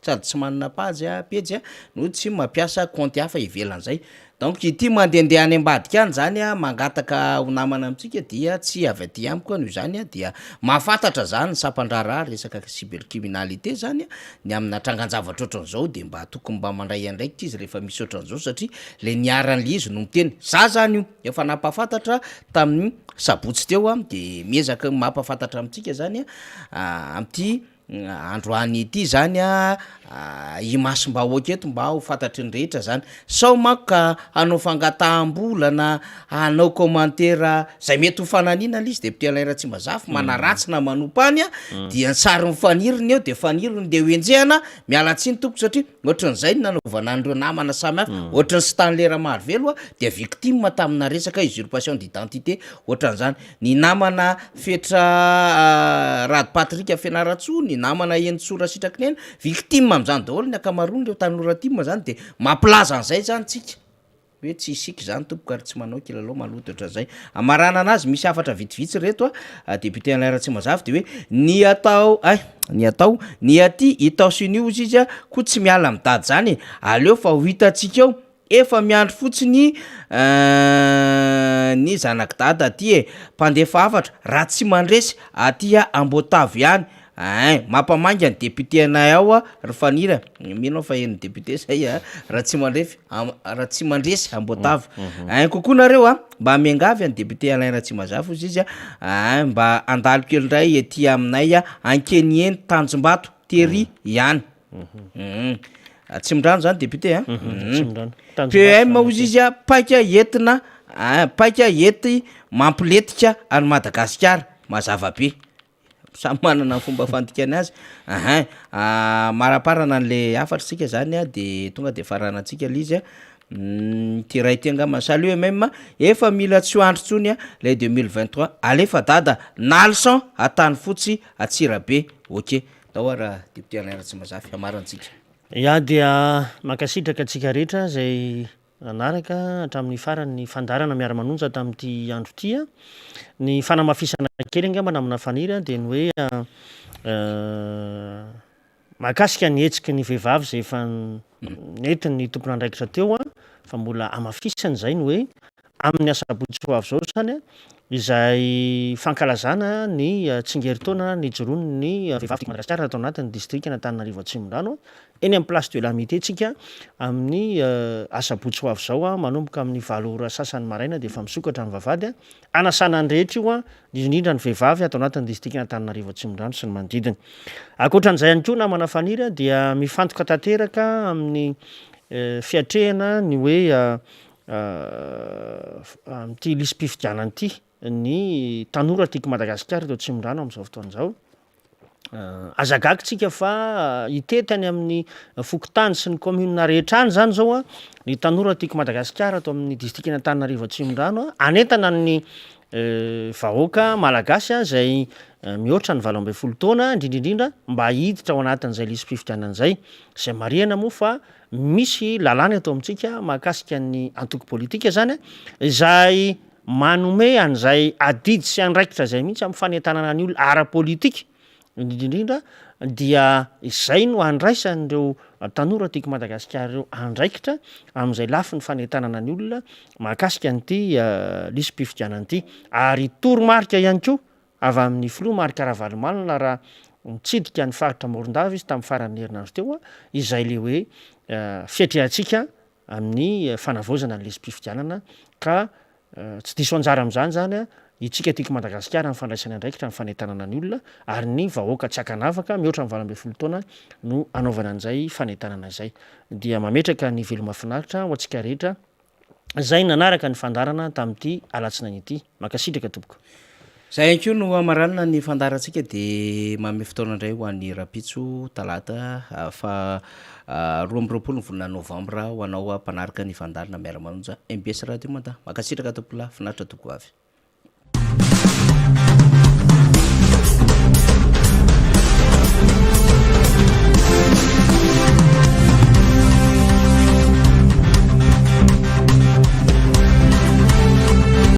Sady tsy manana pajy pejy no tsy mampiasa kaonty hafa ivelan'izay. Donc ity mandehandeha any ambadika any zany a, mangataka ho namana amintsika dia tsy avy aty amiko noho izany a, dia mahafantatra zany ny sampan-draharaha resaka cybercriminalité zany a, ny amina trangan-javatra ohatran'izao de mba tokony mba mandray andraikitra izy rehefa misy ohatran'izao satria le niharan'le izy no miteny, za zany io efa nampahafantatra tamin'ny sabotsy teo a, de miezaka mampahafantatra amintsika zany a am'ty Androany ity zany a imasom-bahoaka eto mba ho fantatry ny rehetra zany, sao manko ka hanao fangataham-bola na hanao commentaire zay mety ho fananiana le izy député Alain Ratsimbazafy manaratsy na manompa any a dia ny sarin'i Faniry ny eo de Faniry no ndeha ho enjehana, miala tsiny tompoko satria ohatran'izay no nanaovana an'ireo namana samy hafa, ohatran'i Stanley Ramarivelo a dia victime tamina resaka usurpation d'identité ohatran'izany. Ny namana Fetra Rado Patrick Fianarantsoa, ny namana Henintsoa Rasitrakiniaina, victime amin'izany daholo ny ankamaroan'ireo tanora tim zany de mampilaza an'izay zany tsika hoe tsy isika izany tompoko ary tsy manao kilalao maloto ohatran'izay. Hamaranana azy misy hafatra vitsivitsy ireto a, député Alain Ratsimazafy de hoe ny atao ay ny atao ny aty Itaosy News izy a koa tsy miala amin'i dada zany e, aleo fa ho hitantsika eo Efa miandry fotsiny ny zanak'i dada aty e! Mpandefa hafatra, raha tsy mandresy aty Amboatavo ihany ein! Mampamangy ny député anay ao ry Faniry a! Mino aho fa henon'ny député zay a! Raha tsy mandrefy raha tsy mandresy Amboatavo ein! Coucou nareo a! Mba miangavy an'i député Alain Ratsimazafy ozy izy a! Ein! Mba handalo kely indray ety aminay Ankeniheny Tanjombato tery ihany. Atsimondrano zany député a. Atsimondrano. PEM hozy izy a, paika entina paika ety mampilentika an'i Madagasikara, mazava be. Samy manana ny fomba fandikany azy, ahin, amaraparana an'le hafatra isika zany a de tonga de faranantsika le izy a, ty iray ty angamba, salut MM, efa mila tsy ho andry tsony a lay 2023, alefa dada, Nalson Antanifotsy Antsirabe, ok. Ndao ary député Alain Ratsimazafy hamarantsika. Ya dia mankasitraka antsika rehetra izay nanaraka hatramin'ny farany ny fandaharana miara-manonja tamin'ity andro ity. Ny fanamafisana kely angamba namana Faniry dia ny hoe mahakasika ny hetsiky ny vehivavy izay efa nentin'ny tompon'andraikitra teo fa mbola hamafisina izay ny hoe Amin'ny asabotsy ho avy izao izany, izay fankalazana ny tsingerin-taona nijoroan'ny vehivavy tiako Madagasikara ato anatin'ny distrikan'Antananarivo Atsimondrano, eny amin'ny Place de l'Amitié tsika amin'ny asabotsy ho avy izao manomboka amin'ny valo ora sasany maraina dia efa misokatra ny vavahady. Hanasana ny rehetra io, indrindra indrindra ny vehivavy ato anatin'ny distrikan'Antananarivo Atsimondrano sy ny manodidina. Ankoatra an'izay ihany koa namana Faniry dia mifantoka tanteraka amin'ny fiatrehana ny hoe Amin'ity lisi-pifidianana ity ny tanora tiako Madagasikara eto Atsimondrano amin'izao fotoana izao. Aza gaga tsika fa hitety any amin'ny fokontany sy ny commune rehetra any izany izao ny tanora tiako Madagasikara ato amin'ny distrikan'Antananarivo Atsimondrano hanentana ny vahoaka malagasy izay mihoatra ny 18 taona indrindra indrindra mba hiditra ao anatin'izay lisi-pifidianana izay, izay marihana moa fa Misy lalàna eto amintsika mahakasika ny antoko politika izany izay manome an'izay adidy sy andraikitra izay mihitsy amin'ny fanentanana ny olona ara-politika indrindra indrindra dia izay no andraisan'ireo tanora tiako Madagasikara ireo andraikitra amin'izay lafiny fanentanana ny olona mahakasika an'ity lisi-pifidianana ity ary toromarika ihany koa avy amin'ny filoha Marc Ravalomanana raha nitsidika ny faritra Morondava izy tamin'ny faran'ny herinandro teo, izay ilay hoe fiatrehantsika amin'ny fanavaozana ny lisi-pifidianana ka tsy diso anjara amin'izany izany itsika tiako Madagasikara amin'ny fandraisana andraikitra amin'ny fanentanana ny olona ary ny vahoaka tsy ankanavaka mihoatra ny 18 taona no anaovana an'izay fanentanana izay. Dia mametraka ny veloma finaritra ho antsika rehetra. izay nanaraka ny fandaharana tamin'ity alatsinainy ity. Mankasitraka tompoko. Izay ihany koa no hamaranana ny fandaharantsika dia manome fotoana indray ho an'ny rahampitso talata faha 22 ny volana novambra ho anao mpanaraka ny fandaharana miara-manonja mbs Radio Mada. Mankasitraka tompokolahy, finaritra tompoko vavy.